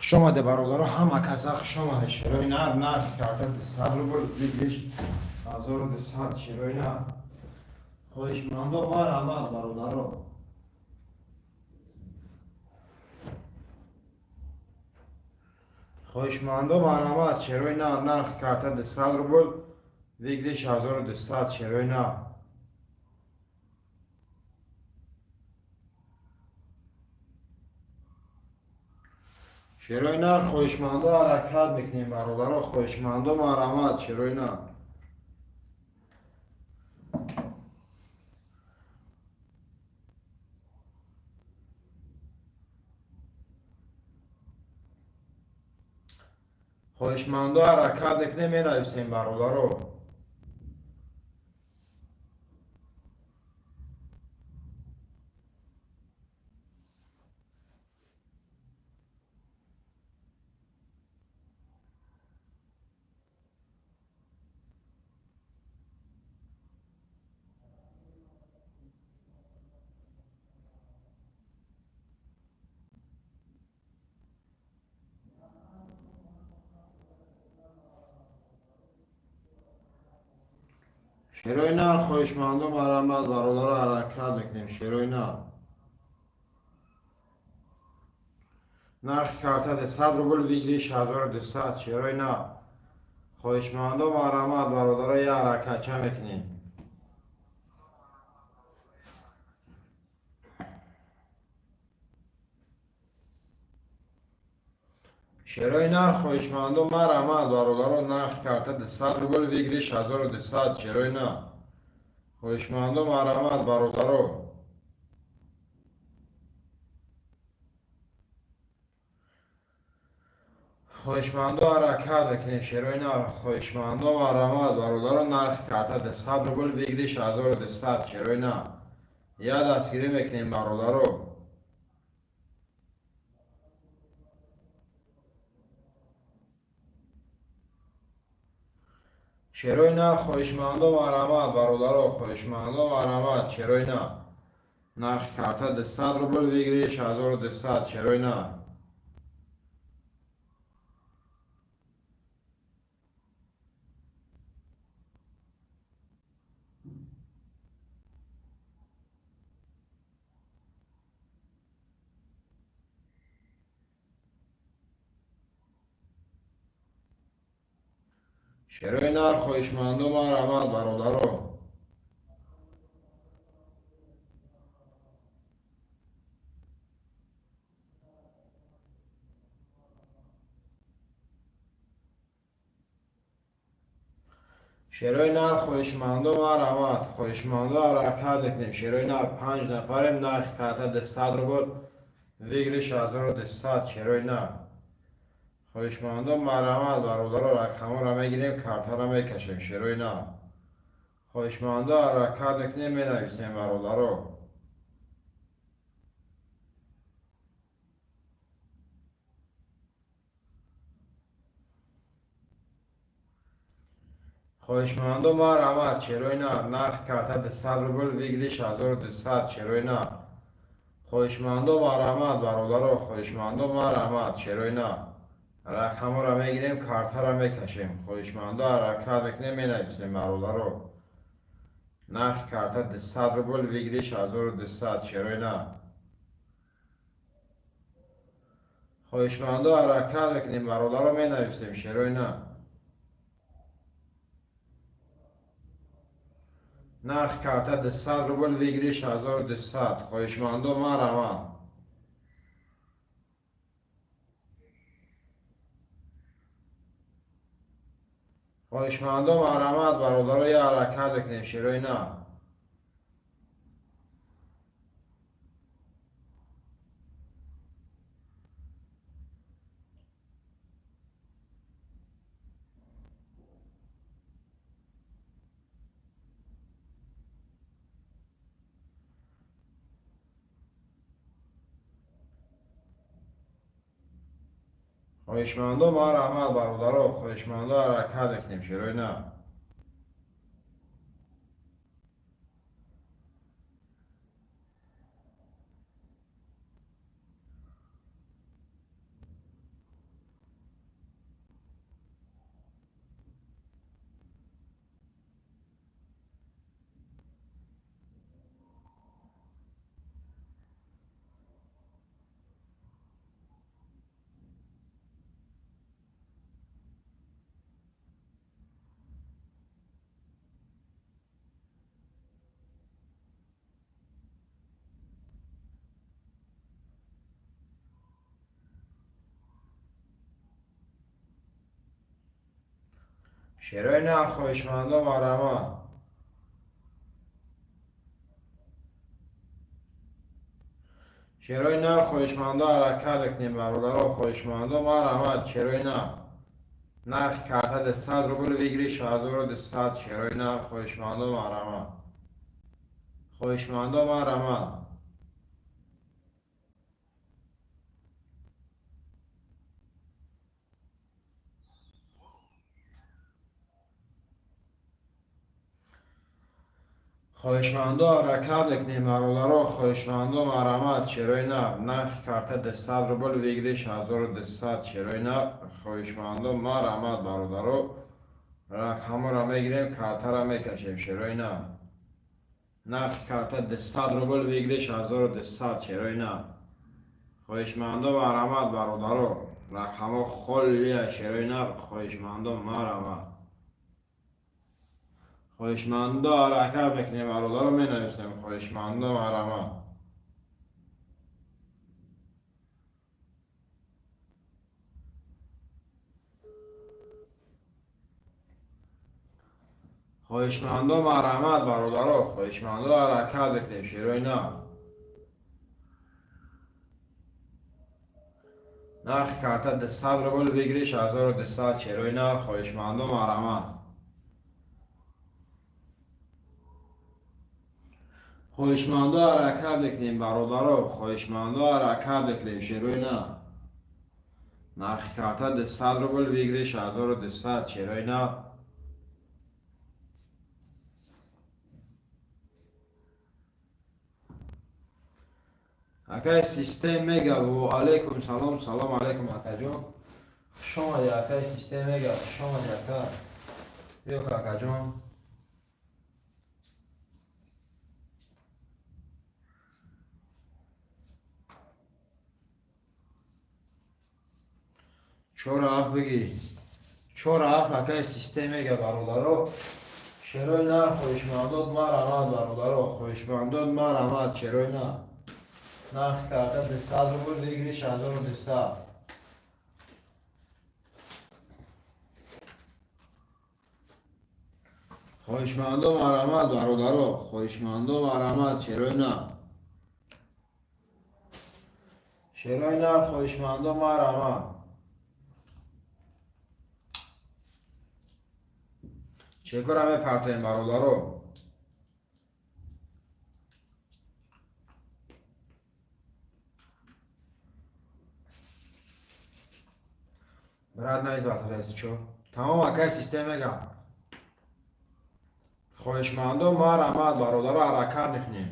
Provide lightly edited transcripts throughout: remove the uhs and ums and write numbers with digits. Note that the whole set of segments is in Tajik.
Хушомаде, бародаро, ҳама каса хушомаде. Шерои нар, нархи карта 200 рубл, выигрыш 1200. Шерои нар, хоҳишмандо, марҳамат, бародаро. Хоҳишмандо, марҳамат. Шерои нар, нархи карта 200 рубл, выигрыш 1200. Шерои нар. Шерои нар, хоҳишмандо, ҳаракат мекунем, бародаро. Хоҳишмандо, марҳамат, шерои нар. Хоҳишмандо, ҳаракат мекунем, менависем, бародаро. Шерои нар, хоҳишмандо, марҳамат, бародаро, ҳаракат мекунем. Шерои нар, нархи карта 100 рубл, выигрыш 1200. Шерои нар, хоҳишмандо, марҳамат, бародаро, я ҳаракатча мекунем. Шерои нар, хоҳишмандо, марҳамат, бародаро. Нархи карта 200 рубл, выигрыш 1200. Шерои нар, хоҳишмандо, марҳамат, бародаро. Хоҳишмандо, ҳаракат мекунем. Шерои нар, хоҳишмандо, марҳамат, бародаро. Нархи карта 200 рубл, выигрыш 1200. Шерои нар, я дастгирӣ мекунем, бародаро. Шерои нар, хоҳишмандо, марҳамат, бародаро. Хоҳишмандо, марҳамат. Шерои нар, нархи карта 200 рубл, выигрыш 1200. Шерои нар. Шерои нар, хоҳишмандо, марҳамат, бародаро. Шерои нар, хоҳишмандо, марҳамат. Хоҳишмандо, ҳаракат мекунем. Шерои нар, панҷ нафарем. Нархи карта 200 рубл, выигрыш 1200. Шерои нар, хоҳишмандо, марҳамат, бародаро. Рақамҳоро мегирем, картаро мекашем. Шерои нар, хоҳишмандо, ҳаракат мекунем, менависем, бародаро. Хоҳишмандо, марҳамат. Шерои нар, нархи карта 200 рубл, выигрыш 1200. Шерои нар, хоҳишмандо, марҳамат, бародаро. Хоҳишмандо, марҳамат. Шерои нар, рақамҳоро мегирем, картаро мекашем. Хоҳишмандо, ҳаракат мекунем, менависем, бародаро. Нархи карта 200 рубл, выигрыш 1200. Шерои нар, хоҳишмандо, ҳаракат мекунем, бародаро, менависем. Шерои нар, нархи карта 200 рубл, выигрыш 1200. Хоҳишмандо, марҳамат. Хоҳишмандо, марҳамат, бародаро, я ҳаракат мекунем. Шерои нар. Хоҳишмандо, марҳамат, бародаро. Хоҳишмандо, ҳаракат мекунем. Шерои нар. Шерои нар, хоҳишмандо, марҳамат. Шерои нар, хоҳишмандо, ҳаракат мекунем, бародаро, хоҳишмандо, марҳамат. Шерои нар, нархи карта 200 рубл, выигрыш 1200. Шерои нар, хоҳишмандо, марҳамат, хоҳишмандо, марҳамат. Хоҳишмандо, ҳаракат мекунем, бародаро, хоҳишмандо, марҳамат. Шерои нар, нархи карта 200 рубл, выигрыш 1200. Шерои нар, хоҳишмандо, марҳамат, бародаро. Рақаморо мегирем, картаро мекашем. Шерои нар, нархи карта 200 рубл, выигрыш 1200. Шерои нар, хоҳишмандо, марҳамат, бародаро. Рақамҳо холия. Шерои нар, хоҳишмандо, марҳамат. Хоҳишмандо, ҳаракат мекунем, бародаро, менависем. Хоҳишмандо, марҳамат. Хоҳишмандо, марҳамат, бародаро, хоҳишмандо, ҳаракат мекунем. Шерои нар, нархи карта 200 рубл, выигрыш 1200. Шерои нар, хоҳишмандо, марҳамат. Хоҳишмандо, ҳаракат мекунем, бародаро, хоҳишмандо, ҳаракат мекунем. Шерои нар, нархи карта 200 рубл, выигрыш 1200. Шерои нар. Акай Систем мега, ва алайкум салом, салом алайкум, акаҷон, хуш омадӣ. Акай Систем мега, хуш омадӣ, ака. Биё, акаҷон. Чора ҳафт бигӣ, чора ҳафт. Акай Систем мега, бародаро. Шерои нар, хоҳишмандод, марҳамат, бародаро, хоҳишмандод, марҳамат. Шерои нар, нархи карта 200 рубл, выигрыш 1200. Хоҳишмандо, марҳамат, бародаро, хоҳишмандо, марҳамат. Шерои нар, шерои нар, хоҳишмандо, марҳамат. Чекора мепартоем, бародаро. Брат, наизвасарес чо? Тамом, акай Систем мега, хоҳишмандо, марҳамат, бародаро, ҳаракат мекунем.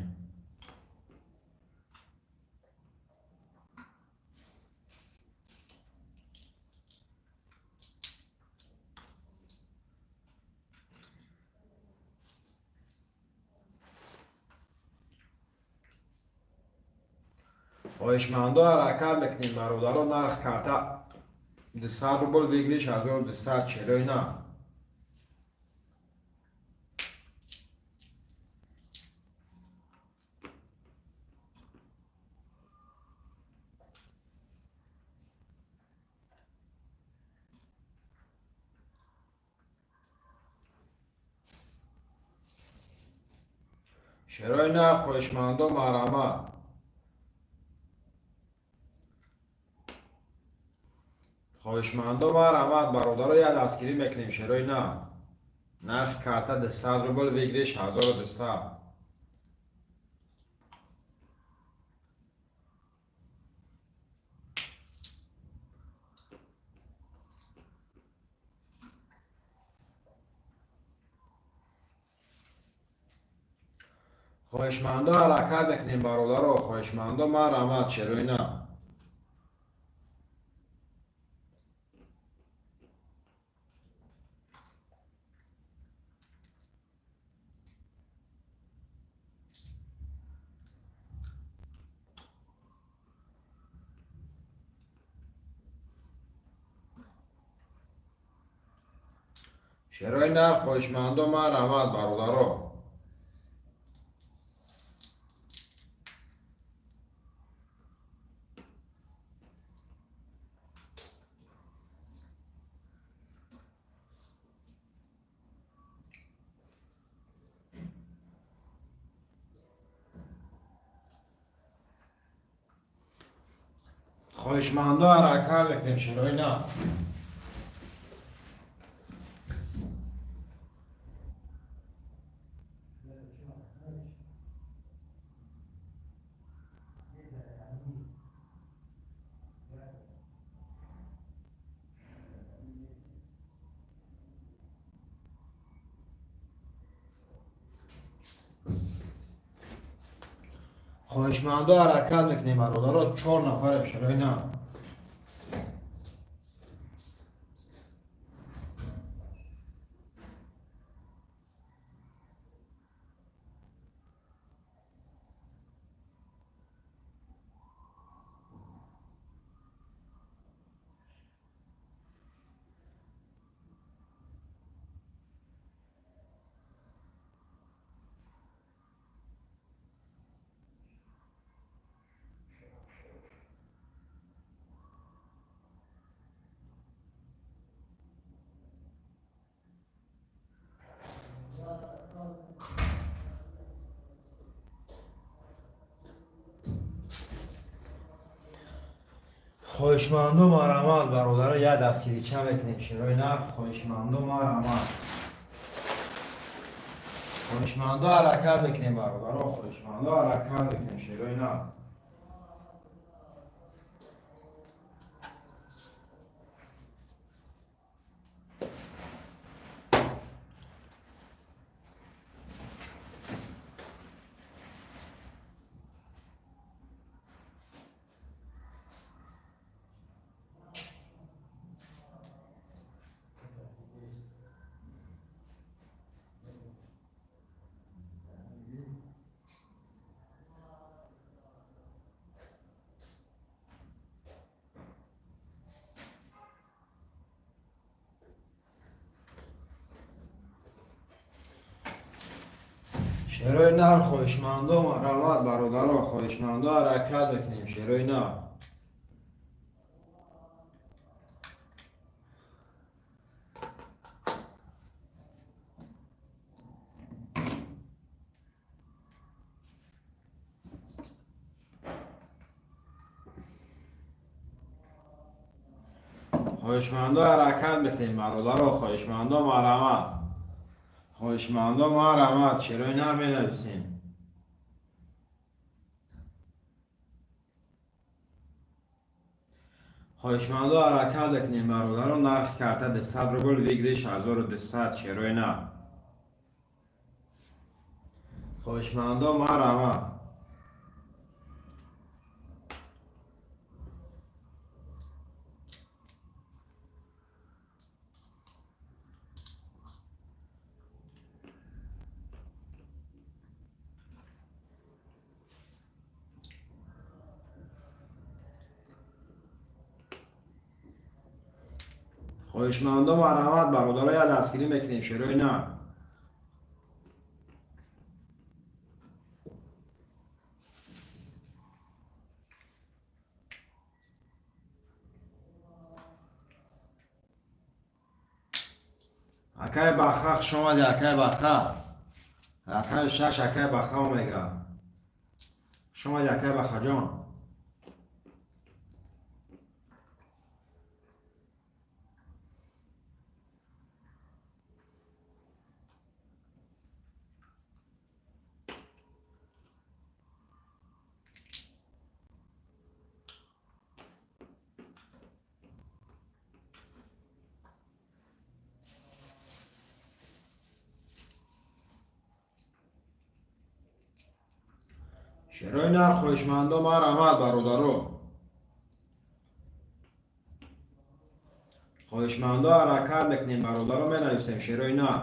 Хоҳишмандо, ҳаракат мекунем, бародаро. Нарх карта 200 рубл, выигрыш 1200. Шерои нар. Шерои нар, хоҳишмандо, марҳамат. Хоҳишмандо, марҳамат, бародаро, як дастгирӣ мекунем. Шерои нар, нархи карта 200 рубл, выигрыш 1200. Хоҳишмандо, ҳаракат мекунем, бародаро, хоҳишмандо, марҳамат. Шерои нар. Шерои нар, хоҳишмандо, марҳамат, бародаро. Хоҳишмандо, ҳаракат мекунем, шерои нар. Хоҳишмандо, ҳаракат мекунем, бародаро. Чор нафарем, шерои нар. Хоҳишмандо, марҳамат, бародаро, як дастгирича мекунем, шерои нар. Хоҳишмандо, марҳамат. Хоҳишмандо, ҳаракат мекунем, бародаро. Хоҳишмандо, ҳаракат мекунем, шерои нар. Шерои нар, хоҳишмандо, марҳамат, бародаро. Хоҳишмандо, ҳаракат мекунем, шерои нар. Хоҳишмандо, ҳаракат мекунем, бародаро. Хоҳишмандо, марҳамат. Хоҳишмандо, марҳамат, шерои нар менависем. Хоҳишмандо, ҳаракат мекунем, бародаро. Нархи карта 200 рубл, выигрыш 1200, шерои нар. Хоҳишмандо, марҳамат. Хоҳишмандо, марҳамат, бародаро, як дастгирӣ мекунем, шерои нар. Акай Баха, хуш омадӣ, акай Баха. Рақами 6, акай Баха омега. Хуш омадӣ, акай Бахаҷон. Шерои нар, хоҳишмандо, марҳамат, бародаро. Хоҳишмандо, ҳаракат мекунем, бародаро, менависем, шерои нар.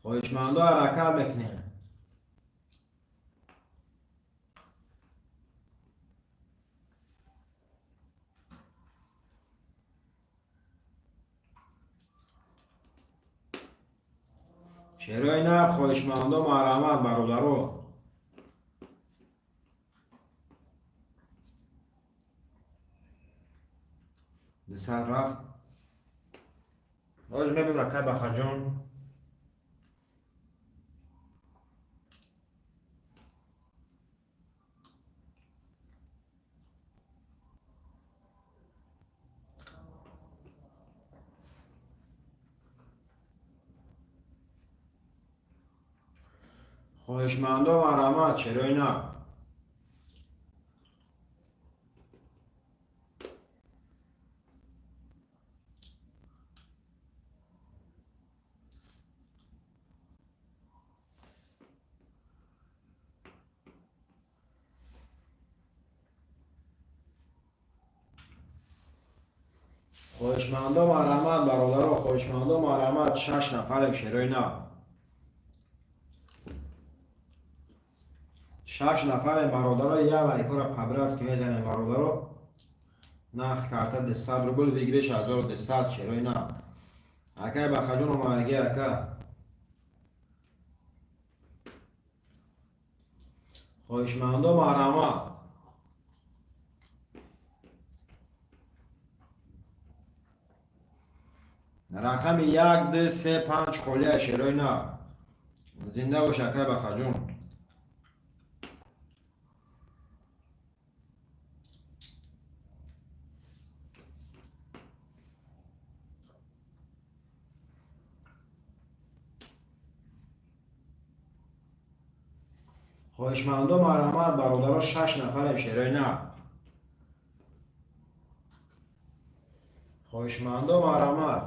Хоҳишмандо, ҳаракат мекунем. Шерои нар, хоҳишмандо, марҳамат, бародаро. 200 рафт. Боз мебинам, акай Бахаҷон. Хоҳишмандо, марҳамат, шерои нар. Хоҳишмандо, марҳамат, бародаро, хоҳишмандо, марҳамат. Шаш нафарем, шерои нар. Шаш нафарем, бародаро. Як лайкора по-братски мезанем, бародаро. Нарх карта 200 рубл, выигрыш 1200, шерои нар. Акай Бахаҷон, омадаги, ака. Хоҳишмандо, марҳамат. Рақами як, ду, се, панҷ холия, шерои нар. Зинда бош, акай Бахаҷон. Хоҳишмандо, марҳамат, бародаро. Шаш нафарем, шерои нар. Хоҳишмандо, марҳамат.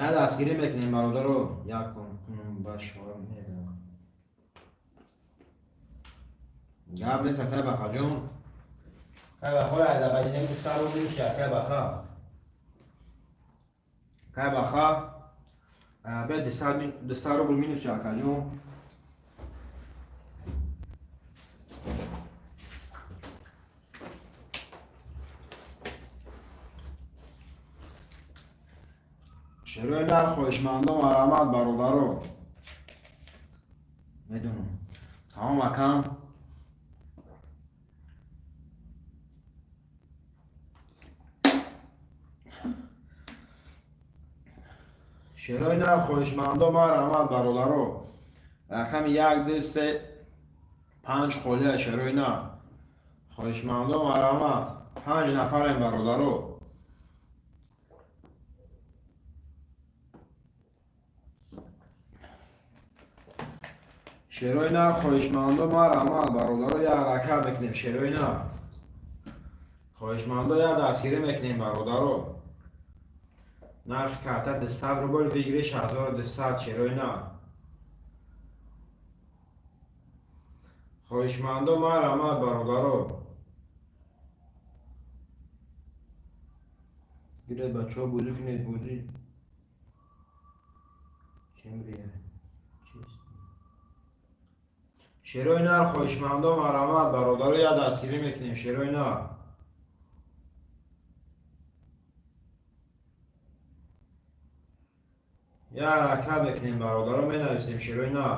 Як дастгирӣ мекунем, бародаро. Як ба шоам гап нест, акай Бахаҷон. Кай баха айдабадинем сару минуси, акай Баха. Кай Баха бе 200 рубл минуси, акаҷон. Шерои нар, хоҳишмандо, марҳамат, бародаро. Медонам, тамом, акам. Шерои нар, хоҳишмандо, марҳамат, бародаро. Рақами як, ду, се, панҷ холия, шерои нар. Хоҳишмандо, марҳамат. Панҷ нафарем, бародаро. Шерои нар, хоҳишмандо, марҳамат, бародаро. Як ҳаракат мекунем, шерои нар. Хоҳишмандо, як дастгирӣ мекунем, бародаро. Нархи карта 200 рубл, выигрыш 1200, шерои нар. Хоҳишмандо, марҳамат, бародаро. Гиред, бачаҳо, бозӣ кунед, бозӣ. Чемрия. Шерои нар, хоҳишмандо, марҳамат, бародаро. Як дастгирӣ мекунем, шерои нар. Як ҳаракат мекунем, бародаро, менависем, шерои нар.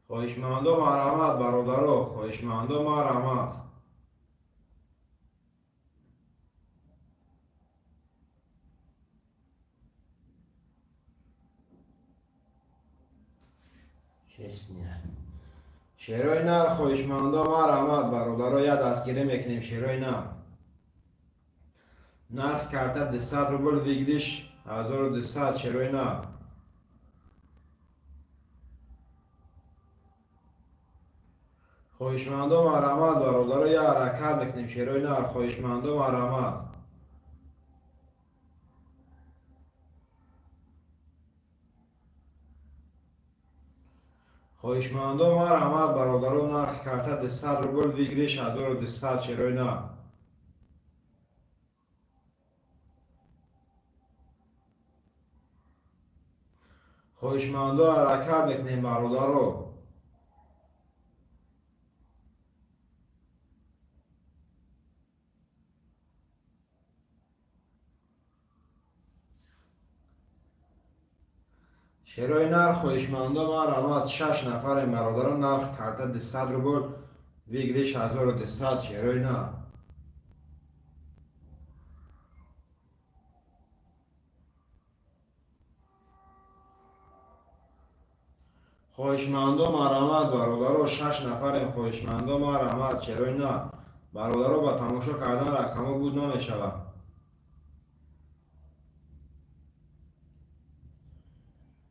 Хоҳишмандо, марҳамат, бародаро, хоҳишмандо, марҳамат. Честно. Шерои нар, хоҳишмандо, марҳамат, бародаро. Як дастгирӣ мекунем, шерои нар. Нарх карта 200 рубл, выигрыш 1200, шерои нар. Хоҳишмандо, марҳамат, бародаро. Як ҳаракат мекунем, шерои нар. Хоҳишмандо, марҳамат. Хоҳишмандо, марҳамат, бародаро. Нархи карта 200 рубл, выигрыш 1200, шерои нар. Хоҳишмандо, ҳаракат мекунем, бародаро. Шерои нар, хоҳишмандо, марҳамат. Шаш нафарем, бародарон. Нарх карта 200 рубл. Выигрыш 1200, шерои нар. Хоҳишмандо, марҳамат, бародаро, шаш нафарем. Хоҳишмандо, марҳамат, шерои нар. Бародаро, ба тамошо кардан рақамҳо буд намешавад.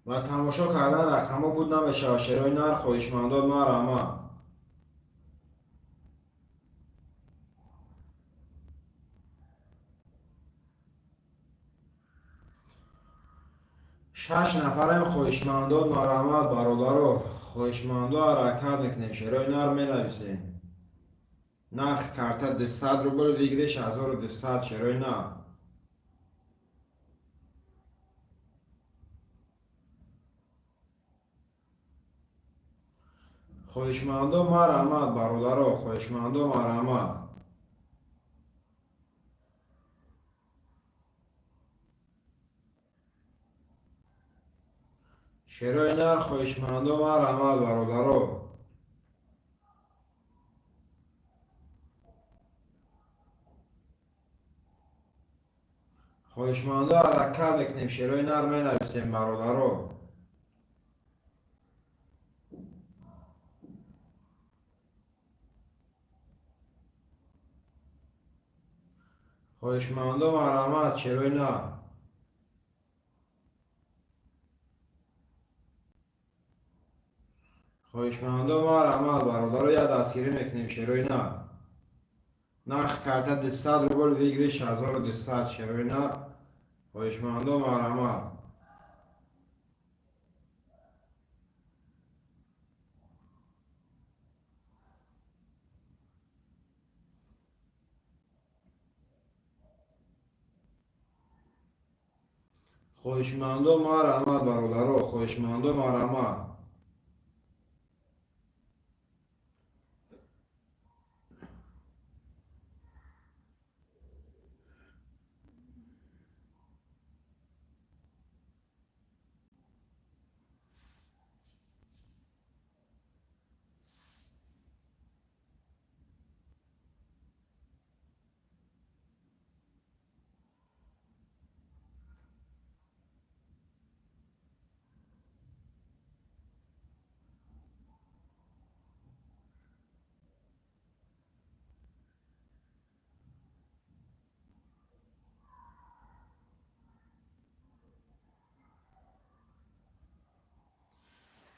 Ба тамошо кардан рақамҳо буд намешавад. Шерои нар, хоҳишмандо, марҳамат. Шаш нафарем, хоҳишмандон, марҳамат, бародаро, хоҳишмандо, ҳаракат мекунем, шерои нар менависем. Нархи карта 200 рубл, выигрыш 1200, шерои нар. Хоҳишмандо, марҳамат, бародаро, хоҳишмандо, марҳамат. Шерои нар, хоҳишмандо, марҳамат, бародаро. Хоҳишмандо, ҳаракат мекунем, шерои нар менависем, бародаро. Хоҳишмандо, марҳамат, шерои нар. Хоҳишмандо, марҳамат, бародаро, як дастгирӣ мекунем, шерои нар. Нархи карта 200 рубл, выигрыш 1200, шерои нар. Хоҳишмандо, марҳамат. Хоҳишмандо, марҳамат, бародаро, хоҳишмандо, марҳамат.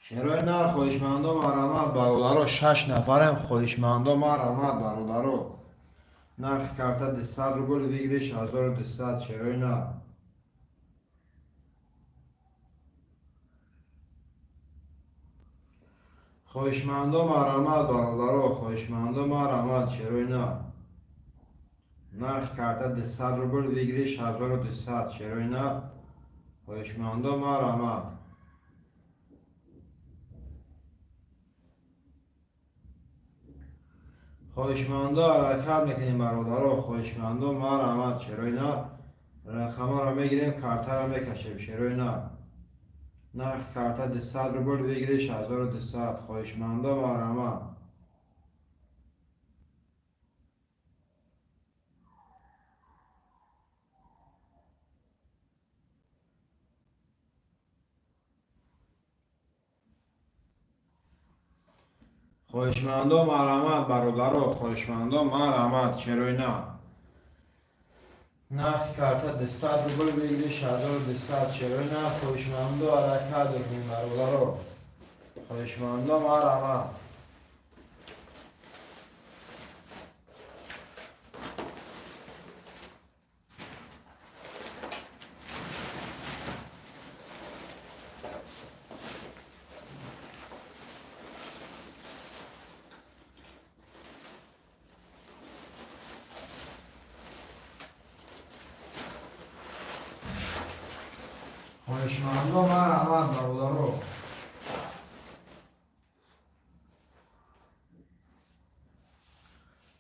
Шерои нар, хоҳишмандо, марҳамат, бародаро, шаш нафарем, хоҳишмандо, марҳамат, бародаро. Нархи карта 200 рубл, выигрыш 1200, шерои нар. Хоҳишмандо, марҳамат, бародаро, хоҳишмандо, марҳамат, шерои нар. Нархи карта 200 рубл, выигрыш 1200, шерои нар. Хоҳишмандо, марҳамат. Хоҳишмандо, ҳаракат мекунем, бародаро, хоҳишмандо, марҳамат, шерои нар. Рақамаро мегирем, картаро мекашем, шерои нар. Нархи карта 200 рубл, выигрыш 1200, хоҳишмандо, марҳамат. Хоҳишмандо, марҳамат, бародаро, хоҳишмандо, марҳамат, шерои нар. Нархи карта 200 рубл, выигрыш 1200, шерои нар. Хоҳишмандо, ҳаракат мекунем, бародаро, хоҳишмандо, марҳамат. Хоҳишмандо, марҳамат, бародаро.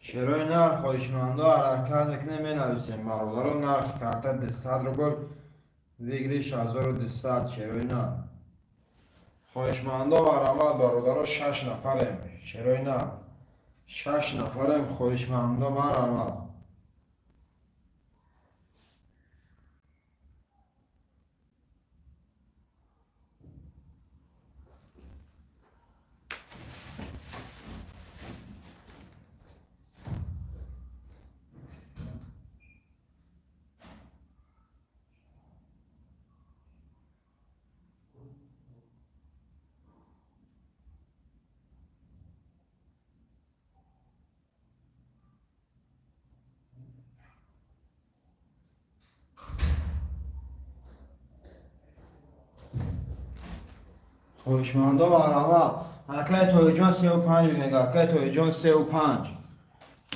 Шерои нар, хоҳишмандо, ҳаракат мекунем, менависем, бародаро. Нархи карта 200 рубл, выигрыш 1200, шерои нар. Хоҳишмандо, марҳамат, бародаро, шаш нафарем, шерои нар. Шаш нафарем, хоҳишмандо, марҳамат. Хоҳишмандо, марҳамат. Акай Тоҳиҷон, 35 мега. Акай Тоҳиҷон, 35.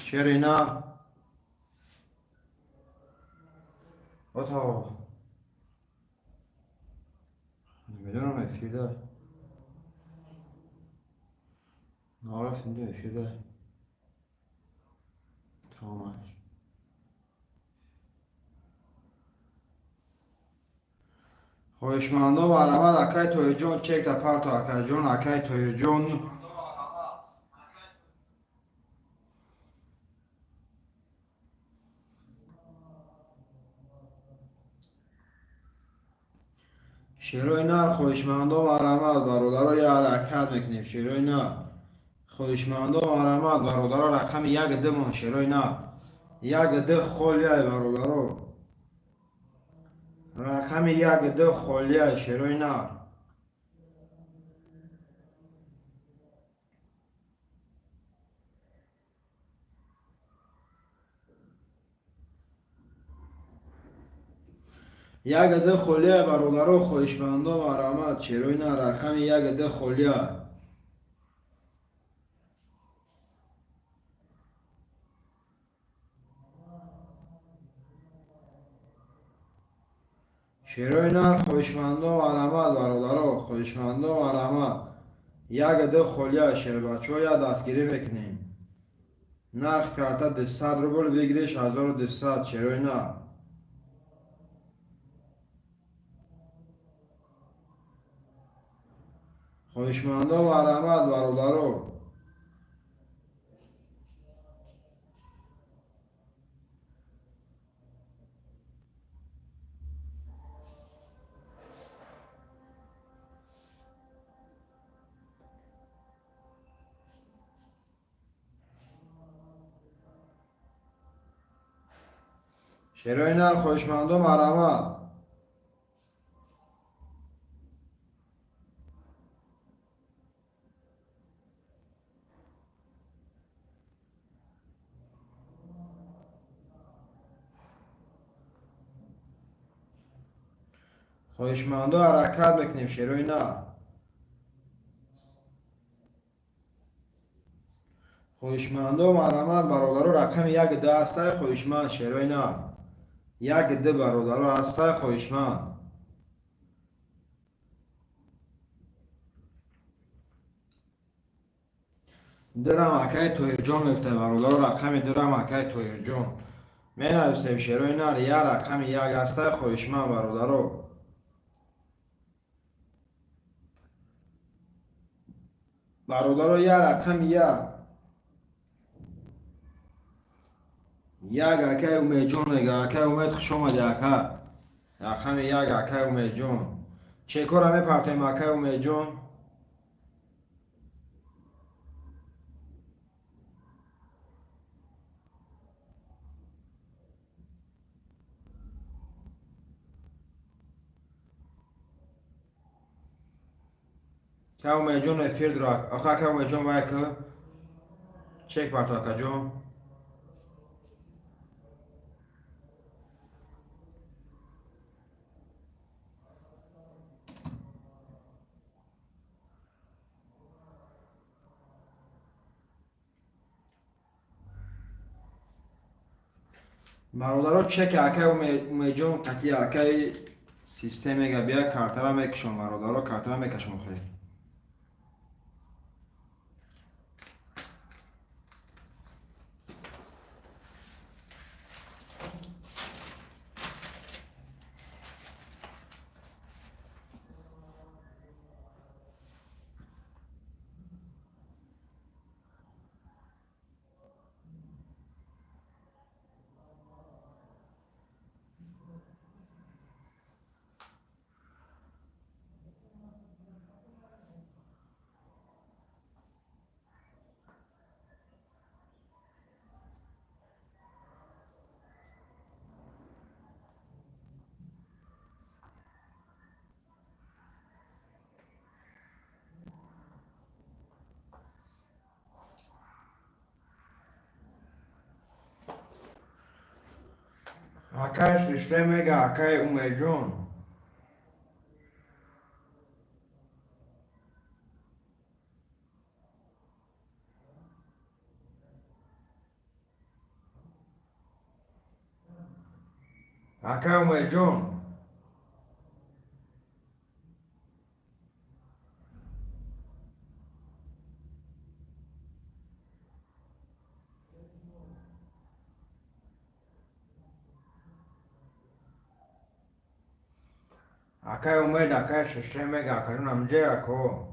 Шери нар отао намедонам, эфирда нарафт, инҷо эфирда тамомаш. Хоҳишмандо, марҳамат. Акай Тоҳирҷон, чекта парто, акайҷон, акай Тоҳирҷон. Шерои нар, хоҳишмандо, марҳамат, бародаро, я ҳаракат мекунем. Шерои нар, хоҳишмандо, марҳамат, бародаро, рақами як димон. Шерои нар, як д холияй, бародаро, рақами як д холияй, шерои нар. Як д холия, бародаро, хоҳишмандо, марҳамат. Шерои нар, рақами як д холия. Шерои нар, хоҳишмандо, марҳамат, бародаро, хоҳишмандо, марҳамат. Як д холия, шербачаҳо, я дастгирӣ мекунем. Нарх карта 200 рубл, выигрыш 1200. Шерои нар. Хоҳишмандо, марҳамат, бародаро. Шерои нар, хоҳишмандо, марҳамат. Хоҳишмандо, ҳаракат мекунем, шерои нар. Хоҳишмандо, марҳамат, бародаро, рақами як д ҳастай, хоҳишманд, шерои нар. Як д, бародаро, ҳастай, хоҳишманд. Дирам акаи Тоҳирҷон мефтай, бародаро, рақами дирам акаи Тоҳирҷон менависем. Шерои нар, я рақами як ҳастай, хоҳишманд, бародаро. Бародаро, я рақами як. Як акаи Умедҷон мега. Акаи Умед, хуш омади, ака. Рақами як, акаи Умедҷон. Чекора мепартоем, акаи Умедҷон. Ака Умедҷон эфир дора. Ака, ака Умедҷон, вай ки чек парто, акаҷон. Бародаро, чеки акаи Умедҷон қатъи акаи систем мега, бия, картара мекушам, бародаро, картара мекашам хе. Акай систем мега, акай Умедҷон. Акай Умедҷон. Акай Умед, акай систем мега, акаҷон, амҷе ако.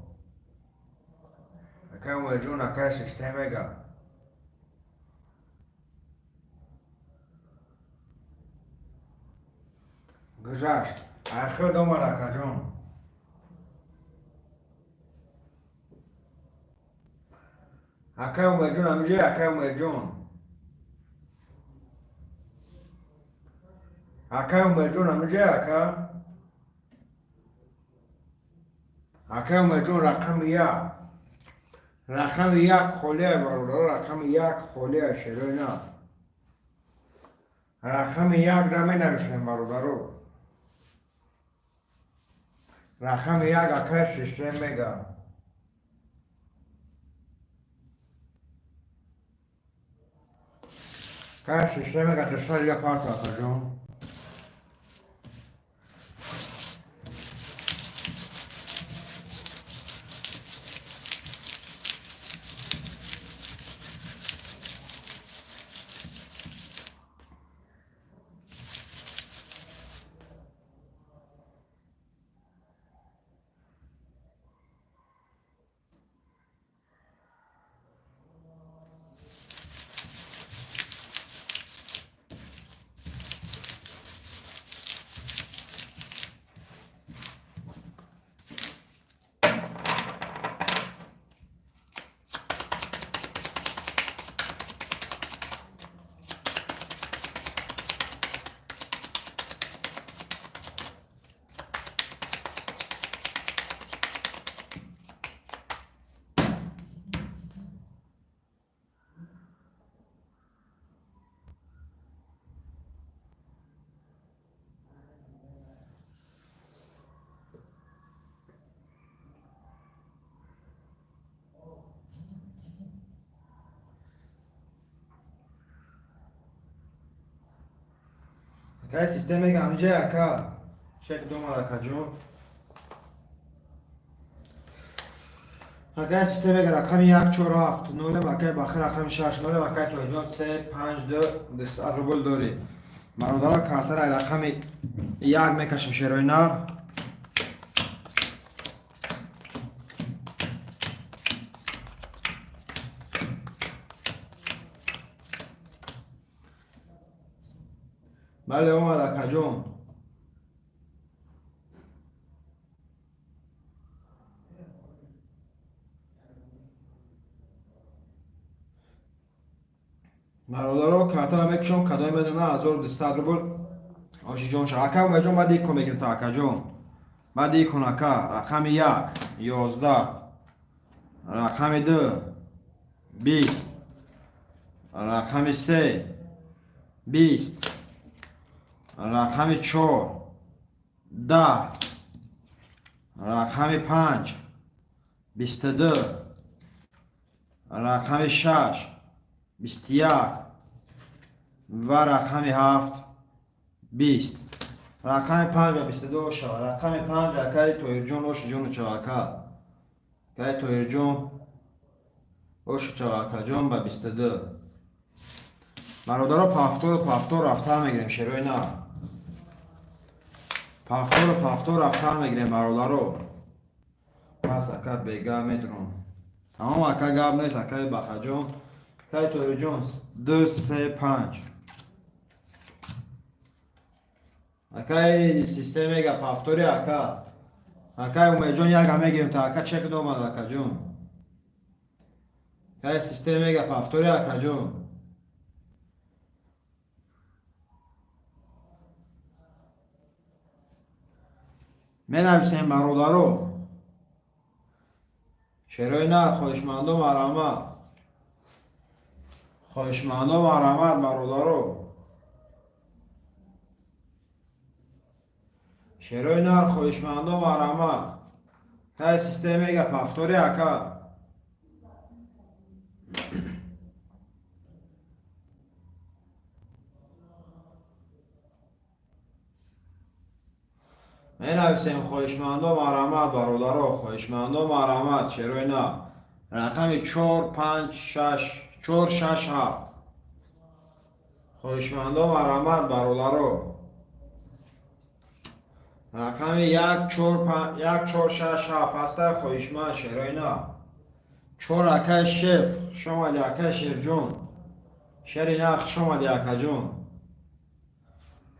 Акай Умедҷон, акай систем мега. Гузашт. Айхел омад, акаҷон. Акай Умедҷон, амҷе, акай Умедҷон. Акай Умедҷон, амҷе, ака. Акай Умедҷон, рақами як. Рақами як холия, бародаро, рақами як холия, шерои на. Рақами як наменависем, бародаро. Рақами як акай систем мега. Акай систем мега, 200 дига парт, акаҷон. Акай систем мега, амҷе, ака. Чек домад, акаҷон. Акай систем мега, рақами як, чор, ҳафт, нолем, акай Бахир, рақами шаш, нолем, акай Тоҳиҷон, се, панҷ, ду, 200 рубл дорӣ. Бародаро, картара рақами як мекашем, шерои нар. Бале, омад, акаҷон. Бародаро, картара мекушам, кадоме мезана, 1200 рубл ошиҷон ша. Ака Умедҷон, баъд икон мегирем та, акаҷон. Баъд икон, ака, рақами як, 11, рақами ду, 20, рақами се, 20, рақами чор, 10, рақами панҷ, 22, рақами шаш, 21 ва рақами ҳафт, 20. Рақами панҷ ва 22 шава. Рақами панҷ, акаи Тоҳирҷон, ошиҷону чава, ака. Акаи Тоҳирҷон, оши чава, акаҷон, ба 22. Бародаро, повтору повтор рафтан мегирем, шерои на. Повтору повтор рафтан мегирем, бародаро. Пас, ака, бега медурам. Тамом, ака, гап нест, акаи Бахаҷон. Акаи Тоҳирҷон, ду, се, панҷ. Акаи систем мега, повтори, ака. Акаи Умедҷон, яка мегирем та, ака, чек домад, акаҷон. Акаи систем мега, повтори, акаҷон. Менависем, бародаро. Шерои на, хоҳишмандо марҳамат. Хоҳишмандо марҳамат, бародаро. Шерои нар, хоҳишмандо марҳамат. Тай система мега повтори, ака. Менависем, хоҳишмандо марҳамат, бародаро, хоҳишмандо марҳамат. Шерои нар, рақами чор, панҷ, шаш, чор, шаш, ҳафт. Хоҳишмандо марҳамат, бародаро, рақами як, чор, як, чор, шаш, ҳафт ҳаста, хоҳишманд, шерои нар, чор. Акай шеф, хуш омади, акай шефҷон. Шери нар, хуш омади, акаҷон.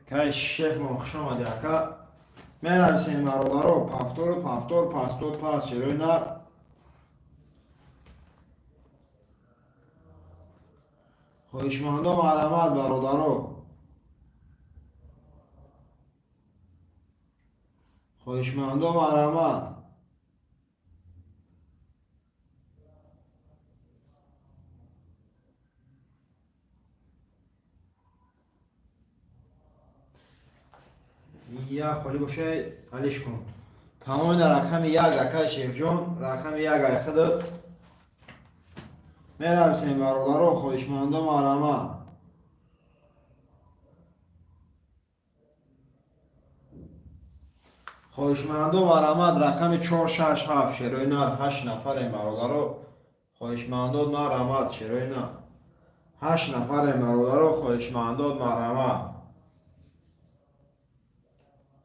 Акай шефмон, хуш омади, ака. Менависем, бародаро, повтору повтор, пастор, пас, шерои нар. Хоҳишмандо марҳамат, бародаро, хоҳишмандо марҳамат. Як холӣ боша, алиш кун. Тамоми рақами як, акай шефҷон, рақами як айхидат. Менависем, бародаро, хоҳишмандо марҳамат. Хоҳишмандо марҳамат, рақами чор, шаш, ҳафт, шерои нар. Ҳашт нафарем, бародаро, хоҳишмандо марҳамат. Шерои нар, ҳашт нафарем, бародаро, хоҳишмандо марҳамат.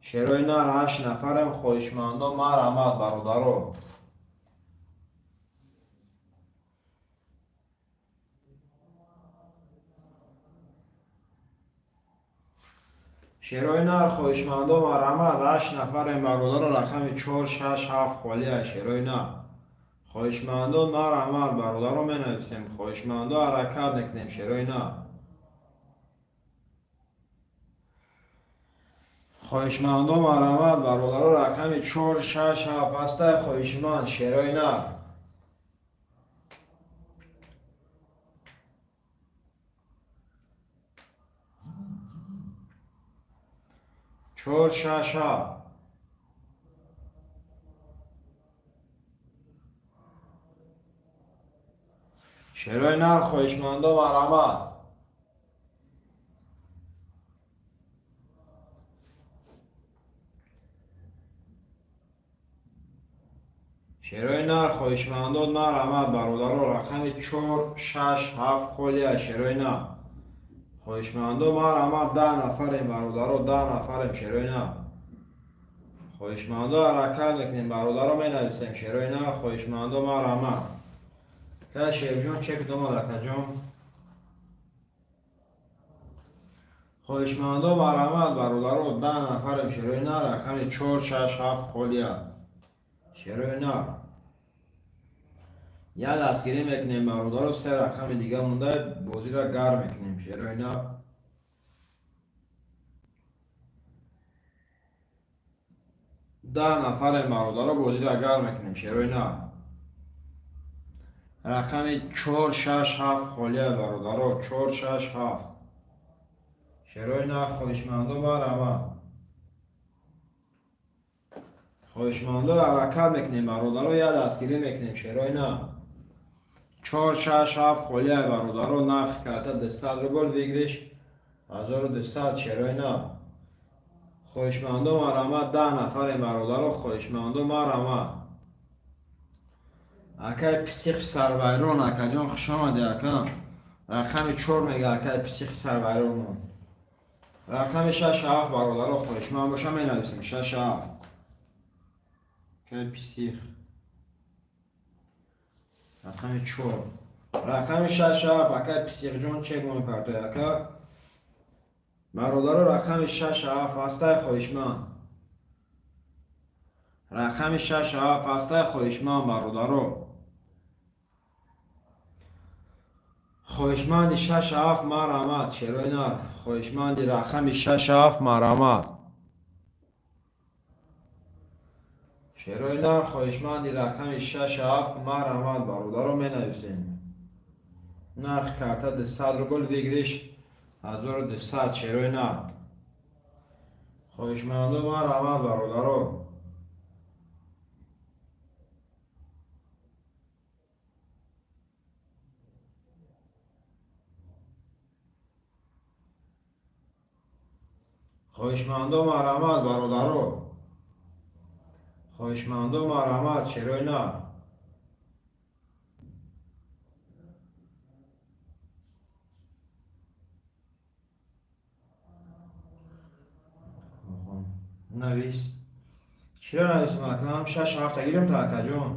Шерои нар, ҳашт нафарем, хоҳишмандо марҳамат, бародаро. Шерои нар, хоҳишмандо марҳамат. Ҳашт нафарем, бародаро. Рақами чор, шаш, ҳафт холия. Шерои нар, хоҳишмандо марҳамат, бародаро. Менависем, хоҳишмандо, ҳаракат мекунем. Шерои нар, хоҳишмандо марҳамат, бародаро. Рақами чор, шаш, ҳафт ҳастай, хоҳишманд, шерои нар. Чор, шаш, ҳафт. Шерои нар, хоҳишмандо марҳамат. Шерои нар, хоҳишмандо марҳамат, бародаро. Рақами чор, шаш, ҳафт холия. Шерои нар, хоҳишмандо марҳамат. 10 нафарем, бародаро, 10 нафарем. Шерои нар, хоҳишмандо, ҳаракат мекунем, бародаро. Менависем, шерои нар, хоҳишмандо марҳамат. Ка шерҷон, чек домад, акаҷон. Хоҳишмандо марҳамат, бародаро. 10 нафарем. Шерои нар, рақами чор, шаш, ҳафт холия. Шерои нар, як дастгирӣ мекунем, бародаро. Се рақами дига монда, бозиро гарм мекунем. Шерои нар. 10 нафарем, бародаро, бозиро гарм мекунем. Шерои нар, рақами чор, шаш, ҳафт холия, бародаро. Чор, шаш, ҳафт. Шерои нар, хоҳишмандо марҳамат. Хоҳишмандо, ҳаракат мекунем, бародаро, як дастгирӣ мекунем. Шерои нар, чор, шаш, ҳафт холия, бародаро. Нархи карта 200 рубл, выигрыш 1200. Шерои нар, хоҳишмандо марҳамат. 10 нафарем, бародаро, хоҳишмандо марҳамат. Акай псих сарвайрон, акаҷон, хушомадӣ, ака. Рақами чор мега акай псих сарвайронмон. Рақами шаш, ҳафт, бародаро, хоҳишманд боша, менависем. Шаш, ҳафт. Акай псих, рақами чор, рақами шаш, ҳафт. Акай психҷон, чек мепартои, ака. Бародаро, рақами шаш, ҳафт ҳастай, хоҳишманд. Рақами шаш, ҳафт ҳастай, хоҳишманд, бародаро. Хоҳишманди шаш, ҳафт марҳамат. Шерои нар, хоҳишманди рақами шаш, ҳафт марҳамат. Шерои нар, хоҳишманди рақами шаш, ҳафт марҳамат, бародаро. Менависем. Нархи карта 200 рубл, выигрыш 1200. Шерои нар, Хоҳишмандо, марҳамат, бародаро. Хоҳишмандо, марҳамат, бародаро. Хоҳишмандо, марҳамат, шерои нар. Навис. Чиро нависам, акам? Шаш ҳафта гирем та, акаҷон.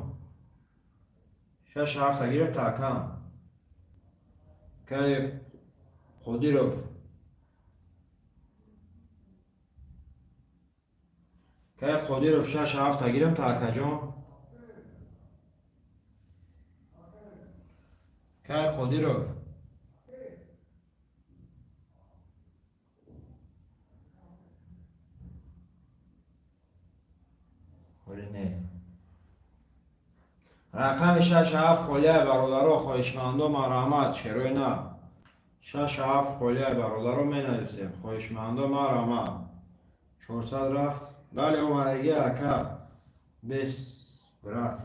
Шаш ҳафта гирем та, акам. Кай Қодиров. Кай Қодиров, шаш ҳафта гирем та, акаҷон. Кай Қодиров. Не. Рақами шаш ҳафт холия, бародаро, хоҳишмандо, марҳамат, шерои нар. Шаш ҳафт холия, бародаро, менависем. Хоҳишмандо, марҳамат. 400 рафт. Бале, омадагӣ, ака. Бес брат.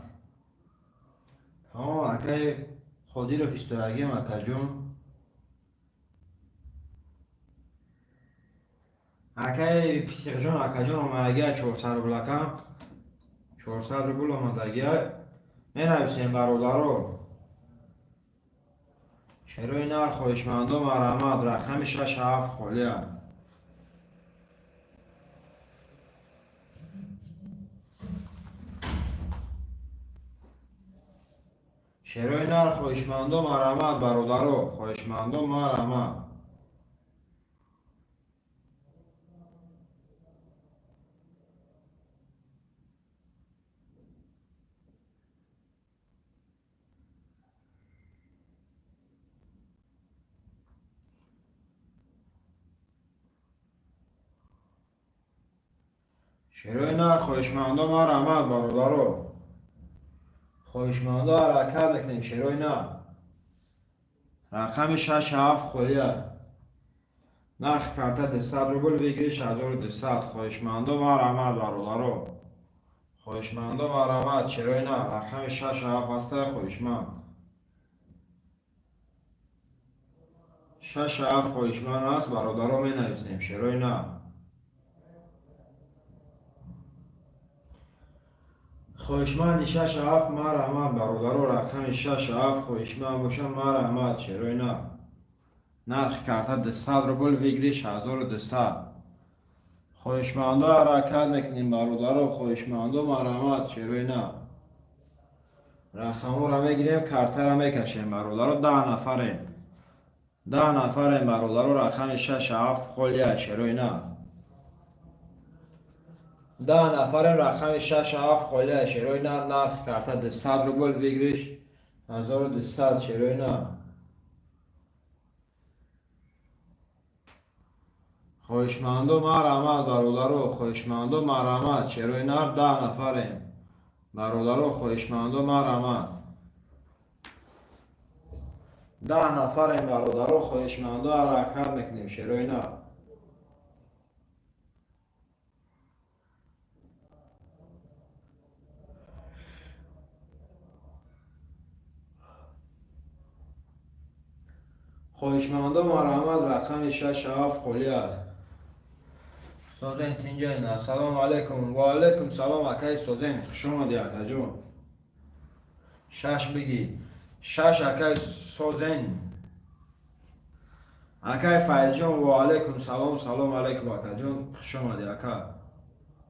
Тамом, акаи Қодиров, истоягим, акаҷон. Акаи Писиқҷон, акаҷон, омадагия 400 рубл, акам. 400 рубл омадагия. Менависем, бародаро. Шерои нар, хоҳишмандо, марҳамат, рақами шаш ҳафт холия. Шерои нар, хоҳишмандо, марҳамат, бародаро, хоҳишмандо, марҳамат. Шерои нар, хоҳишмандо, марҳамат, бародаро. Хоҳишмандо, ҳаракат мекунем, шерои нар. Рақами шаш ҳафт холия. Нархи карта 200 рубл, выигрыш 1200. Хоҳишмандо, марҳамат, бародаро. Хоҳишмандо, марҳамат, шерои нар. Рақами шаш ҳафт ҳаста, хоҳишманд. Шаш ҳафт хоҳишманд аст, бародаро, менависем, шерои нар. Хоҳишманди шаш ҳафт, марҳамат, бародаро, рақами шаш ҳафт хоҳишманд боша, марҳамат, шерои нар. Нархи карта 200 рубл, выигрыш 1200. Хоҳишмандо, ҳаракат мекунем, бародаро, хоҳишмандо, марҳамат, шерои нар. Рақамҳоро мегирем, картаро мекашем, бародаро, 10 нафарем. 10 нафарем, бародаро, рақами шаш ҳафт холия, шерои нар. 10 нафарем, рақами шаш ҳафт холия, шерои нар, нархи карта 200 рубл, выигрыш 1200, шерои нар. Хоҳишмандо, марҳамат, бародаро, хоҳишмандо, марҳамат, шерои нар, 10 нафарем. Бародаро, хоҳишмандо, марҳамат. 10 нафарем, бародаро, хоҳишмандо, ҳаракат мекунем, шерои нар. Хоҳишмандо, марҳамат, рақами шаш ҳафт холия. Созен тинҷен, ассалому алайкум. Ва алайкум салом, акаи Созен, хуш омадӣ, акаҷон. Шаш бигӣ. Шаш, акаи Созен. Акаи Файзҷон, ва алайкум салом, салом алайкум, акаҷон, хуш омадӣ, ака.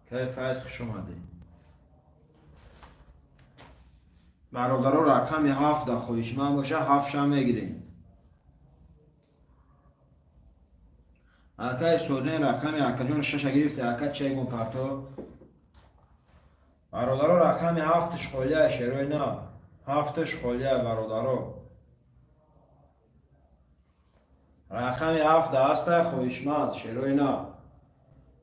Акаи Файз, хуш омадӣ. Бародаро, рақами ҳафт да хоҳишманд боша, ҳафтша мегирем. Акаи Созен, рақами акаҷон шаша гирифте, ака, чегун парто. Бародаро, рақами ҳафтш холия, шерои нар. Ҳафтш холия, бародаро. Рақами ҳафт ҳаста, хоҳишманд, шерои нар.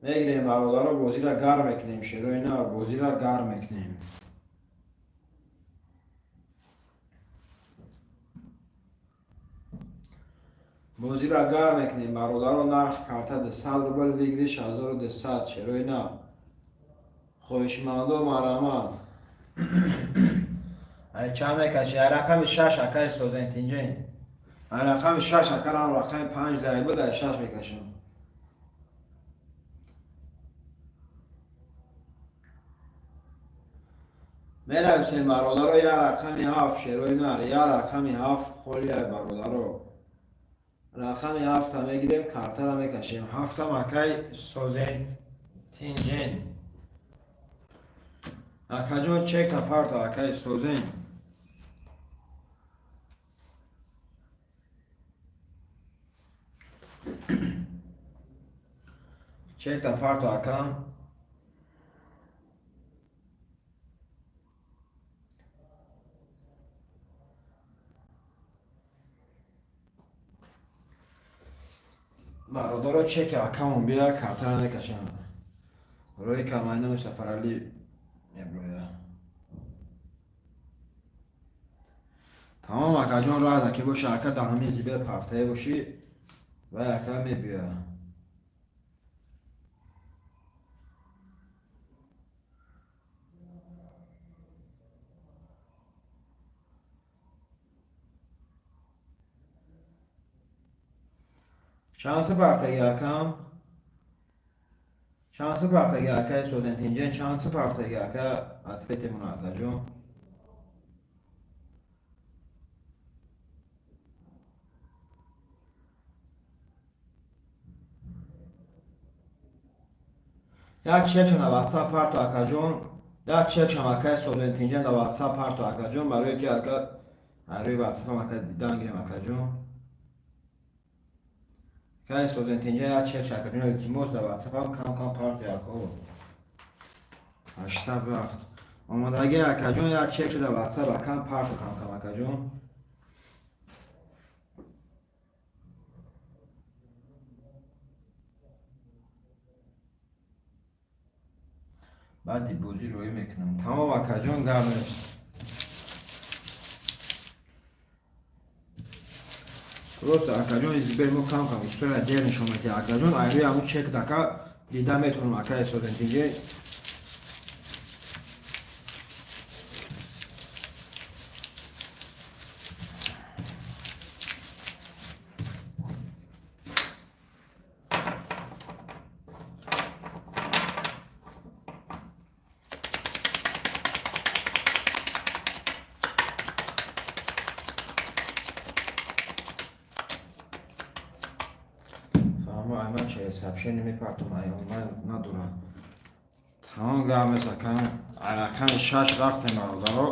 Мегирем, бародаро, бозира гарм мекунем, шерои нар, бозира гарм мекунем. Бозиро гарм мекунем, бародаро. Нархи карта 200 рубл, выигрыш 1200, шерои нар. Хоҳишмандо, марҳамат. Ай чанд мекаши? Ай рақами шаш, акаи Созентинҷен. Ай рақами шаш, акарам рақами панҷ заи буд, ай шаш мекашам. Менависем, бародаро, я рақами ҳафт, шерои нар, я рақами ҳафт холия, бародаро. Рақами ҳафта мегирем, картара мекашем. Ҳафтам акай Созентинҷен. Акаҷон, чекта парто, акай Созен. Чекта парто, акам. Бародаро, чеки акамон бия, картара мекашам. Рӯи камайноми Сафаралӣ меброя. Тамом, акаҷон, рада ки боша, ака, дар ҳамин зибер ҳафтае бошӣ, вай ака мебиёя. Чанд партаги, акам? Чанд партаги, акаи Созентинҷен? Чанд партаги, ака? Ответимон, акаҷон. Як чекшам дар ватсап парто, акаҷон. Як чекшам, акаи Созентинҷен, дар ватсап парто, акаҷон, барое ки ака рӯи ватсапам ака дидан гирем, акаҷон. Акаи Созентинҷен, як чекш, акаҷон, илтимос, дар ватсапам кам кам парто, яко. 800 рафт. Омодаги, акаҷон, як чекш дар ватсап акам парто кам кам, акаҷон. Баъди бозӣ роӣ мекунам. Тамом, акаҷон, гап нест. Просто, акаҷон, избер мо кам кам история дер нишон медиҳад, акаҷон. Ай рӯи ҳамун чек дака дида метавонам, акаи Созентинҷе. Фаҳмо, ай ман че сообщение мепартом, ай онлайн надорад. Тамом, гап нест, акам. Ай рақами шаш рафтем, бародаро.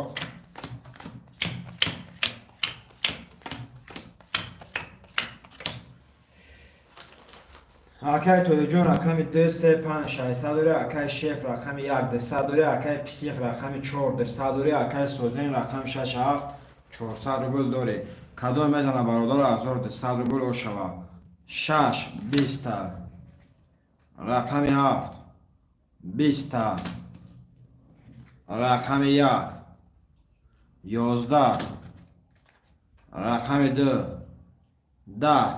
Акай Тоҳиҷон, рақами ду, се, панҷ, 600 дорӣ, акай Шеф, рақами як, 200 дорӣ, акай Псих, рақами чор, 200 дорӣ, акай Созен, рақами шаш, ҳафт, 400 рубл дорӣ. Кадом мезана, бародаро, 1200 рубл ошава? Шаш 20-та, рақами ҳафт 20-та, рақами як 11, рақами ду 10,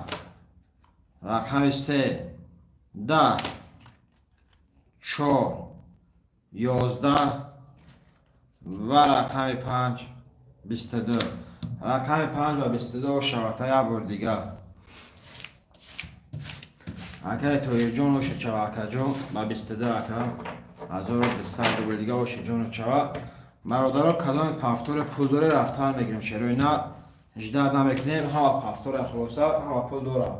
рақами се 10, чор 11 ва рақами панҷ 22. Рақами панҷ ва 22 ошавата. Як бор дигар, акаи Тоҳирҷон, ошачава, акаҷон, ба 22, ака, 1200 рубл дига ошаҷон чава. Бародаро, кадоми повторе пул доре, рафтан мегирем, шерои на, ждать намекунем. Ҳама повторе, хулоса, ҳама пул дора.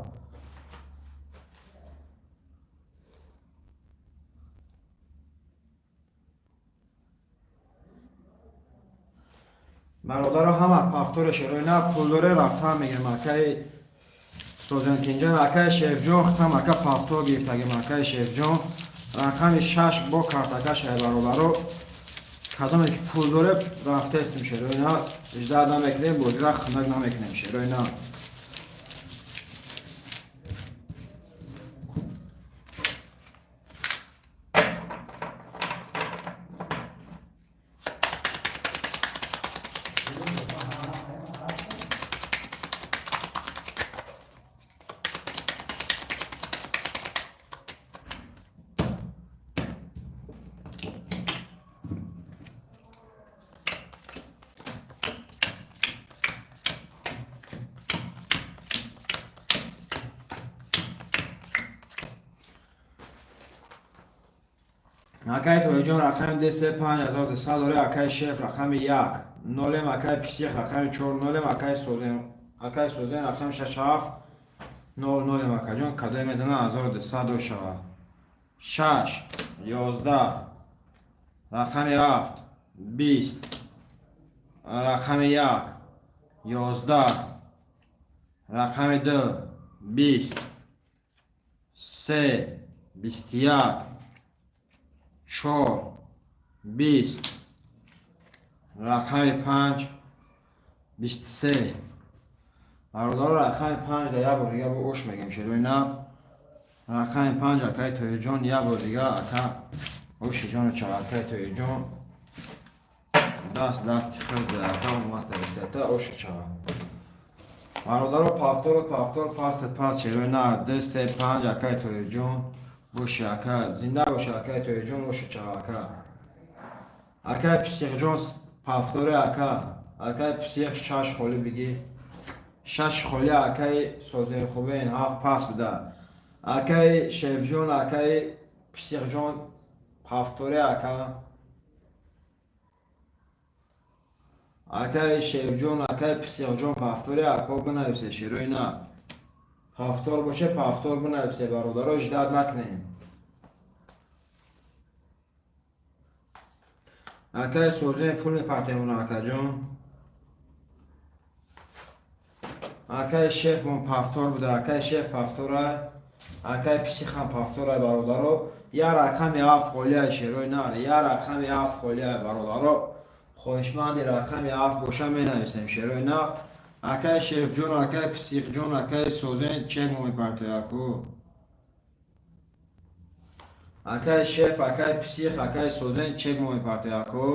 Бародаро, ҳама повторе, шерои на, пул доре, рафтан мегирем. Акаи Созентинҷон, акаи Шефҷон, хитам, ака, повтор гирифтагим. Акаи Шефҷон, рақами шаш бо картака шай. Бародаро, кадоме ки пул доре, рафтаестем, шерои на, ждать намекунем, бозира хунак намекунем, шерои на. Акай Тоҳиҷон рақами 2, 3, 5, 1200 дорӣ. Акай Шеф рақами 1 нолем, акай Писих рақами 4 нолем, акай Созен, акай Созен рақами 6, 7, 0 нолем. Акаҷон, кадое мезана, 1200 до шава. 6, 11, рақами 7, 20, рақами 1, 11, рақами 2, 20, 3, 21, 4, 20, рақами 5, 23. Бародаро, рақами 5 да як бор дига бо ош мегем, шерои нав. Рақами 5, акаи Тоҳирҷон, як бор дига, ака, оши ҷону ча. Акаи Тоҳирҷон, даст дасти худ, ака, омад, оши чава. Бародаро, повтору повтор, фасл пас, шерои нав. 2, 3, 5, акаи Тоҳирҷон боши, ака, зинда боши. Акаи Тоҳирҷон, оши чава, ака. Акаи Писиқҷон, повторе, ака. Акаи Писиқ, шаш холӣ бигӣ, шаш холӣ. Акаи Созаи хубен, ҳафт пас буда. Акаи Шефҷон, акаи Писиқҷон, повторе, ака. Акаи Шефҷон, акаи Писиқҷон, повторе, ако, бинависе, шерои на. Повтор боше, повтор бинависе, бародаро, ждать накунем. Акаи Созаи, пул мепартемона, акаҷон. Акаи Шефмон повтор буда, акаи Шеф повтора, акаи Писихам повтора. Бародаро, я рақами ҳафт холия, шерои нар, я рақами ҳафт холия. Бародаро, хоҳишманди рақами ҳафт боша, менависем, шерои нар. Акаи Шефҷон, акаи Писиқҷон, акаи Созен, чек мо мепартояку. Акаи Шеф, акаи Псих, акаи Созен, чек мо мепартояку.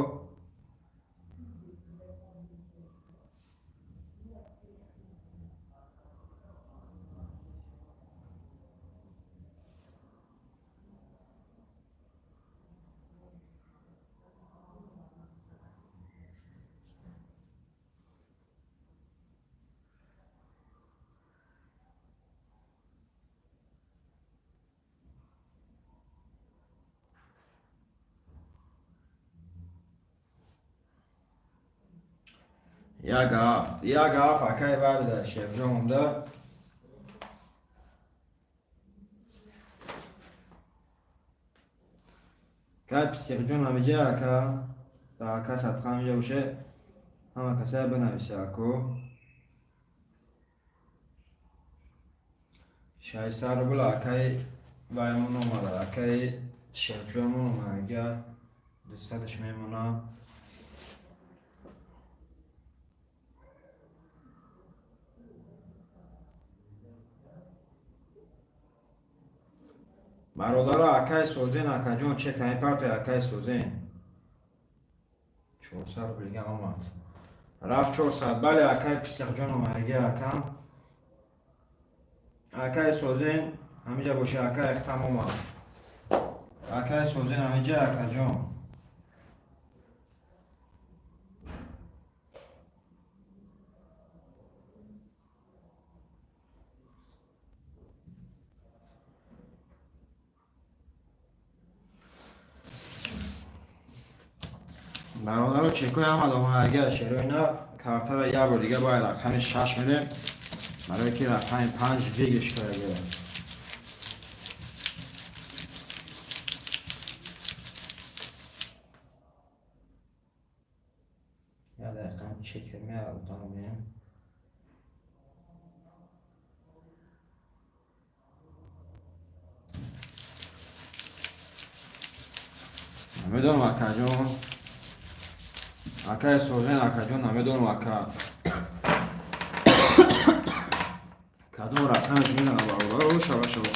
Як ҳафт, як ҳафт, акаи вабида, Шефҷон монда. Кай Писиқҷон ҳамиҷа, ака, ака садқа ҳамиҷа боше, ҳама касая бинависе, аку. 600 рубл акаи ваймон омада, акаи Шефҷонмон омада, 200-аш мемонам. Бародаро, акаи Созен, акаҷон, че таин партои, акаи Созен, 400 рублигам омад, рафт 400. Бале, акаи Писиқҷон омадаги, акам. Акаи Созен ҳамиҷа боша, ака, ихтам омад. Акаи Созен ҳамиҷа, акаҷон. Бародаро, чекои ҳама омадаги, шерои на. Картара як бор дига бояд рақами 6 мерем, барое ки рақами 5 выигрыш кардаги. Як дақиқа, чек меарутам. Намедонам, акаҷон, акаи Созен, акаҷон, намедонам, ака, кадом рақамаш медонам, бародаро, шава шава.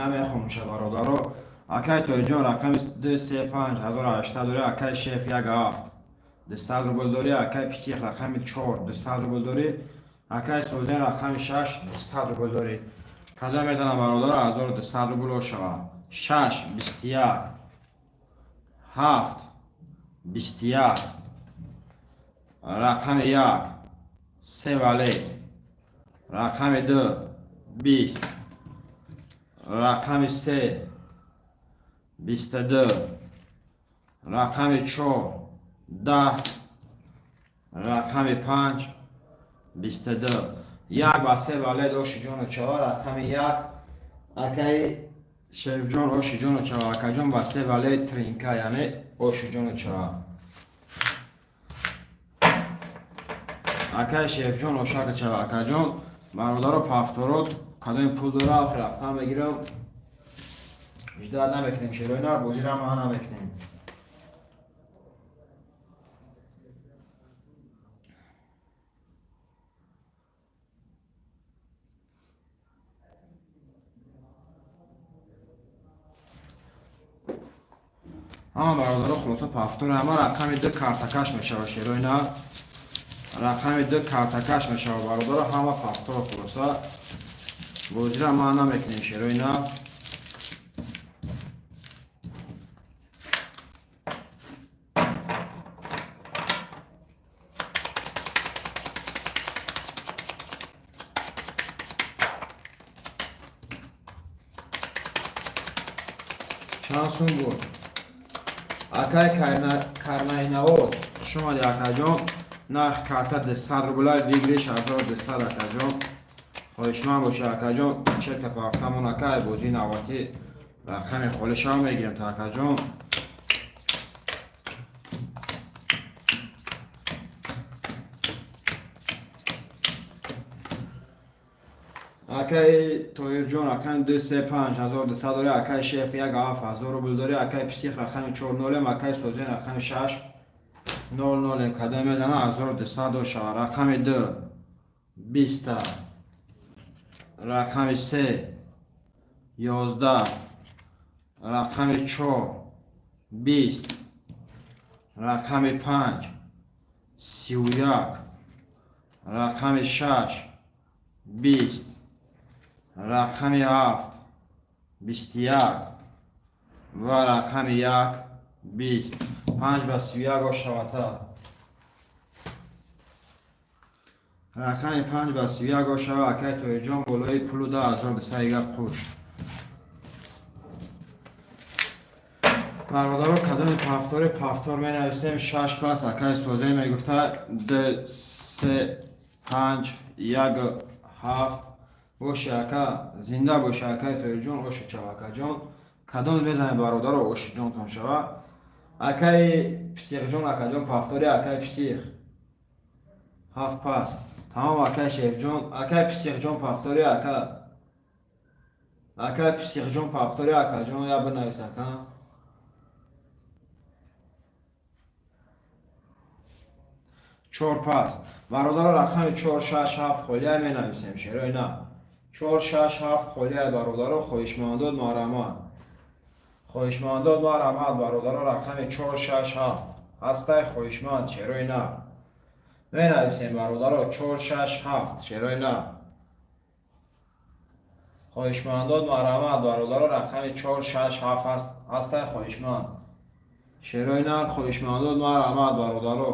Намехонша, бародаро. Акаи Тоҳиҷон рақами 2, 3, 5, 1800 дорӣ. Акаи Шеф, як ҳафт. 200 рубл дорӣ. Акай Псих, рақами 4, 200 рубл дорӣ. Акай Созен, рақами 6, 200 рубл дорӣ. Кадом мезанам, бародар? 1200 рубл ошава. 6, 21, 7, 21, рақами 1, се валет, рақами 2, 20, рақами 3, 22, рақами 4, 10, рақами 5, 22. Як ба се валет, оши ҷону чава. Рақами 1, акаи Шерифҷон, оши ҷону чава. Акаҷон, ба се валет тринка, яъне оши ҷону чава. Акаи Шерифҷон, ошака чава, акаҷон. Бародаро, повторот кадоми пул дора, охи рафтан мегирам. Ждать намекунем, шерои нар, бозира ма намекунем. Ҳама бародаро, хулоса, повтор ҳама рақами 2 картакаш мешава, шерои нар, рақами 2 картакаш мешава. Бародаро, ҳама повтор, хулоса, бозира ма намекунем, шерои нар. Чанд сум буд? Акай Карнайнавоз, хуш омадӣ, акаҷон. Нарх карта 200 рубла, выигрыш 1200, акаҷон. Хоҳишманд боша, акаҷон, чета пафтамон, акай. Бозии навбатӣ рақами холишаро мегирем та, акаҷон. Акаи Тоҳирҷон, рақами 2, 3, 5, 1200 дорӣ. Акаи Шеф, 1, 7, 1000 рубл дорӣ. Акаи Псих, рақами 4, нолем. Акаи Созен, рақами 6, 0, нолем. Кадом мезана, 1200 дошава. Рақами 2, 20, рақами 3, 11, рақами 4, 20, рақами 5, 31, рақами 6, 20, рақами 7, 21 ва рақами 1, 20. Панҷ ба 31 ошавата. Рақами панҷ ба 31 ошава, акай Тоҳирҷон, болои пулу 10200 ига қуш. Бародаро, кадоми повтори, повтор менависем. Шаш пас, акай Созе мегуфта. Д, се, панҷ, як, ҳафт. Боши, ака, зинда боши, акай Тоҳирҷон, оши чав, акаҷон. Кадом мезанем, бародаро, оши ҷонтон шава. Акаи Психҷон, акаҷон, повтори. Акаи Псих, ҳафт паст, тамом. Акаи Шерифҷон, акаи Психҷон, повтори, ака. Акаи Психҷон, повтори, акаҷон, я бинавис, ака. Чор паст, бародаро, рақами чор, шаш, ҳафт холия менависем, шерои на. Чор, шаш, ҳафт холия, бародаро. Хоҳишмандод, марҳамат. Хоҳишмандод, марҳамат, бародаро. Рақами чор, шаш, ҳафт ҳастай, хоҳишманд, шерои на, менависем, бародаро. Чор, шаш, ҳафт, шерои на. Хоҳишмандод, марҳамат, бародаро. Рақами чор, шаш, ҳафт ҳастай, хоҳишманд, шерои нар. Хоҳишмандод, марҳамат, бародаро.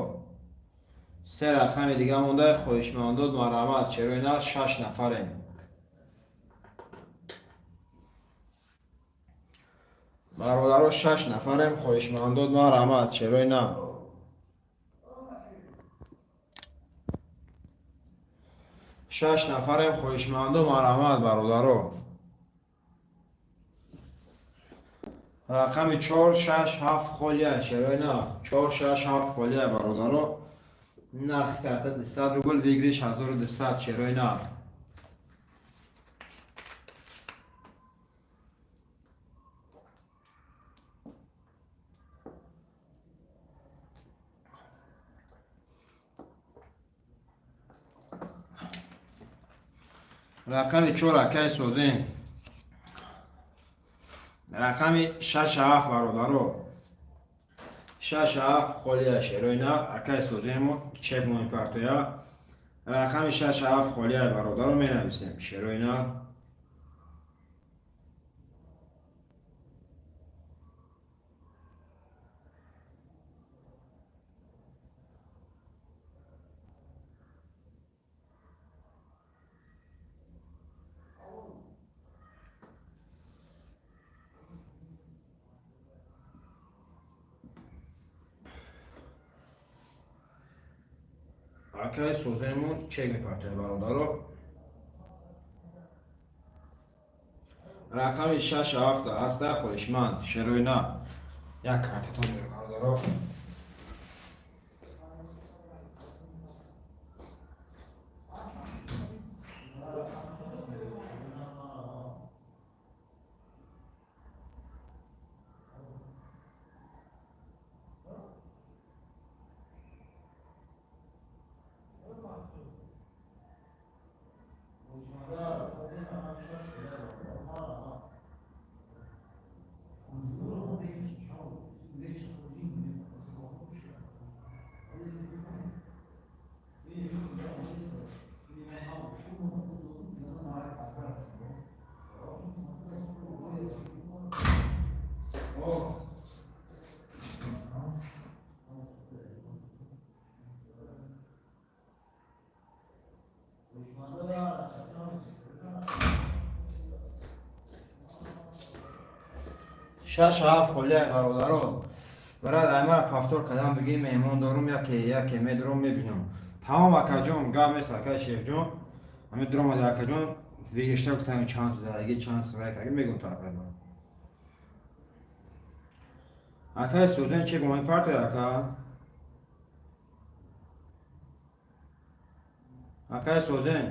Се рақами дига монда. Хоҳишмандод, марҳамат, шерои нар. Шаш нафарем, бародаро, шаш нафарем. Хоҳишмандод, марҳамат, шерои нар. Шаш нафарем. Хоҳишмандо, марҳамат, бародаро. Рақами чор, шаш, ҳафт холия, шерои нар. Чор, шаш, ҳафт холия, бародаро. Нархи карта 200 рубл, выигрыш 1200, шерои нар. Рақами чор, акай Созем. Рақами шаш, ҳафт, бародаро. Шаш ҳафт холия, шерои нар. Акай соземо чек мепартоя. Рақами шаш ҳафт холия, бародаро, менависем, шерои нар. Акай соземон чек мепартоя, бародаро. Рақами шаш ҳафта ҳаста, хоҳишманд, шерои нар. Як картатон беру, бародаро. Шаш ҳафт холия, бародаро. Брат, аймара повтор кардам, бигӣ, меҳмон дорум, яке яке медурам, мебинам. Тамом, акаҷон, гап нест, акай шефҷон. Ами дуромади, акаҷон, вигишта гуфтам, чанд задаги, чанд сирай карги, мегум то акай. Акай сӯзен чӣ гумони партоя, ака? Акай сӯзен.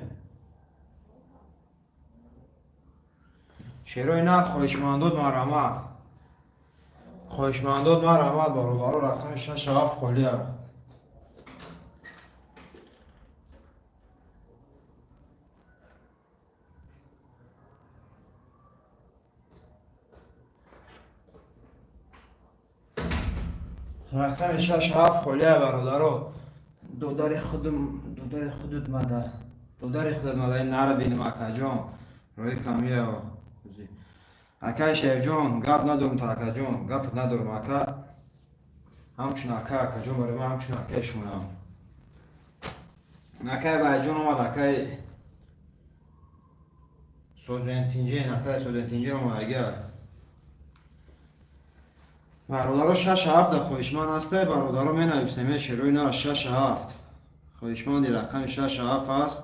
Шерои нар, хоҳишмандод, марҳамат. Хоҳишмандод, марҳамат, бародаро, рақами шаш ҳафт холия. Рақами шаш ҳафт холия, бародаро. Додари худум, додари худут мада. Додари худут мада, ин нара бинем, акаҷон. Рои камия. Акай шефҷон, гап надорум та, акаҷон, гап надорум, ака. Ҳамчун ака, акаҷон, барои ман ҳамчун акаи шумоям. Акай Байҷон омад, акай Созентинҷен, акай Созентинҷен омад, агар. Бародаро, шаш ҳафта хоҳишманд ҳастай, бародаро, менависем, шерои нар, шаш ҳафт. Хоҳишманди рақами шаш ҳафт аст.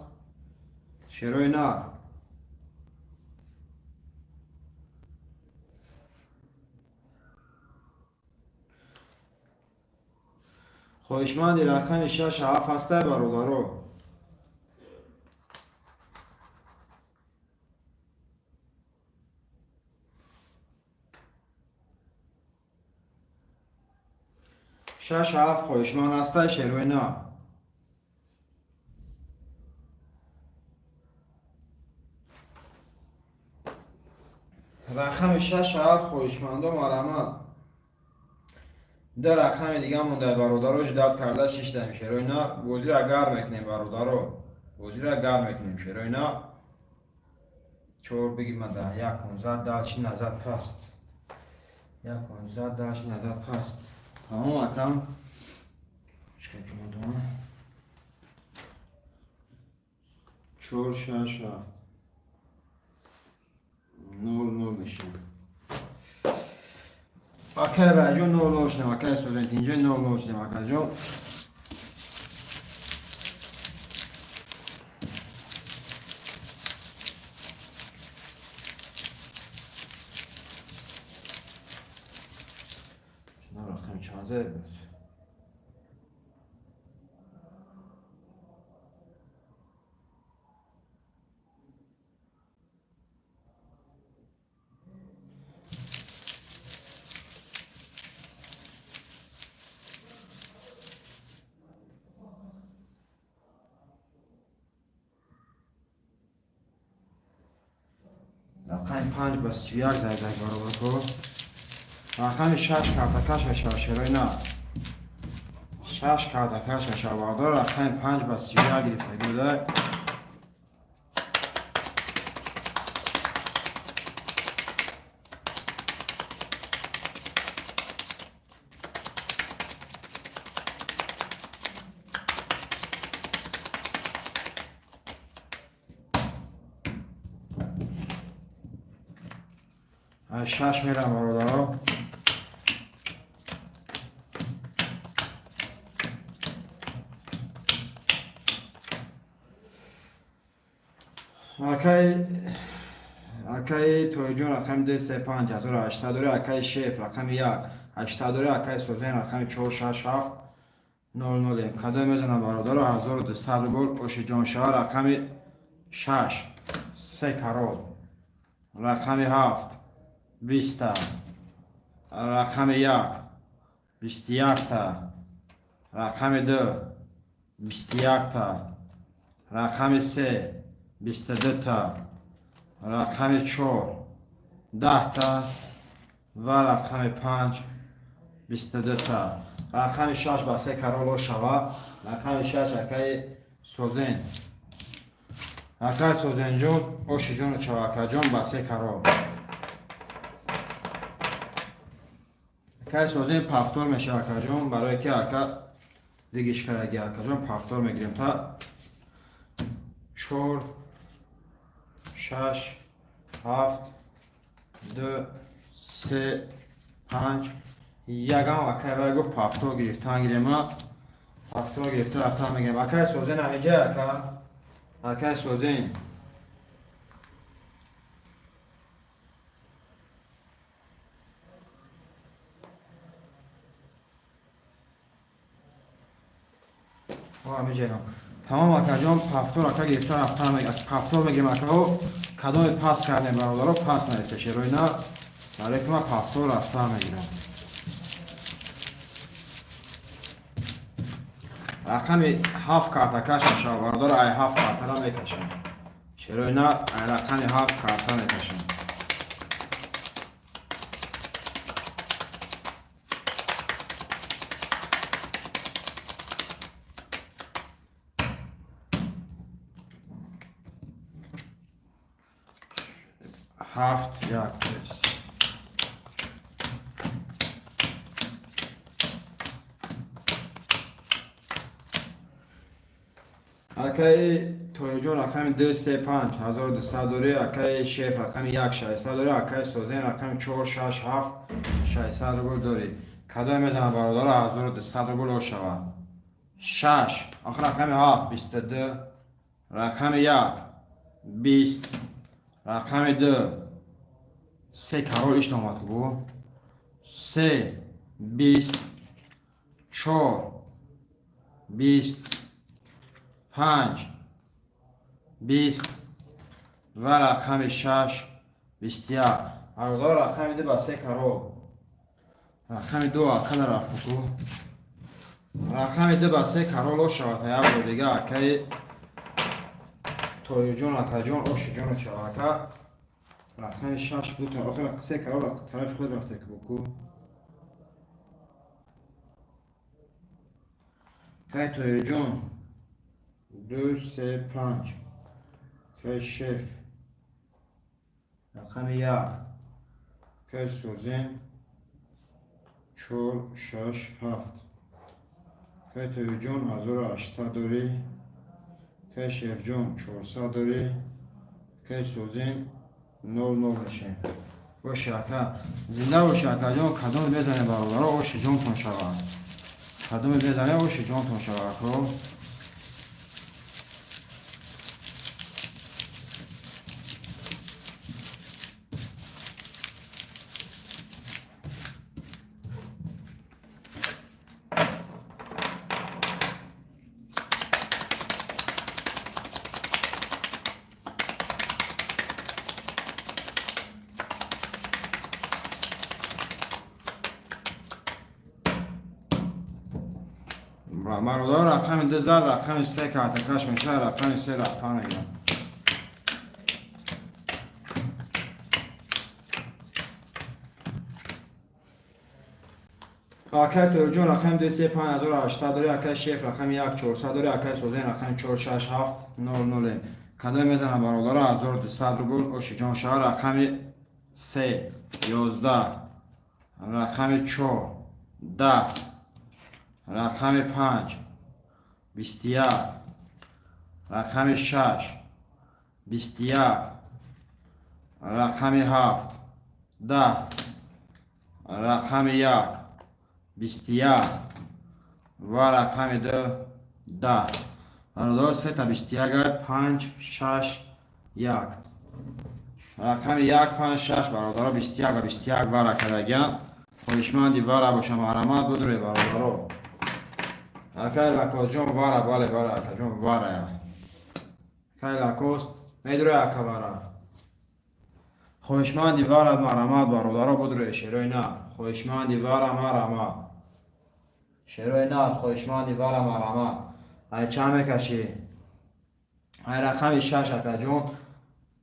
Шерои нар. Хоҳишманди рақами шаш ҳафт ҳастай, бародаро. Шаш ҳафт хоҳишманд ҳастай, шерои нар. Рақами шаш ҳафт, хоҳишмандо, марҳамат. Ду рақами дига монда, бародаро, ждать карда шиштаем, шерои нар. Бозиро гарм мекунем, бародаро. Бозиро гарм мекунем, шерои нар. Чор биги мада, як 15, дальше назад паст. Як 15, дальше назад паст. Тамом, акам. Чикар ҷумадон? Чор, шаш, ҳафт. Нол, нол мешавад. Акай Раҷон, нол нол шудем, акай Сулентинҷон, нол нол шудем, акаҷон. Рақами чанд зада буд? Рақами панҷ ба 31 зайдак, бародарко. Рақами шаш картакаш мешавад, шерои нар. Шаш картакаш мешавад, бародар. Рақами панҷ ба 31 гирифтагӣ буда. Шаш мерам, бародаро. Акаи Тоиҷон рақами ду, се, панҷ, 1800 дори. Акаи Шеф рақами як, 800 дори. Акаи Созен рақами чор, шаш, ҳафт, нол, нолем. Кадом мезанам, бародаро? 1200 рубл ошиҷон шава. Рақами шаш, се карол. Рақами ҳафт, 20-та. Рақами як, 21-та. Рақами ду, 21-та. Рақами се, 22-та. Рақами чор, 10-та ва рақами панҷ, 22-та. Рақами шаш ба се кароло шава. Рақами шаш, акаи Созен, акаи Созенҷон, ошиҷону чавакаҷон, ба се карол. Акаи Созен, повтор мешава, акаҷон, барое ки ака дигиш кардаги. Акаҷон, повтор мегирем. Та чор, шаш, ҳафт, ду, се, панҷ, ягам. Акай вай гуфт, повтор гирифтан гирема, повтор гирифта рафтан мегирем. Акай Созен ҳамиҷа, ака, акай Созен. Ҳамиҷаям тамом, акаҷон. Повтор, ака, гирифта рафтан, повтор мегирем. Акао, кадоме пас кардем, бародаро, пас нависта шерои на, барое ки ман повтор рафтан мегирам. Рақами ҳафт картакаш мешавад, бародаро. Ай ҳафт картара мекашам, шерои на, ай рақами ҳафт карта мекашам. Ҳафт, як. Акаи Тоиҷон рақами ду, се, панҷ, 1200 дорӣ. Акаи Шеф рақами як, 600 дорӣ. Акаи Созен рақами чор, шаш, ҳафт, 600 рубл дорӣ. Кадоме мезанад, бародаро? 1200 рубл шавад. Шаш, охир рақами ҳафт, 22. Рақами як, 20. Рақами ду, се карол ишт омад бу. Се, 20. Чор, 20. Панҷ, 20 ва рақами шаш, 21. Бародар, рақами ду ба се карол. Рақами ду акана рафтку. Рақами ду ба се кароло шавад. Як бор дига, акаи Тоирҷон, акаҷон, ошиҷону чавака. Рақами шаш буд. Охир се карол тарафи худ рафта ку. Акаи Тоирҷон, ду, се, панҷ. Акаи Шеф рақами як. Акаи Созен чор, шаш, ҳафт. Акаи Тоирҷон, 1800 дорӣ. Акаи Шефҷон, 400 дорӣ. Акаи Созен, нол, нол мешем. Боши, ака, зинда боши, акаҷон. Кадоме мезане, бародаро, оши ҷонтон шавад. Кадоме мезане, оши ҷонтон шавад, ако. Бародар, рақами ду зад, рақами се картакаш мешавад. Рақами се рафтан мегирам. Акай Тоирҷон рақами 2 3 5800 дори, акай Шеф рақами 1 400 дори, акай Созен рақами 4 6 7 0 0. Кадом мезана, бародаро? 1200 рубл ошиҷон шава. Рақами 3 11, рақами 4 10, рақами 5 21, рақами 6 21, рақами 7 10, рақами 1 21 ва рақами 2 10. Бародаро, сета 21, 5 6 1, рақами 1 5 6. Бародаро, 21 ва 21 вара кардагиам. Хоҳишманди вара боша, марҳамат, будуре, бародаро. Акай Лакосҷон, вара, бале, вара, акаҷон, варая. Акай Лакос медуре, ака, вара. Хоҳишманди вара, марҳамат, бародаро, будуре, шерои на. Хоҳишманди вара, марҳамат, шерои на. Хоҳишманди вара, марҳамат. Ай чанд мекашӣ? Ай рақами 6, акаҷон,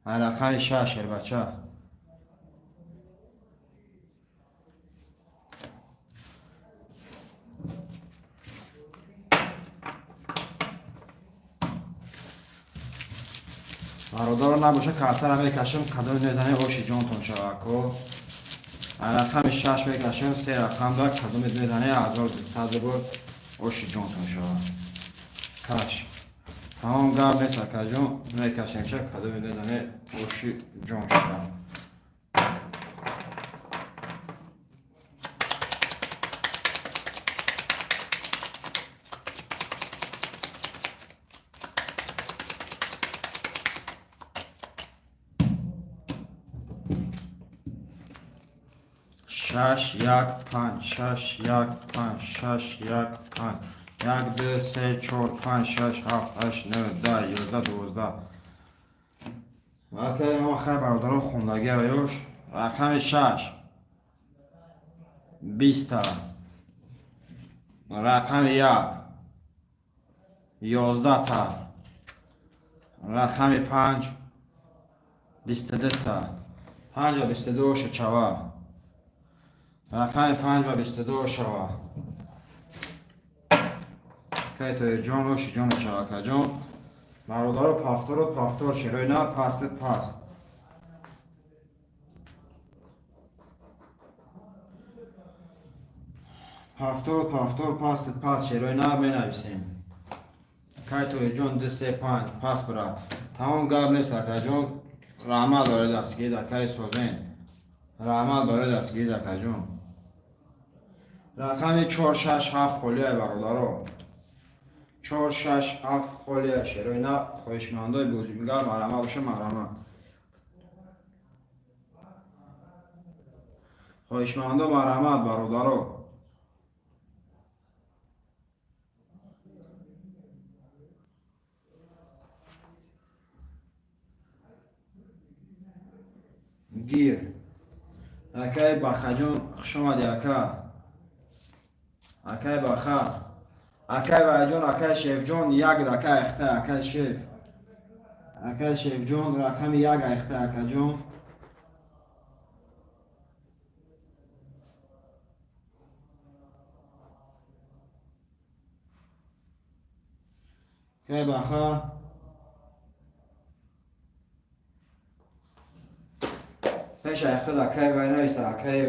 ай рақами 6, шербача. Бародаро, набоша, картара мекашам, кадоми мезане, оши ҷонтон шава, ко. Ай рақами 6 мекашам, се рақам да, кадоми мезане, 1200 рубл оши ҷонтон шава. Каш, тамом, гап нест, акаҷон, мекашем ша, кадоми мезане, оши ҷон шава. Шаш як панҷ, шаш як панҷ, шаш як панҷ, як, ду, се, чор, панҷ, шаш, ҳафт, ҳашт, нӯ, 10, 11, 12. Акай ама хай, бародаро, хондагиа ёш. Рақами 6 20-та, рақами 1 11-та, рақами 5 22-та. Панҷ ва 22 шава. Рақами 5 ва 22 шава. Кай Тоирҷон, оши ҷон шава, акаҷон. Бародаро, повтору повтор, шерои на, паст паст. Повтор, повтор, паст паст, шерои на менависем. Кай Тоирҷон, ду се панҷ, пас бира. Тамом, гап нест, акаҷон. Раҳмат барои дастгирид, акаи Созен. Раҳмат барои дастгирид, акаҷон. Рақами 4 6 7 холия, бародаро. 4 6 7 холия, шерои на. Хоҳишмандои бозингар, марҳамат боша, марҳамат. Хоҳишмандо, марҳамат, бародаро. Гир, акай Бахаҷон, хушомадӣ, ака, акай Баха, акай Вайҷон, акай Шефҷон, як дака айхта, акай Шеф, акай Шефҷон, рақами 1 айхта, акаҷон. Акай Баха. Пеш айхта акай Вай нависта, акай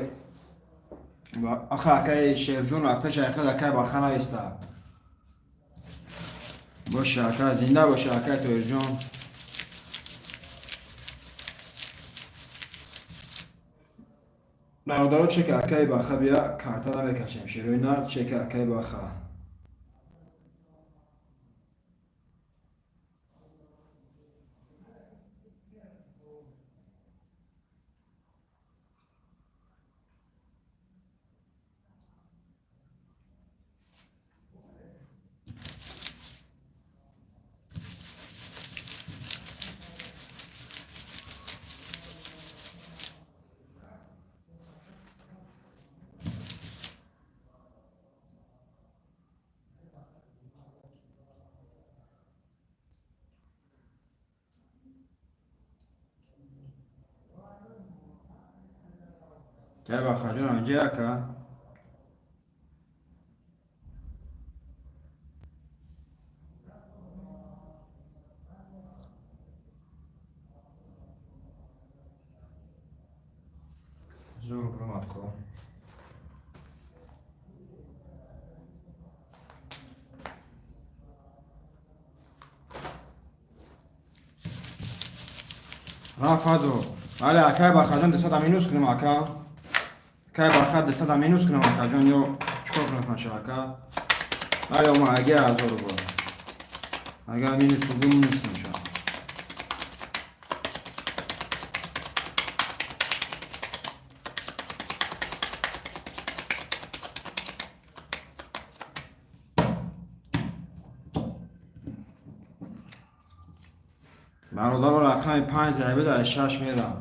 аха, акай Шефҷон, пеш айхта акай Баха нависта. Боша, ака, зинда боша, акай Тоирҷон. Бародаро, чека акай Баха бия, карта намекашем, шерои нар, чека акай Баха. Акай Бахаҷон, анҷа, ака. Омад ко. Рафазо. Бале, акай Бахаҷон, 200 минус кунам, ака. Акай Баха, 200 минус кунам, акаҷон, ё чикор кунам наша, ака? Бале, ома аге 1000 рубл. Агар минус кунам, минус кунам. Бародаро, рақами 5 зарби дар 6 мерам.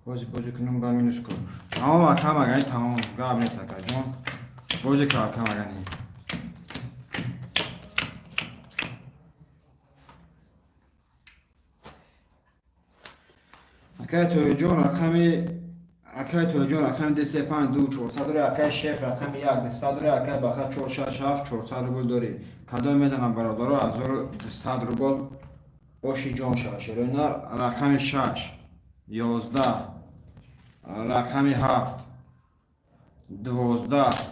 Бози бози кунам, ба минус кун. Тамом, акам, агани тамом, гап нест, акаҷон. Бози ка, акам, агани. Акай Тоҷон, рақами акай Тоҷон, рақами 2 3 5 2 400 дори, акай Шеф, рақами 1 200 дори, акай Баха 4 6 7 400 рубл дори. Кадом мезанам, бародаро, 1200 рубл оши ҷон шава, шерои нар. Рақами 6 11, рақами 7 12,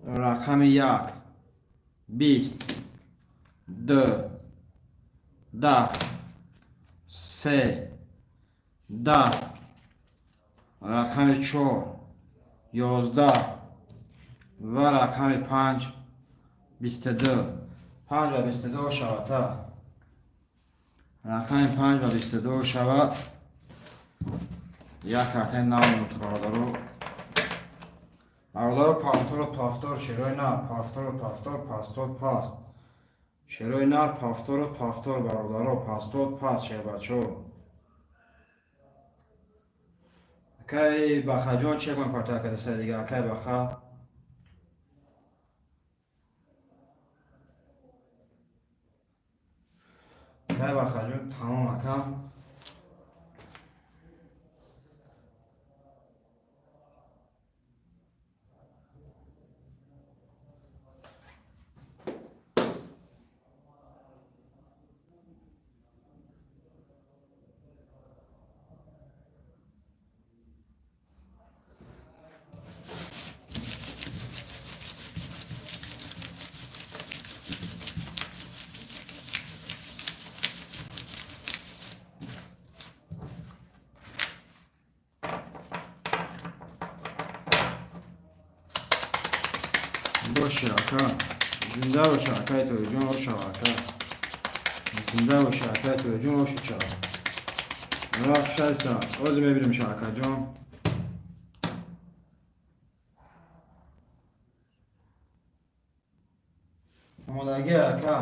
рақами 1 20, 2 10, 3 10, рақами 4 11 ва рақами 5 22. 5 ва 22 шавата. Рақами 5 ва 22 шавад. Як картаи нав муд, бародаро. Бародаро, повтору повтор, шерои нар, повтору повтор, пастод паст. Шерои нар, повтору повтор, бародаро, пастод паст, шербачо. Акай Бахаҷон, чек кун карта кадаса дига, акай Баха. Акай Бахаҷон, тамом, ака. Боши, ака. Зинда боши, акай Тоҷон, ошава, ака. Зинда боши, акай Тоҷон, оши чава. Рафт шайса, ози мебинем ша, акаҷон. Омодагӣ, ака.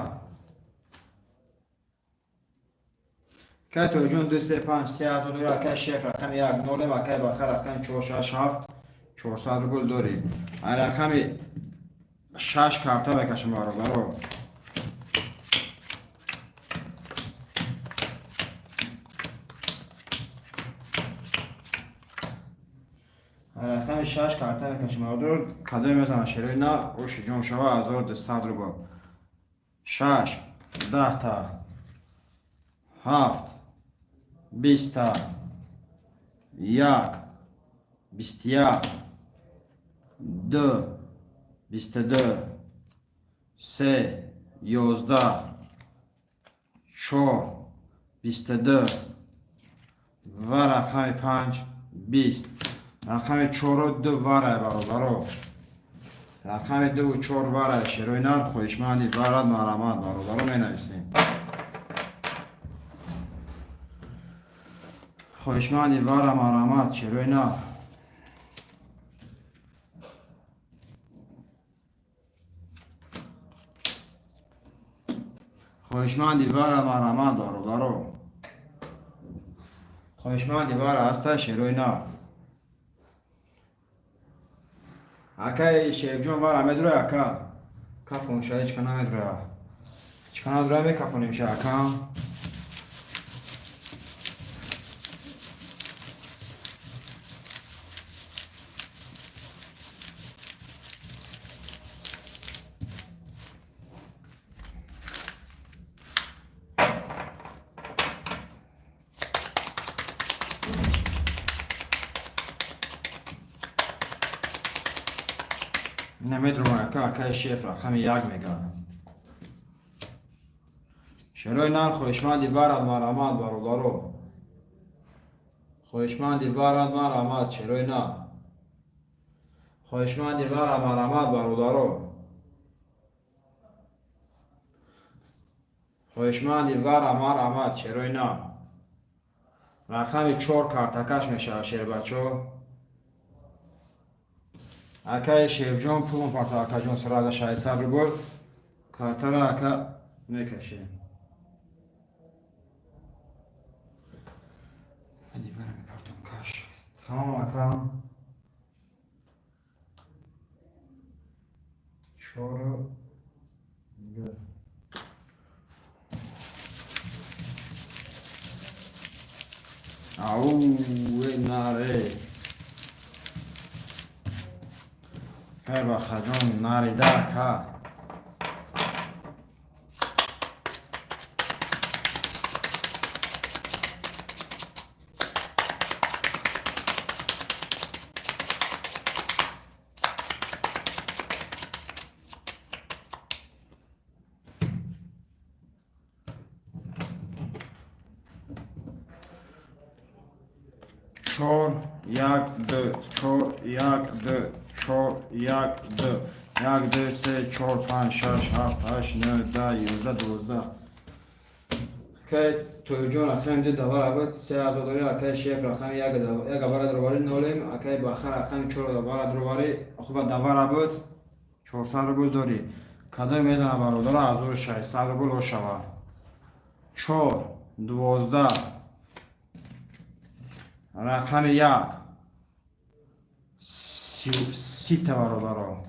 Акай Тоҷон, 2 3 5 3 ҳазор дори, акай Шеф, рақами 1 нолем, акай Баха, рақами 4 6 7 400 рубл дори. Ай рақами 6 карта мекашам, бародаро. Рақами 6 карта мекашам, бародаро. Кадоме мезанам, шерои нар, оши ҷон шава, 1200 рубл. 6 10 та, 7 20 та, 1 21, 2 22, 3 11, 4 22 ва рақами 5 20. Рақами 4 2 варай, бародаро. Рақами 2 4 варай, шерои нар. Хоҳишманди варад, марҳамат, бародаро, менависем. Хоҳишманди вара, марҳамат, шерои нар. Хоҳишманди вара, марҳамат, бародаро. Хоҳишманди вара ҳаста, шерои нар. Акай Шерифҷон, вара медурай, ака? Кафонша, ҳеч ка намедурая. Ҳеч ка надурая, мекафонимша, ака. Намедонам, ака, акаи шеф рақами як мега. Шерои нар, хоҳишманди варад, марҳамат, бародаро. Хоҳишманди варад, марҳамат, шерои нар. Хоҳишманди варад, марҳамат, бародаро. Хоҳишманди вара, марҳамат, шерои нар. Рақами чор картакаш мешавад, шербачо. Акаи шефҷон, пулм парто, акаҷон, сразу 600 рубл картара ака мекашем. Тамом, ака. Чору ду. Ау, наре. Хай, бахаҷон, нарида, ака. Чор, як, ду, чор, як, ду, чор, як, ду, як, ду, се, чор, панҷ, шаш, ҳафт, ҳашт, нӯ, 10, 11, 12. Акай Тоирҷон, рақами ду давара буд, 3000 дорӣ. Акай шеф, рақами як авара дроварӣ, нолем. Акай Баха, рақами чор давара дроварӣ, хуба давара буд, 400 рубл дорӣ. Кадом мезана, бародаро? 1600 рубл ошава. Чор, 12, рақами як, 30-та, бародаро,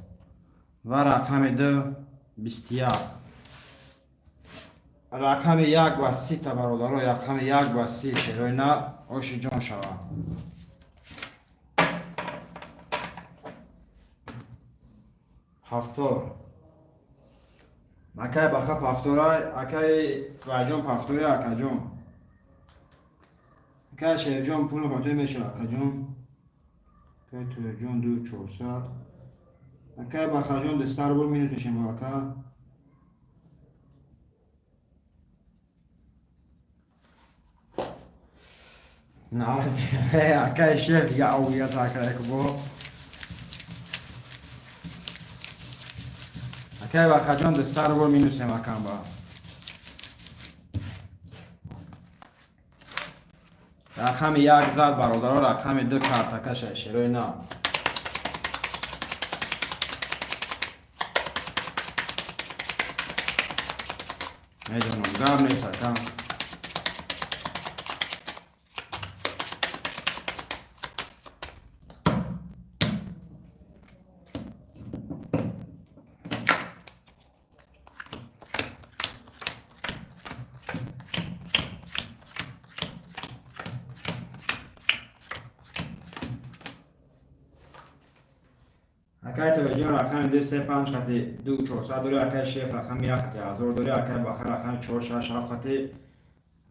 ва рақами ду, 21. Рақами як ба 30-та, бародаро, рақами як ба 30. Шерои нар, оши ҷон шавад. Ҳафтор. Акай Баха пафторай, акай Вайҷон пафтори, акаҷон. Акай Шерифҷон, пули хотир мешавад, акаҷон. Акай Тоирҷон, ду 400. Акай Бахаҷон, 200 рубл минус мешем бо ака. На, акай шеф дига ауя сакра бо. Акай Бахаҷон, 200 рубл минусем акам ба. Рақами як зад, бародаро, рақами ду картакаша, шерои нав. Медонам, гап нест, акам. Акай Тоҳирҷон, рақами ду, се, панҷ хати, ду 400 дорӣ. Акай шеф, рақами як хати, 1000 дорӣ. Акай Баха, рақами чор, шаш, ҳафт хати,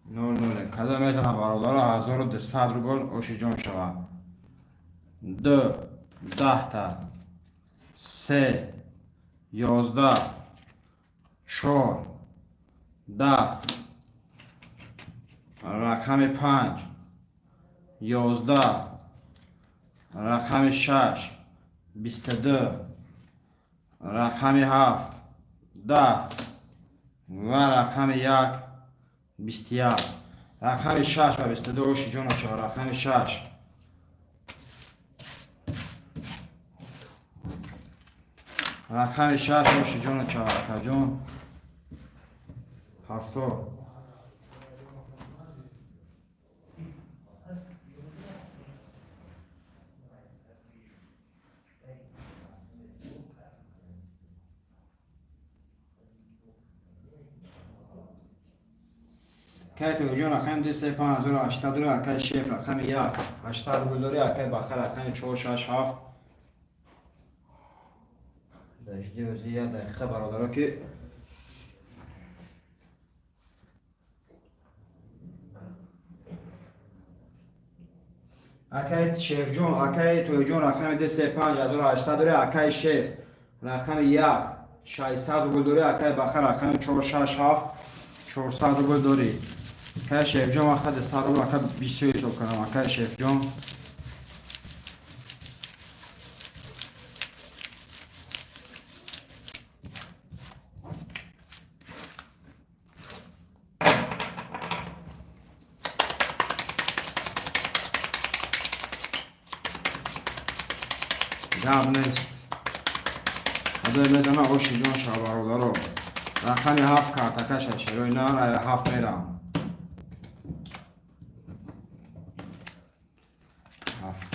нол ноле. Кадом мезанам, бародаро? 1200 рубл ошиҷон шавад. Ду, 10-та, се, 11, чор, 10, рақами панҷ, 11, рақами шаш, 22, рақами ҳафт, 10 ва рақами як, 21. Рақами шаш ва 22, оши ҷоно чор. Рақами шаш, рақами шаш, оши ҷоно чор, акаҷон. 70. Акай Тоҳирҷон, рақами ду, се, 5800 дорӣ. Акай шеф, рақами як, 800 рубл дорӣ. Акай Баха, рақами чор, шаш, ҳафт. Дажди ози як дақиқа, бародаро, ки акай шефҷон. Акай Тоҳирҷон, рақами ду, се, 5800 дорӣ. Акай шеф, Рақами як 600 рубл дорӣ, акай Баха. Рақами чор, шаш, ҳафт 400 рубл дорӣ. Акай Шефҷон, вақта 200 рубл, ака, бисёр ҳисоб кардам, акай Шефҷон. Гап нест, адои мезана, оши ҷон шав, бародаро. Рақами ҳафт картакаша, шерои нар, ҳафт мерам. Ҳафт.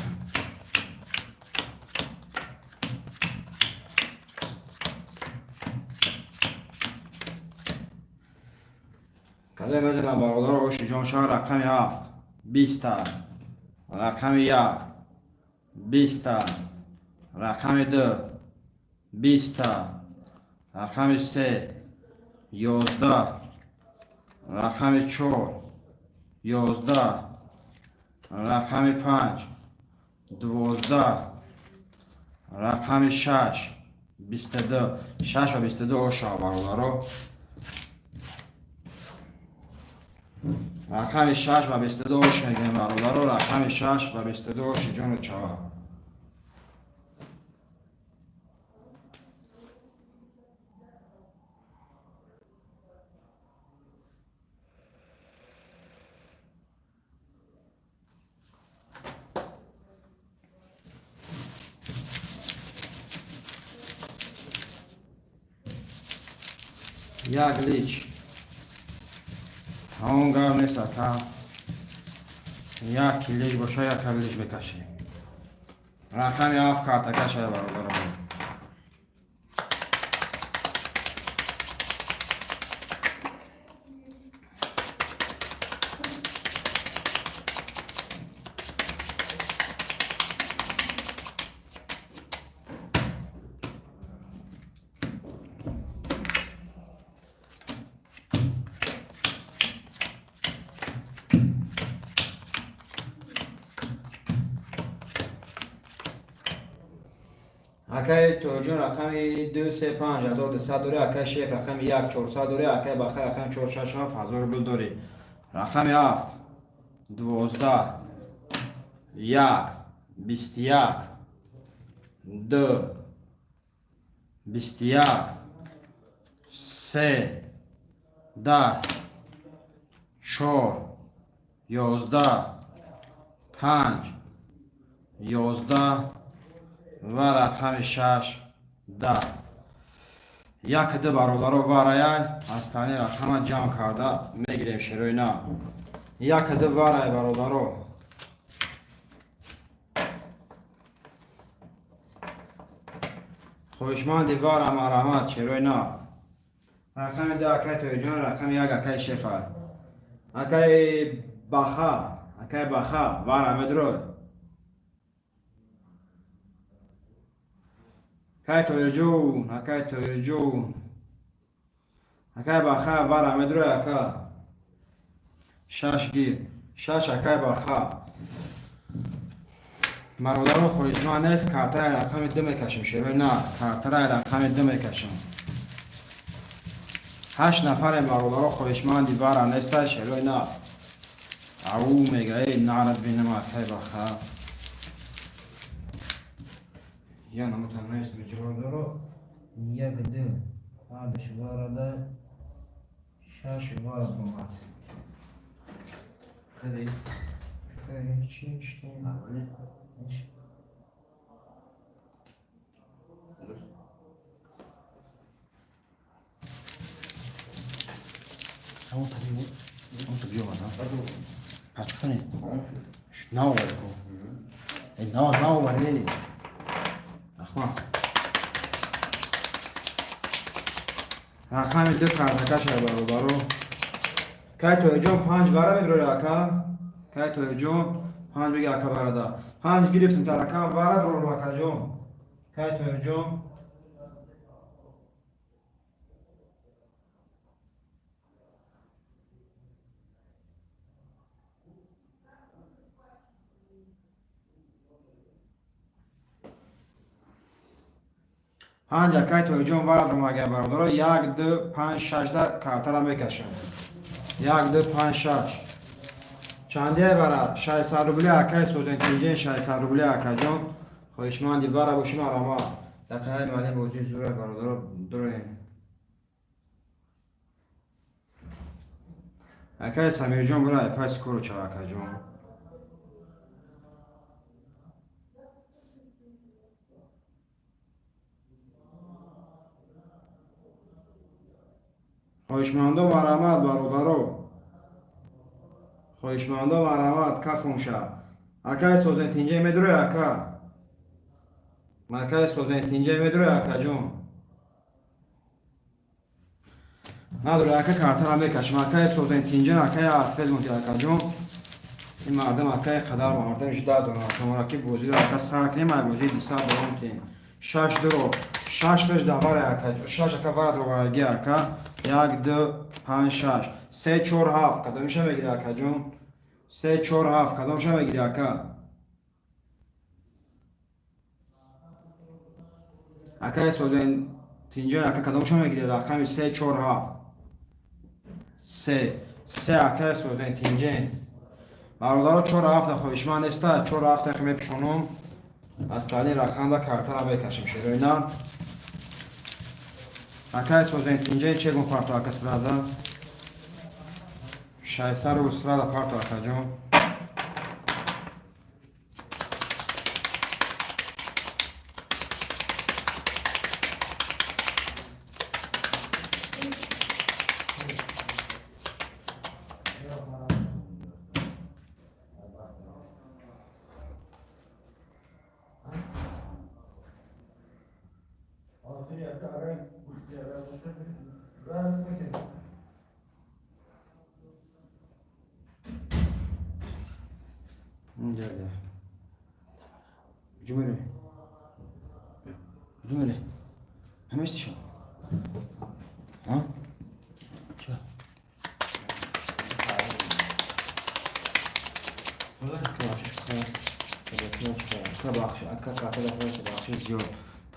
Кадое мезанам, бародаро, оши ҷон шав. Рақами ҳафт 20-та, рақами як 20-та, рақами ду 20-та, рақами се 11, рақами чор 11, рақами панҷ 12, рақами шаш 22. Шаш ва 22 оша, бародаро. Рақами шаш ва 22 ош мегӯем, бародаро. Рақами шаш ва 22, оши ҷону чава. Як лич тамом, гап нест, ака. Як лич боша, як лич бикашем. Рақами ҳафт картакашай, бародаро. Акай Тоҷон, рақами ду, се, панҷ 1200 дорӣ. Акай Шеф, рақами як 400 дорӣ. Акай Баха, рақами чор, шаш, ҳафт 1000 рубл дорӣ. Рақами ҳафт 12, як 21, ду 21, се 10, чор 11, панҷ 11 ва рақами шаш 10. Як ду, бародаро, вараяй астани рақама ҷамъ карда мегирем, шерои на. Як ду варай, бародаро. Хоҳишманди вара, марҳамат, шерои на. Рақами ду акай Тоиҷон, рақами як акай Шефа. Акай Баха, акай Баха, вара медрой. Акай Тоирҷон, акай Тоирҷон, акай Баха, вара медрой, ака. Шаш гир, шаш, акай Баха. Бародаро, хоҳишманд нест, картаи рақами ду мекашем, шерои на. Картаи рақами ду мекашем. Ҳашт нафарем, бародаро, хоҳишманди вара неста, шерои на. Ау мега, эй, нарад бинам, акай Баха. Я намута нест, меҷродаро. Як ду ҳардуш варада, шаш вара бомад. Кади? Чи что? Нормально. Иш. Дурус? Ҳамон таби буд, ҳамон таби омад. Баду. Пачкани. Тамом шуд. Наовари ку. Э, наовари. Рахмат. Рақами ду картакашай, бародаро. Кай Тоиҷон, панҷ вара медрори, ака? Кай Тоиҷон, панҷ биги, ака, барада. Панҷ гирифтем та рақам вара дором, акаҷон. Кай Тоиҷон. Панҷ акай Тоҳирҷон варад омага, бародаро. Як, ду, панҷ, шашда картара мекашам. Як, ду, панҷ, шаш. Чандия вара? 600 рубли, акай Созентинҷен, 600 рубли, акаҷон. Хоҳишманди вара боши, марама. Дар канали маълим бозии зура, бародаро, дуроем. Акай Самирҷон, бура пас кору чава, акаҷон. Хоҳишмандо, марҳамат, бародаро. Хоҳишмандо, марҳамат, кафонша. Акай Созентинҷа медурой, ака? Акай Созентинҷа медурой, акаҷон? Надорӣ, ака, картара мекашам. Акай Созентинҷа, акай ответ монти, акаҷон. Ин мардам, акай, қадар мардам жда дорам шуморо, ки бозиро, ака, сар кунем. Ай бозии дисад давом тем. Шаш дуро, шаш хеш давара, ака, шаш, ака, вара дровараги, ака. Як, ду, панҷ, шаш. Се, чор, ҳафт, кадомиша мегири, акаҷон? Се, чор, ҳафт, кадомша мегири, ака? Акаи Созен тинҷон, ака, кадомша мегири? Рақами се, чор, ҳафт. Се, се, акаи Созен тинҷен. Бародаро, чор, ҳафта хоҳишманд неста? Чор, ҳафта мепӯшонам. Аз тани рақамда картара мекашем, шероина. Акай Созен тинҷен, чегун парто, ака, сразу 600 рубл сразу парто, акаҷон. Gel. Cumhuri. Cumhuri. Hemen işte. Ha? Чё?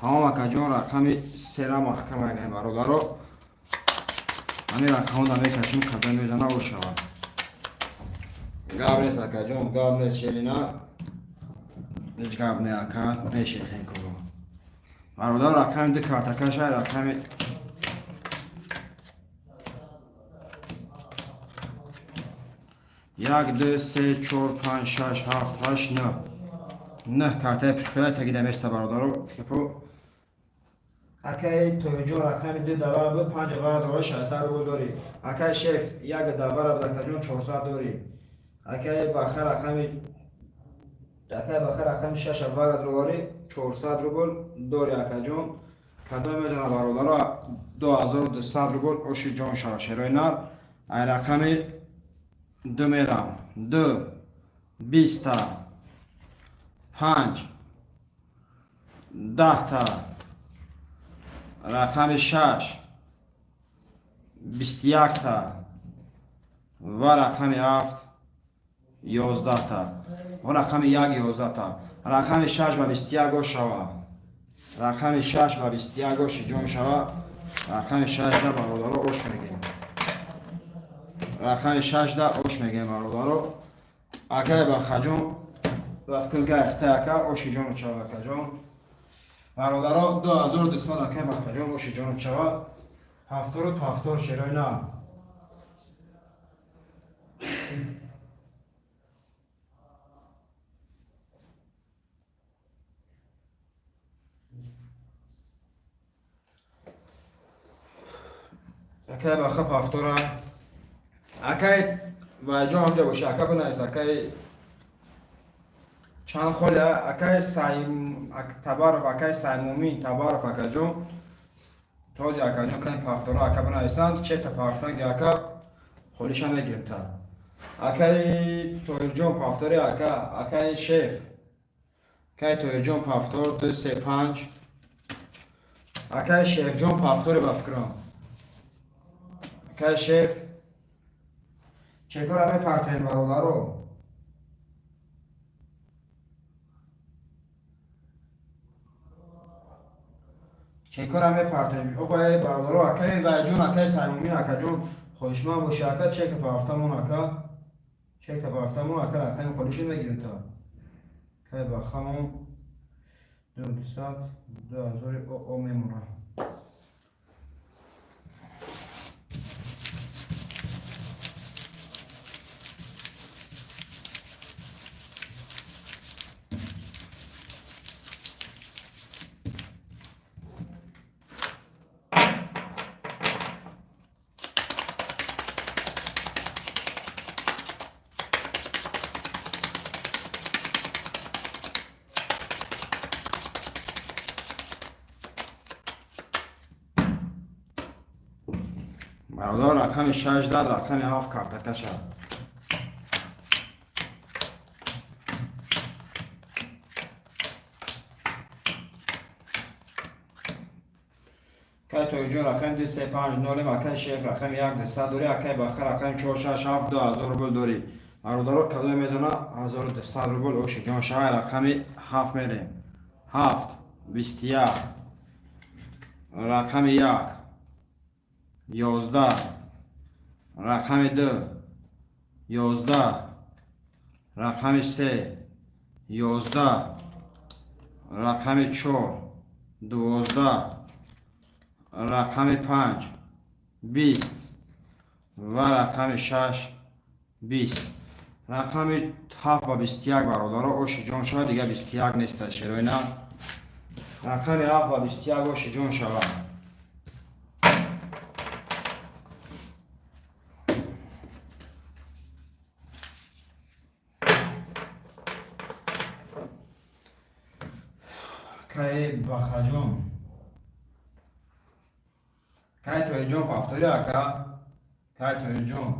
Тамом, акаҷон, рақами сера маҳкам айнаем, бародаро. Ҳамин рақамода мекашем, када мезана, о шавад. Гап нест, акаҷон, гап нест, шерина. Ҳеҷ гап не, ака, мешехем коро. Бародар, рақами ду картакаша, рақами як, ду, се, чор, панҷ, шаш, ҳафт, ҳашт, нӯҳ. Нӯҳ картаи пустоя тагида места, бародаро. Фикрпо. Акаи Тоҳирҷон, рақами ду давара буд, панҷ вара дора, 600 рубл дорӣ. Акаи Шеф, як давара буд, акаҷон, 400 дорӣ. Акаи Баха, рақами, акаи Баха, рақами шаш вара дорӣ, 400 рубл дорӣ, акаҷон. Кадом мезана, бародаро, 2200 рубл оши ҷон шава, шерои нар. Ай рақами ду мерам. Ду, 20-та, панҷ, 10-та, рақами шаш, 21-та ва рақами ҳафт, 11-та ва рақами як, 11-та. Рақами шаш ба 21 ош шава. Рақами шаш ба 21 оши ҷон шава. Рақами шашда, бародаро, ош мегем. Рақами шашда ош мегем, бародаро. Акай Бахаҷон, рафкун ка ихта, ака, оши ҷону чава, акаҷон. Бародаро, 2200, акай Бахаҷон, оши ҷону чава. Ҳафтору ҳафтор, шерои на. Акай Баха, ҳафтора. Акай Вайҷон ҳамҷа боша, ака, бинавис, акай, чанд холи, акай Сайм Табаров, акай Саймумин Табаров, акаҷон. Този, акаҷон, кани пафтора, ака, бинависанд, чета пафтанги, ака, холиша мегирем та. Акай Тоҳирҷон, пафтори, ака, акай Шеф. Акай Тоҳирҷон, пафтор, ду, се, панҷ. Акай Шефҷон, пафтори, ба фикрам. Акай Шеф. Чекора мепартоем, бародаро. Чекора мепартоем. Оқои бародаро, акаи Вайҷон, акаи Саймумин, акаҷон, хоҳишманд боши, ака, чека парафтамон, ака. Чека парафтамон, ака, рақами холиши мегирем та. Кай бахамон 200 2000 о мемона. Бародар, рақами 6 зад, рақами 7 картакаша. Кай Тоиҷон, рақами 2 3 5 0, акай Шеф рақами 1 200 дорӣ, акай Бахар рақами 4 6 7 2000 рубл дорӣ. Бародаро, кадоме мезана 1200 рубл оши ҷон шавай, рақами 7 мерем. 7 21, рақами 1 11, рақами 2 11, рақами 3 11, рақами 4 12, рақами 5 20 ва рақами 6 20. Рақами 7 ба 21, бародаро, оши ҷон шава, дига 21 неста, шерои на. Рақами 7 ба 21, оши ҷон шава. Кай Бахаҷон, кай Тоиҷон, повтори, ака. Кай Тоиҷон,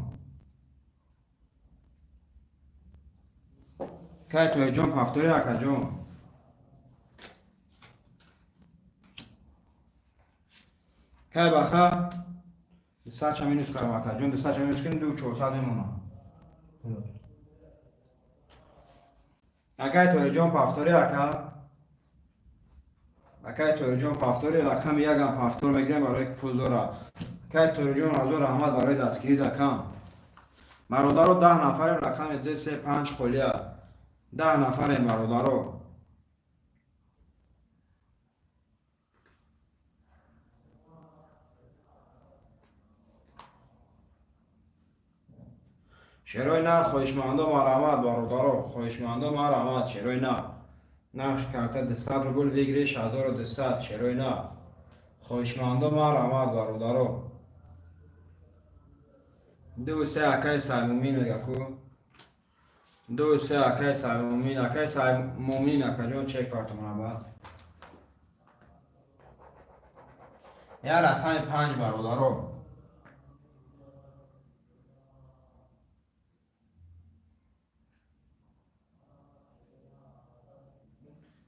кай Тоиҷон, повтори, акаҷон. Кай Баха, 200 ча минус кардам, акаҷон, 200 ча минус кардем, 2400 мемонам. Акай Тоиҷон, повтори, ака. Акай Тоирҷон, повтори, рақами якам повтор мегирем, барое ки пул дора. Акай Тоирҷон, ҳазор раҳмат барои дастгирит, акам. Бародаро, 10 нафарем, рақами 2 3 5 холия. 10 нафарем, бародаро. Шерои нар, хоҳишмандо марҳамат, бародаро, хоҳишмандо марҳамат, шерои нар. Нархи карта 200 рубл, выигрыш 1200, шерои нар. Хоҳишмандо марҳамат, бародаро. Ду се, акай Саймумин мега ку. Ду се, акай Саймумин, акай Саймумин, акаҷон, чек картомона баъд. Я рақами 5, бародаро.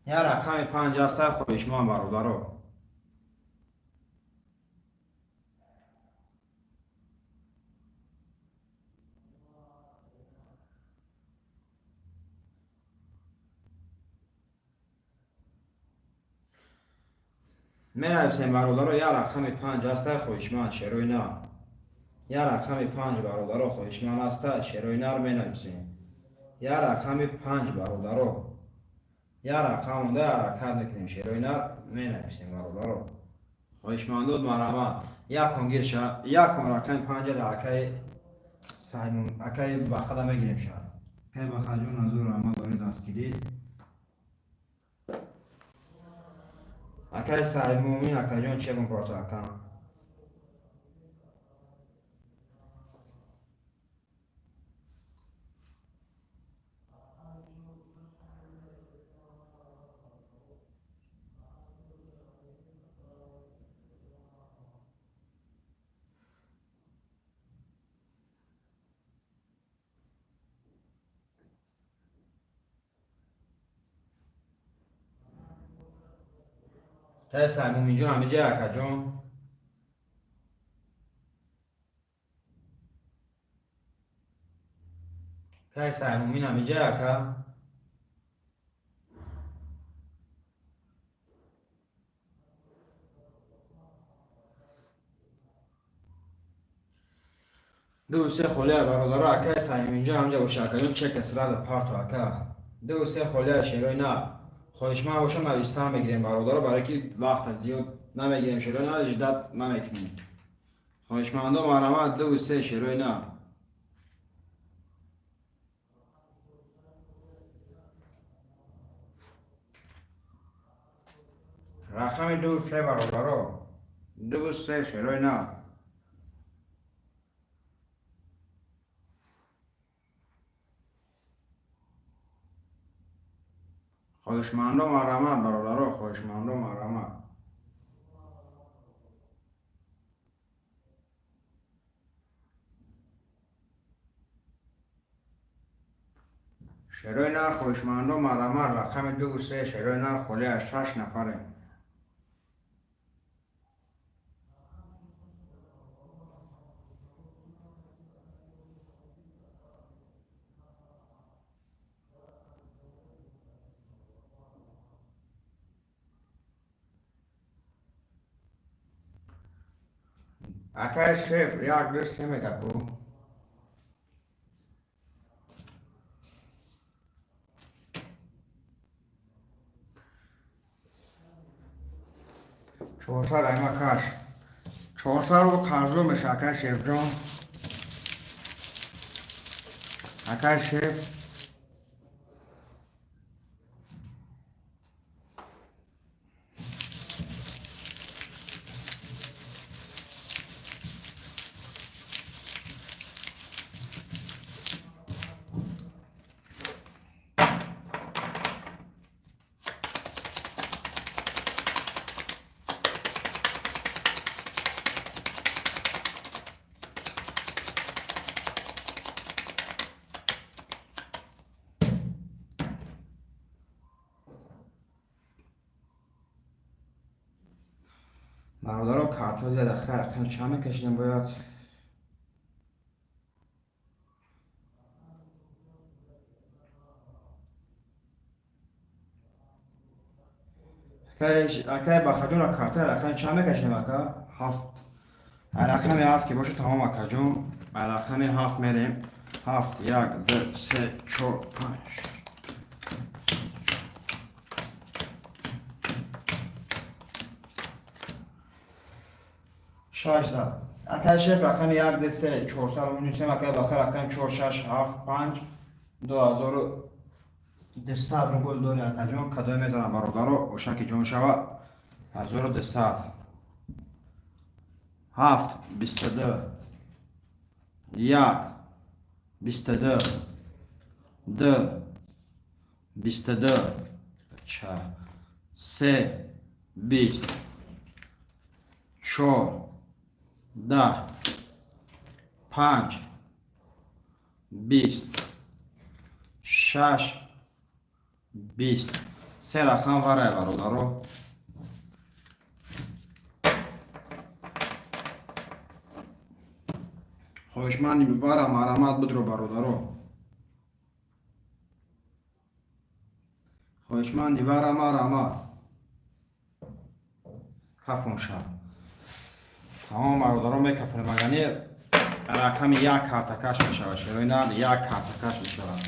Я рақами 5 аста, хоҳишманд, бародаро. Менависем, бародаро, я рақами 5 аста, хоҳишманд, шерои нар. Я рақами 5, бародаро, хоҳишманд аста, шерои нар, менависем. Я рақами 5, бародаро. Я рақам монда, ҳаракат мекунем, шерои нар, менависем, бародаро. Хоҳишмандод марҳамат. Якон гирша, якон рақами 5 да, акаи Саймон, акаи Бахада мегирем ша. Акаи Бахаҷон, ҳазор раҳмат барои дастгирӣ. Акаи Саймумин, акаҷон, чекун корто, ака. Акаи Саймуминҷон, ҳамиҷа, акаҷон. Акаи Саймумин, ҳамиҷа, ака. Ду се холия, бародаро. Акай Саиминҷо ҳамҷа боша, акаён, чека сразу парто, ака. Ду се холия, шерои на. Хоҳишманд боша, навистан мегирем, бародаро, барое ки вақта зиёд намегирем, шерои на, ждать намекунем. Хоҳишмандо, марҳамат, ду се, шерои на. Рақами ду се, бародаро, ду се, шерои на. Хоҳишмандо, марҳамат, бародаро, хоҳишмандо, марҳамат. Шерои нар, хоҳишмандо, марҳамат, рақами ду се, шерои нар, холия, шаш нафарем. Акай шеф, як ду се мегаку. 400 айма каш. 400 рубл қарзо меша, акай шефҷон. Акай шеф. Бародаро, картҳо зиёд, ахир рақам чанд мекашидем бояд? Акай Бахаҷон, карта рақами чанд мекашидем, ака? Ҳафт. Рақами ҳафт ки боша, тамом, акаҷон. Рақами ҳафт мерем. Ҳафт, як, ду, се, чор, панҷ. Шаш зад. Акай шеф, рақами як, ду, се, 400 минусем, акай Баха, рақами чор, шаш, ҳафт, панҷ, 2200 рубл дори, акаҷон. Кадое мезанам, бародаро, ошаки ҷон шава, 1200. Ҳафт, 22, як, 22, ду, 22, ча, се, 20, чор, 10, панҷ, 20, шаш, 20. Се рақам варай, бародаро. Хоҳишманди вара, марҳамат, будро, бародаро. Хоҳишманди вара, марҳамат. Кафон шав. Тамом, бародаро, мекафонем. Агани рақами як картакаш мешавад, шерои нар, як картакаш мешавад.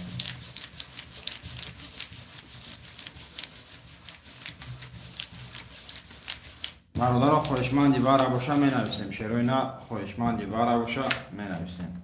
Бародаро, хоҳишманди вара боша, менависем. Шерои нар, хоҳишманди вара боша, менависем.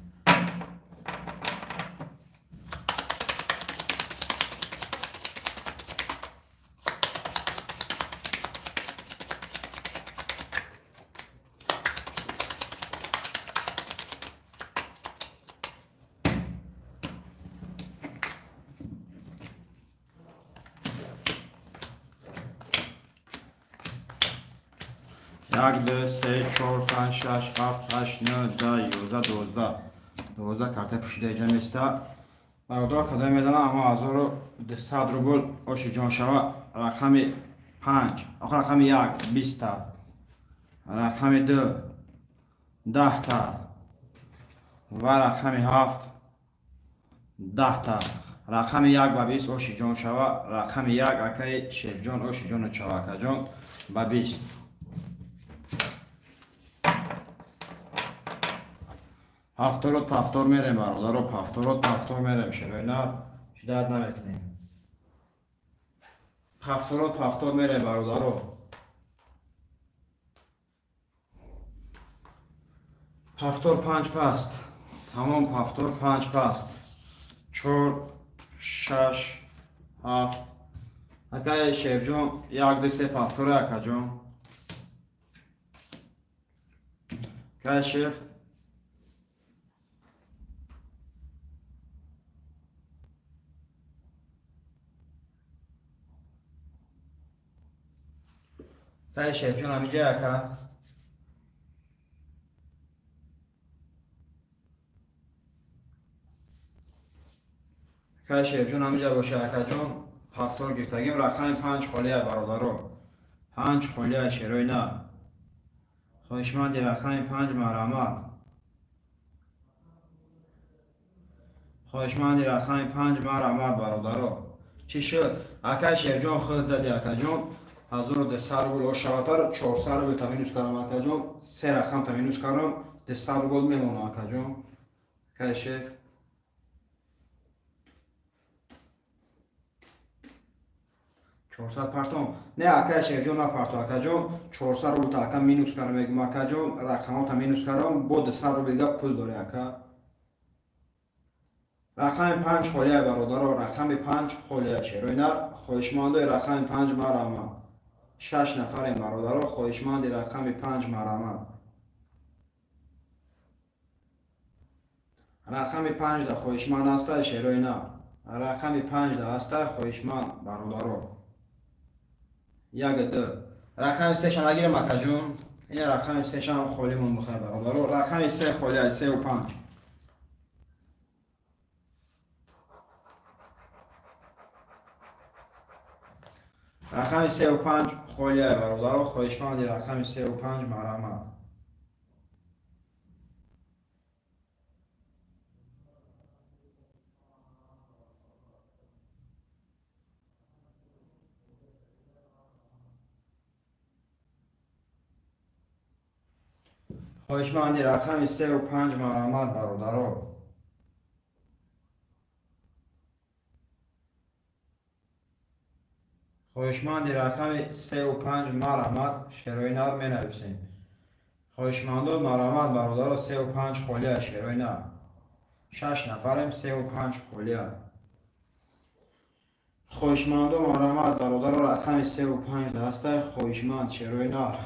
Як, ду, се, чор, панҷ, шаш, ҳафт, ҳашт, нӯ, 10, 11, 12. 12 карта пӯшида иҷа места. Бародаро, кадое мезанам, ама 1200 рубл, оши ҷон шава. Рақами панҷ, охир рақами як, 20-та. Рақами ду, 10-та. Ва рақами ҳафт, 10-та. Рақами як ба 20, оши ҷон шава. Рақами як, акаи шефҷон, оши ҷону чава, акаҷон, ба 20. Повторот повтор мерем, бародаро, повторот повтор мерем, шерои нар, ждать намекунем. Повторот повтор мерем, бародаро. Повтор панҷ паст. Тамом, повтор панҷ паст. Чор, шаш, ҳафт. Акай Шефҷон, як, ду, се повтора, акаҷон. Акай Шеф. Акай Шефҷон, ҳамиҷа, ака. Акай Шефҷон, ҳамиҷа боша, акаҷон. Повтор гирифтагим, рақами панҷ холия, бародаро. Панҷ холия, шерои нар. Хоҳишманди рақами панҷ, марҳамат. Хоҳишманди рақами панҷ, марҳамат, бародаро. Чӣ шуд? Акай Шефҷон, худ зади, акаҷон. 1200 рубл ошаватар, 400 рубл та минус кардам, акаҷон. Се рақам та минус кардам, 200 рубл мемонам, акаҷон. Акай Шеф. 400 партом. Не, акай Шефҷон, напарто, акаҷон. 400 рубл та ака минус кардам, мегум, акаҷон, рақамҳо та минус кардам, бо 200 рубл дига пул дори, ака. Рақами панҷ холия, бародаро, рақами панҷ холия, шерои нар. Хоҳишмандои рақами панҷ, марҳамат. Шаш нафарем, бародаро, хоҳишманди рақами панҷ, марҳамат. Рақами панҷда хоҳишманд ҳаста, шерои нар? Рақами панҷда ҳаста хоҳишманд, бародаро? Як, ду. Рақами сеша нагирем, акаҷон. Ин рақами сешам холӣ мон бихай, бародаро. Рақами се холия, сеу панҷ. Рақами сеу панҷ холия, бародаро. Хоҳишманди рақами сеу панҷ, марҳамат. Хоҳишманди рақами сеу панҷ, марҳамат, бародаро. Хоҳишманди рақами сеу панҷ, марҳамат, шерои нар, менависем. Хоҳишмандо, марҳамат, бародаро, сеу панҷ холия, шерои нар. Шаш нафарем, сеу панҷ холия. Хоҳишмандо, марҳамат, бародаро, рақами сеу панҷ ҳаста хоҳишманд, шерои нар?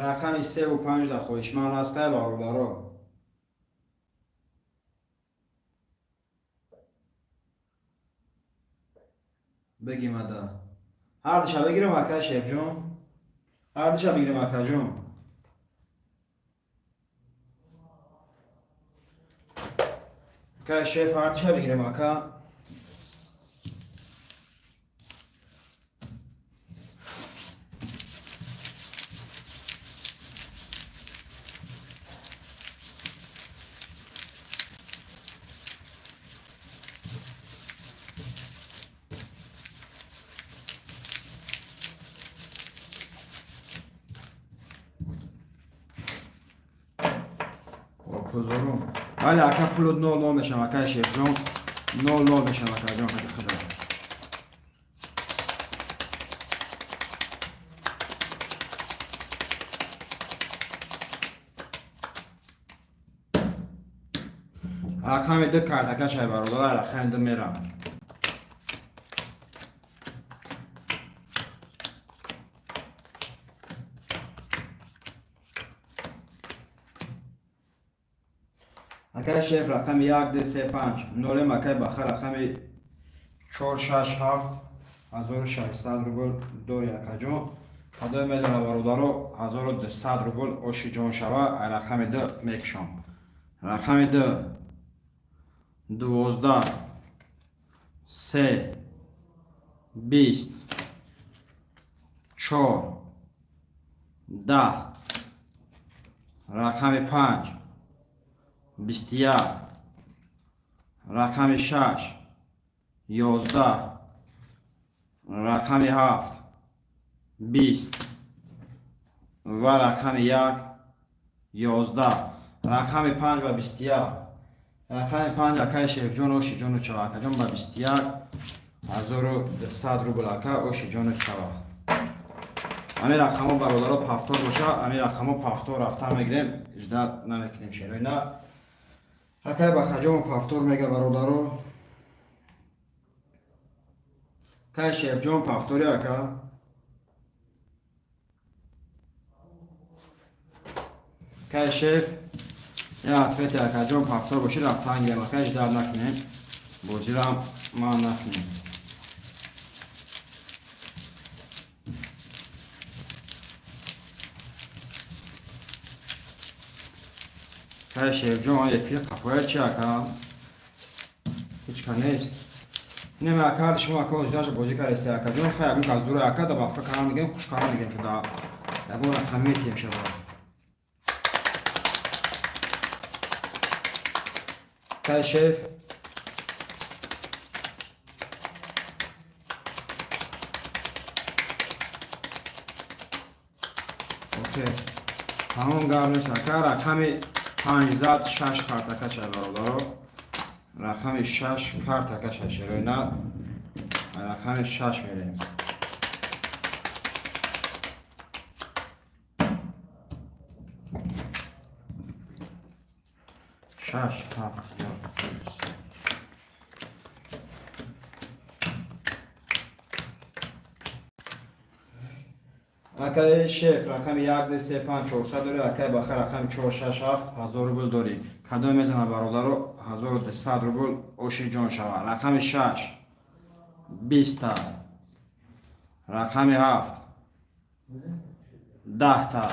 Рақами сеу панҷда хоҳишманд ҳаста, бародаро? Бигимада, ҳардуша бигирем, ака Шефҷон, ҳардуша бигирем, акаҷон. Ака Шеф, ҳардуша бигирем, ака. Пул дорум, бале, ака, пулу нол нол мешам, ака Шефҷон, нол нол мешам, акаҷон, хади худо. Рақами ду картакашай, бародар, рақами ду мерам. Акай Шеф, рақами як, ду, се, панҷ нолем, акай Баха, рақами чор, шаш, ҳафт, 1600 рубл дори, акаҷон. Худои медона, бародаро, 1200 рубл оши ҷон шава, ай рақами ду мекушам. Рақами ду: 12, се, 20, чор, 10. Рақами панҷ: 21. Рақами шаш: 11. Рақами ҳафт: 20. Ва рақами 1, 11. Рақами 5 ба 21. Рақами 5, акаи Шерифҷон, оши ҷону чава. Акаҷон, ба 21 200 рубл, ака, оши ҷону чава. Ами рақамҳо, бародаро, повтор боша, ами рақамҳо повтор рафтан мегирем, ждать намекунем, шерои на. Акай Бахаҷомо повтор мега, бародаро. Кай Шерифҷон, повтори, ака? Кай шеф, я ответи, акаҷон, повтор боши, рафтан гирем, ака, ждать накунем, бозирам ман накунем. Кай Шерифҷон, эфир қафоя чи, ака? Ҳеч ка нест. Нема, ака, шумо, ака, озидаша бозӣ кардеста, акаҷон. Хай, ягон кас дура, ака, да бафта кара мегем, хуш кара мегем шуда. Ягон рақам метиҳем шава. Кай шеф? Окей. Тамом, гап нест, ака. Рақами панҷ зад, шаш картака шай, бародаро. Рақами шаш картака шай, шерои на. Рақами шаш мерем. Шаш, ҳафт, як, ду, се. Акаи шеф, рақами як, ду, се, панҷ, чорсад дорӣ. Акаи Баха, рақами чор, шаш, ҳафт, 1000 рубл дорӣ. Кадоме мезана, бародаро, 1200 рубл, оши ҷон шава. Рақами шаш, 20-та. Рақами ҳафт, 10-та.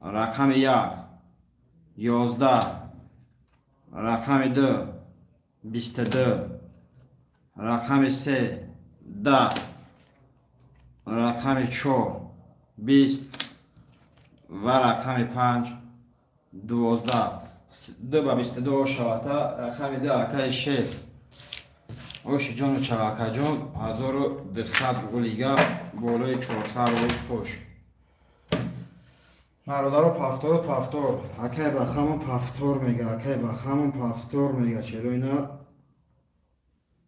Рақами як, 11. Рақами ду, 22. Рақами се, 10. Рақами чор, 20 ва рақами панҷ, 12. Ду ба 22 шавата. Рақами ду, акаи шеф, оши ҷону чава, акаҷон, 1200 рубл ига болои 400 рубл пуш. Бародаро, повтору повтор. Акай Бахамон повтор мега, акай Бахамон повтор мега, черо ина.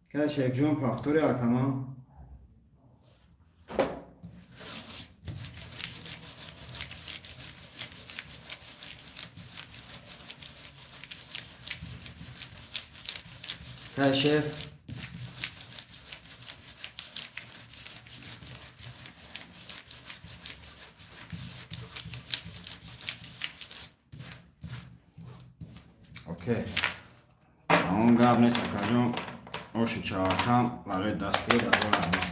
Акай Шефҷон, повтори, акама? Акай шеф? Окей. Он гап нест, акаҷон, оши чавакам барои дастгирӣ дазор раҳмат.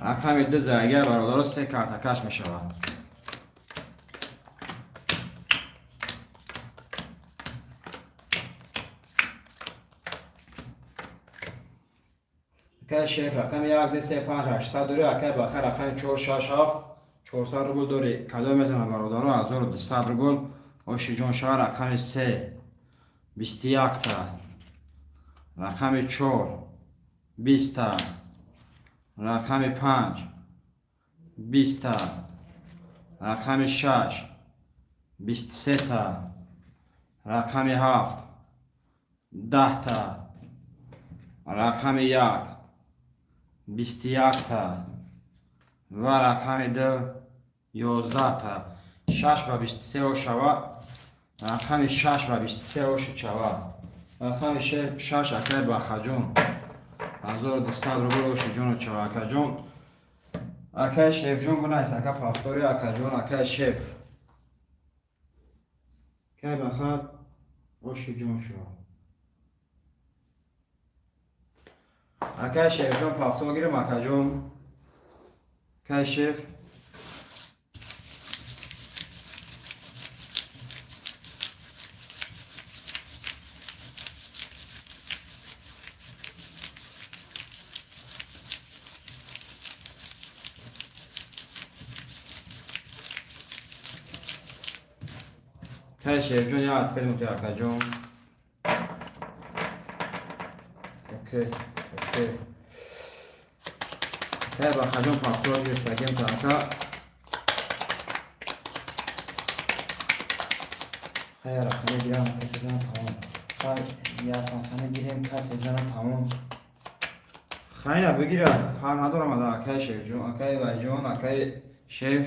Рақами ду загар, бародаро, се картакаш мешавад. Акай шеф, рақами як, ду, се, панҷ, 800 дорӣ. Акай Баха, рақами чор, шаш, ҳафт, 400 рубл дорӣ. Кадом мезана, бародаро, 1200 рубл, оши ҷон шава. Рақами се, 21-та. Рақами чор, 20-та. Рақами панҷ, 20-та. Рақами шаш, 23-та. Рақами ҳафт, 10-та. Рақами як, 21-та ва рақами ду, 11-та. Шаш ба 23 ошава. Рақами шаш ба 23 оши чава. Рақами шаш, акай Бахаҷон, 1200 рубл, оши ҷону чава, акаҷон. Акай Шефҷон, бунайс, ака, повтори, акаҷон. Акай шеф, акай Баха, оши ҷон шава. Акай Шефҷон, повтор гирем, акаҷон. Акай шеф? Кай Шерҷон, як ответ мути, акаҷон. Окей, окей. Кай Бахаҷон, повтор гирифтагем та, ака. Хай, рақаме гирам, касе зана, тамом. Хай, як рақаме гирем, касе зана, тамом. Хайна, бигира, фарқ надорам ада, акаи Шефҷон, акаи Вайҷон, акаи Шеф.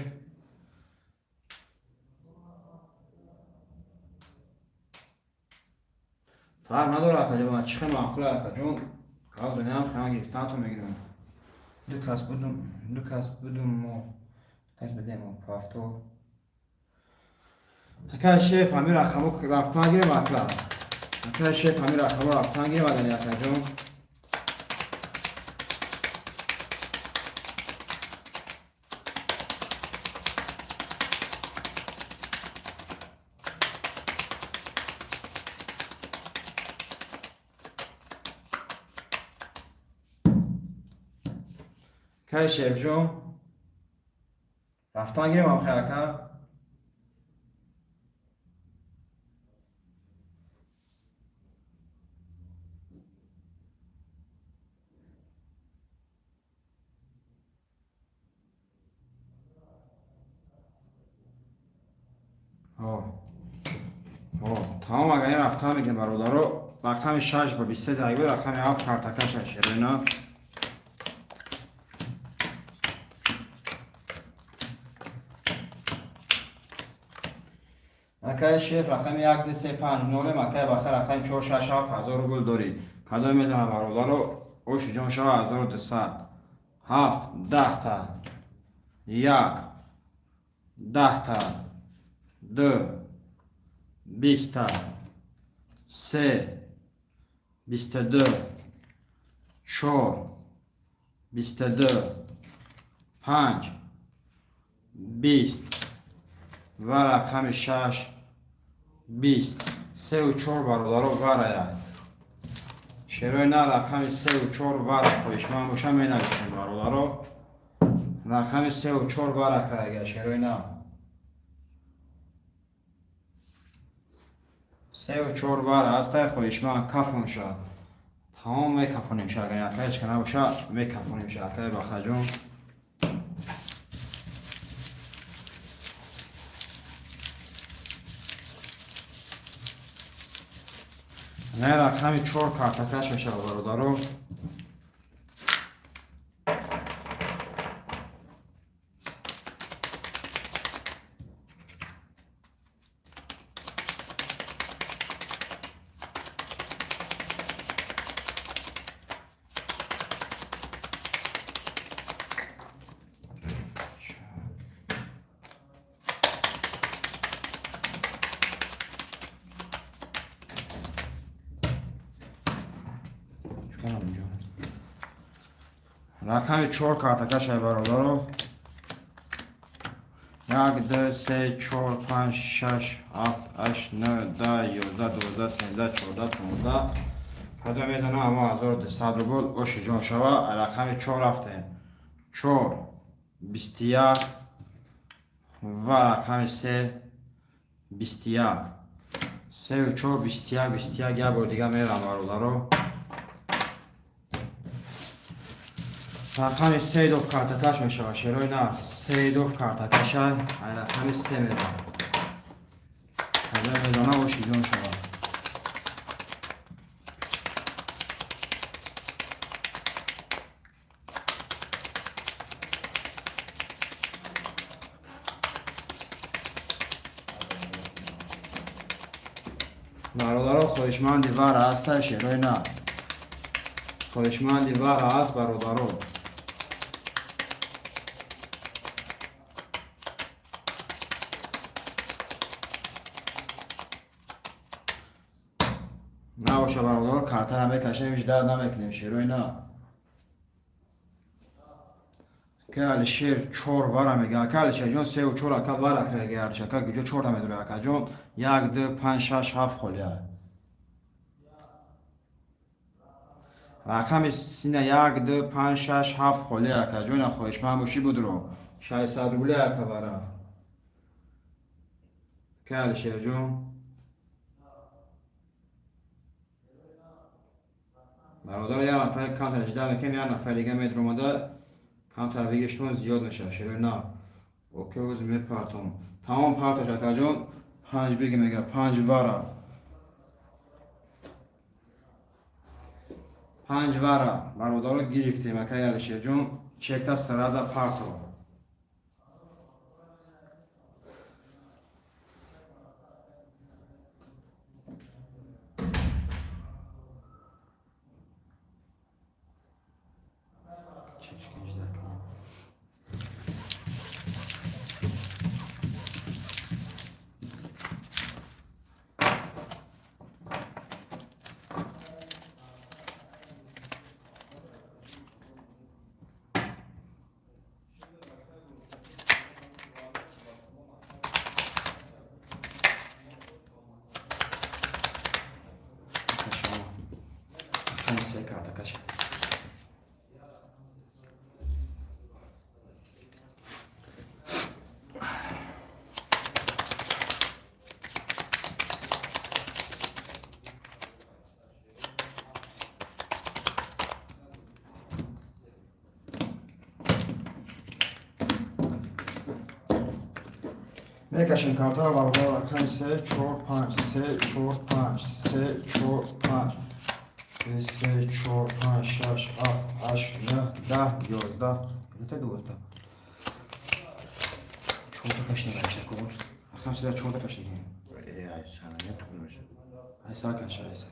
Фарқ надора, акаҷон, ман чӣ хел маъқула, акаҷон, кавзаниам хема гирифтанато мегирам. Ду кас будум, ду кас будум мо. Ду кас будем мо, повтор. Акаи Шеф, ҳамин рақамо рафтан гирем, ака. Акаи Шеф, ҳамин рақамо рафтан гирем, агани, акаҷон. Акаи Шефҷон, рафтан гирем амхе, ака. Тамом, агар ин рафтан мегирем, бародаро, рақами 6 ба 23 зарби рақами 7 картакаша, шерина. Акаи Шеф, рақами 1, 2, 3, 5, 0, акаи Баха, рақами 4, 6, 7, 1000 рубл дорӣ. Кадоме мезана, бародаро, оши ҷон шава, 1200. Ҳафт, 10-та. Як, 10-та. Ду, 20-та. Се, 22. Чор, 22. Панҷ, 20 ва рақами 6, 20. Сеу чор, бародаро, варая. Шерои на, рақами сеу чор вара, хоҳишманд боша, менависем, бародаро. Рақами сеу чор вара карага, шерои на. Сеу чор вара ҳастай, хоҳишманд, кафон ша. Тамом, мекафонем ша, агар акай ҳеч ка набоша, мекафонем ша, акай Бахаҷон. Не, рақами чор картакаш мешавад, бародаро. Рақами чор картакашай, бародаро. Як, ду, се, чор, панҷ, шаш, ҳафт, ҳашт, нӯ, 10, 11, 12, 13, 14, 15. Кадом мезана, ама 1200 рубл, оши ҷон шава. Рақами чор рафтем. Чор, 21 ва рақами се, 21. Сеу чор, 21, 21, як бор дига мерам, бародаро. Рақами се доф картакаш мешавад, шерои на, се доф картакаша, ай рақами се мерам. Кадом мезана, оши ҷон шавад. Бародаро, хоҳишманди вара ҳаста, шерои на. Хоҳишманди вара ҳаст, бародаро. Набоша, бародаро, картара мекашем, ҳеҷ дард намекунем, шерои на. Ака Алишер, чор вара мега. Ака Алишерҷон, сеу чор, ака, вара карага, ака, куҷо чор намедорӣ, акаҷон? Як, ду, панҷ, шаш, ҳафт холия. Рақами сина, як, ду, панҷ, шаш, ҳафт холия, акаҷон, хоҳишманд бошӣ, будро. 600 рубли, ака, вара. Ка Алишерҷон, бародар, як нафар камтар ждать мекунем, як нафар дига медромада, камтар выигрыш тон зиёд мешавад. Шерои нав, окей, ҳозир мепартом. Тамом, партош, акаҷон. Панҷ биги мега, панҷ вара, панҷ вара, бародаро, гирифтем. Акаи Алишерҷон, чекта сразу парто. Чечки ждать кунем. Кашо. Рақами се карта каши. Мекашем картаро, бародар. Рақами се, чор, панҷ, се, чор, панҷ, се, чор, панҷ, се, чор, панҷ, шаш, ҳафт, ҳашт, нӯҳ, 10, 11, та 12. Чорта кашидем, кашида. Рақами се, чорта кашидем. Айса каша, айса.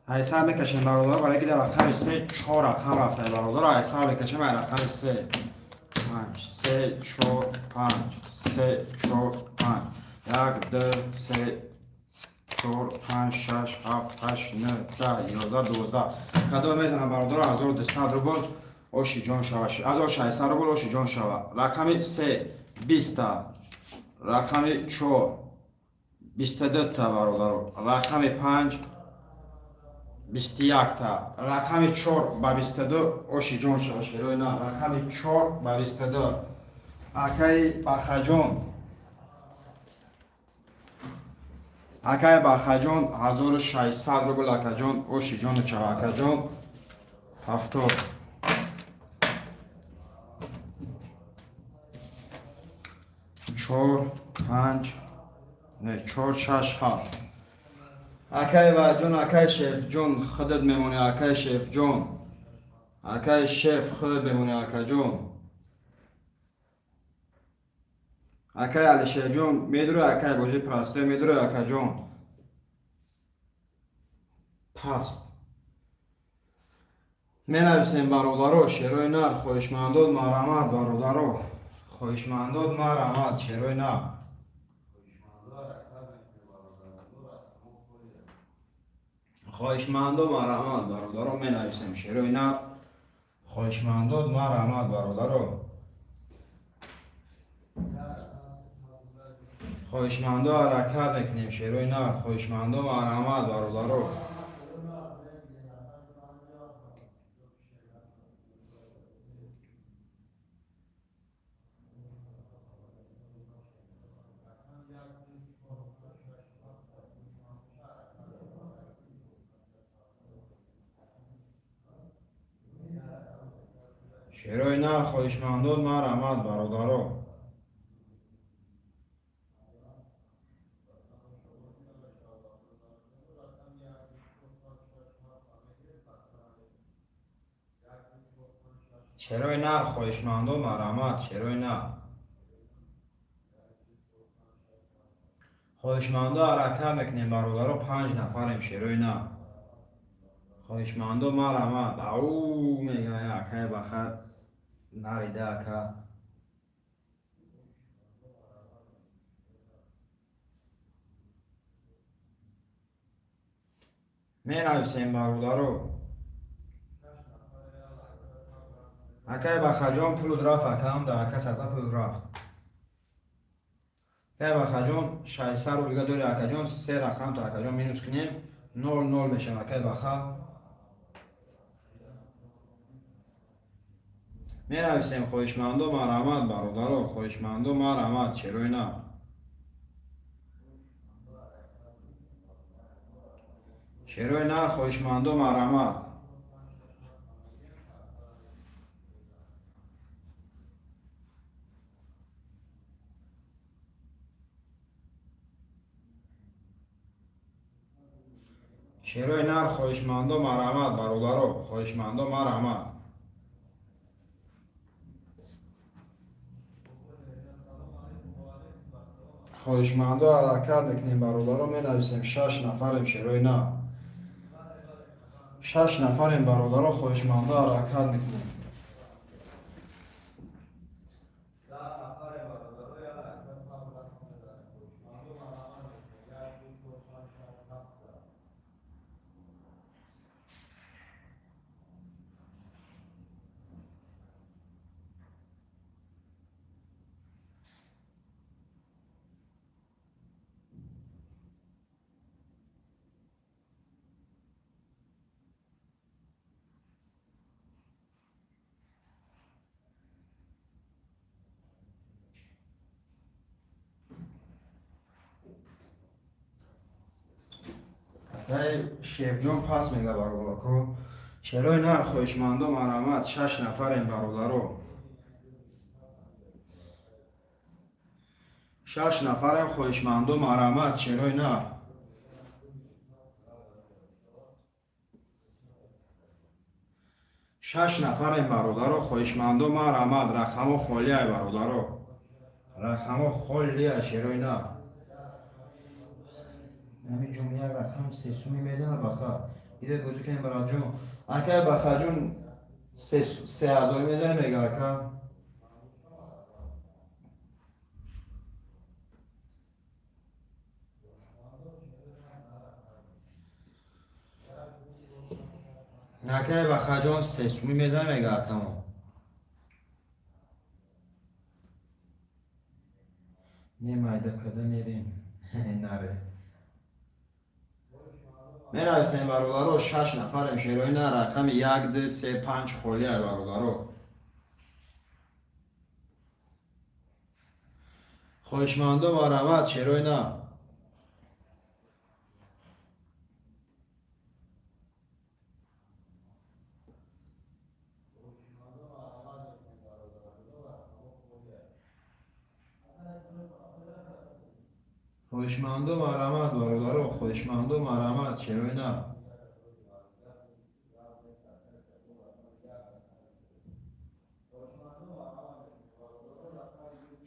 Айса мекашем, бародар, барои ки дар рақами се чор рақам рафта, бародар. Айса мекашем. Ай рақами се, панҷ, се, чор, панҷ, се, чор, панҷ, як, ду, се, чор, панҷ, шаш, ҳафт, ҳашт, нӯҳ, 10, 11, 12. Кадом мезанам, бародар? 1200 рубл оши ҷон шава, 1600 рубл оши ҷон шава. Рақами се 20-та, рақами чор 22-та, бародаро, рақами панҷ 21-та, рақами чор ба 22 оши ҷон шава. Шерои на, рақами чор ба 22. Акаи Бахаҷон, акаи Бахаҷон, 1600 рубл, акаҷон, оши ҷону чава, акаҷон. 70, чор, панҷ, не, чор, шаш, ҳафт. Акаи Ваҷон, акаи Шефҷон, худат мемонӣ. Акаи Шефҷон, акаи Шеф, худат мемонӣ, акаҷон. Акаи Алишерҷон, медурӣ, акаи? Бозӣ простой, медурӣ, акаҷон? Паст менависем, бародаро. Шерои нар, хоҳишмандод, марҳамат, бародаро, хоҳишмандод, марҳамат, шерои нар. Хоҳишмандо, марҳамат, бародаро, менависем. Шерои нар, хоҳишмандод, марҳамат, бародаро, хоҳишмандо, ҳаракат мекунем. Шерои нар, хоҳишмандо, марҳамат, бародаро. Шерои нар, хоҳишмандод, марҳамат, бародаро. Шерои нар, хоҳишмандод, марҳамат. Шерои нар, хоҳишмандо, ҳаракат мекунем, бародаро. Панҷ нафарем. Шерои нар, хоҳишмандо, марҳамат. Ау мега, акай баха нарида, ака. Менависем, бародаро. Акай Бахаҷон, пулут рафт, акам да, ака, сата пул рафт. Кай Бахаҷон, 600 рублига дори, акаҷон, се рақам то, акаҷон, минус кунем, 0 0 мешавад, акай Баха. Менависем, хоҳишмандо марҳамат, бародаро, хоҳишмандо марҳамат, шерои нар. Шерои нар, хоҳишмандо марҳамат. Шерои нар, хоҳишмандо марҳамат, бародаро, хоҳишмандо марҳамат. Хоҳишмандо, ҳаракат мекунем, бародаро, менависем, шаш нафарем, шерои нар. Шаш нафарем, бародаро, хоҳишмандо, ҳаракат мекунем. Шефҷон пас мега, бародарко. Шерои нар, хоҳишмандо марҳамат, шаш нафарем, бародаро. Шаш нафарем, хоҳишмандо марҳамат, шерои нар. Шаш нафарем, бародаро, хоҳишмандо марҳамат, рақамо холиай, бародаро. Рақамо холия, шерои нар. Ҳамин ҷум як рақам сесуми мезана, Баха. Ида бозӣ кунем, бараҷон. Акай Бахаҷон, 3000 мезана, мега, ака. Акай Бахаҷон, сесуми мезана, мега, акамо. Не, майда када мерем. Наре. Менависем, бародаро, шаш нафарем, шерои на, рақами як, ду, се, панҷ холия, бародаро. Хоҳишмандо марҳамат, шерои на. Хоҳишмандо марҳамат, бародаро, хоҳишмандо марҳамат, шерои на.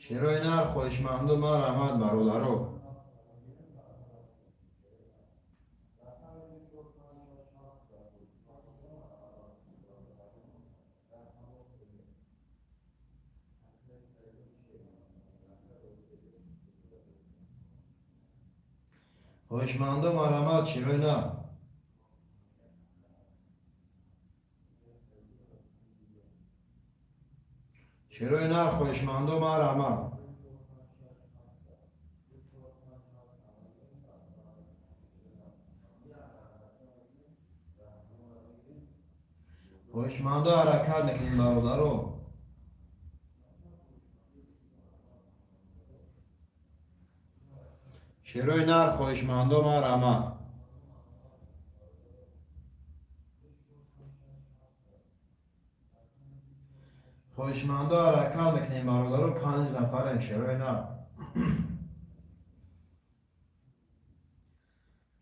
Шерои нар, хоҳишмандо марҳамат, бародаро. Хоҳишмандо марҳамат, шерои нар. Шерои нар, хоҳишмандо марҳамат. Хоҳишмандо, ҳаракат мекунем, бародаро. Шерои нар, хоҳишмандо марҳамат. Хоҳишмандо, ҳаракат мекунем, бародаро, панҷ нафарем, шерои нар.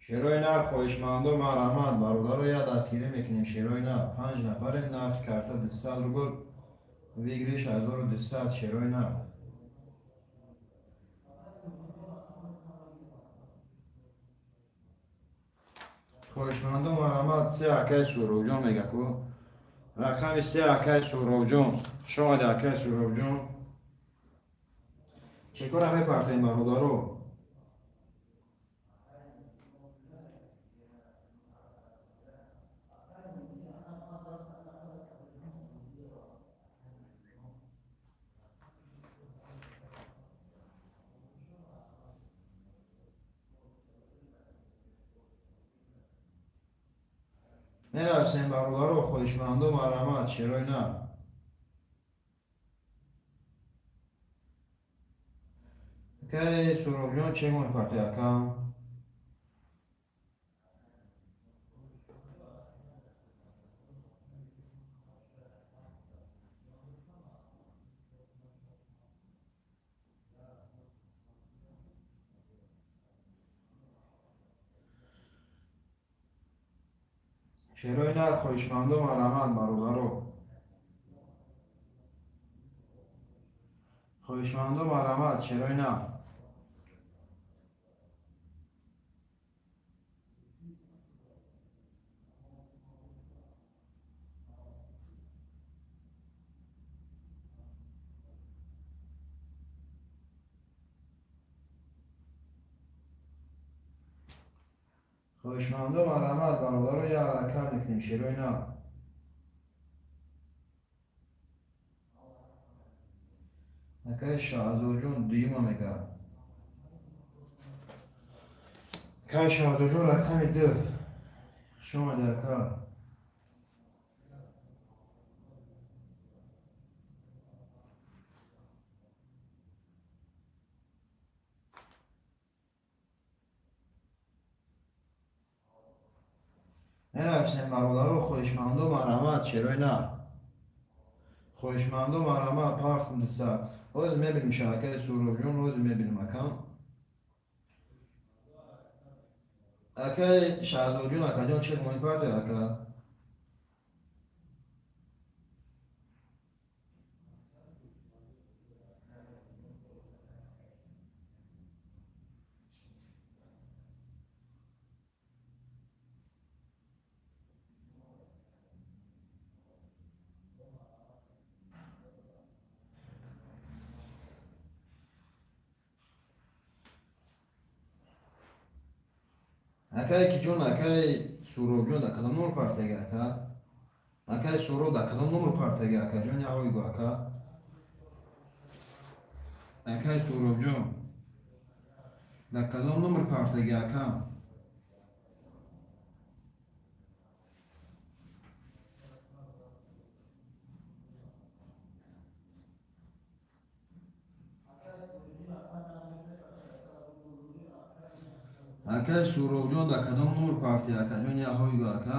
Шерои нар, хоҳишмандо марҳамат, бародаро, як дастгирӣ мекунем, шерои нар. Панҷ нафарем, нархи карта 200 рубл, выигрыш 1200, шерои нар. Хоҳишмандо марҳамат, се, акай Суҳробҷон мега ку. Рақами се, акай Суҳробҷон. Хуш омадӣ, акай Суҳробҷон. Чекора мепартем, бародаро. Менависем, бародаро, хоҳишмандо, марҳамат, шерои нар. Акай Суробҷон, чек мепарти, акам? Шерои нар, хоҳишмандо, марҳамат, бародаро. Хоҳишмандо, марҳамат, шерои нар. Хоҳишмандо, марҳамат, бародаро, як ҳаракат мекунем, шерои нар. Акаи Шаҳзодҷон дуюма мега. Акаи Шаҳзодҷон, рақами ду. Хуш омадӣ, ака. Менависем, бародаро, хоҳишмандо, марҳамат, шерои нар. Хоҳишмандо, марҳамат, партм 200. Ҳозир мебинем, шабакаи Суробҷон, ҳозир мебинем, акам. Акаи Шаҳзодҷон, акаҷон, чек мепарте, ака? Акаи киҷон, акаи Суробҷон, дар кадом номер партега, ака? Акаи Суроб, дар кадом номер партега, акаҷон, яҳои гу, ака? Акаи Суробҷон, дар кадом номер партега, ака? Акаи Суробҷон, дар кадом номер парти, акаҷон, яҳои гу, ака?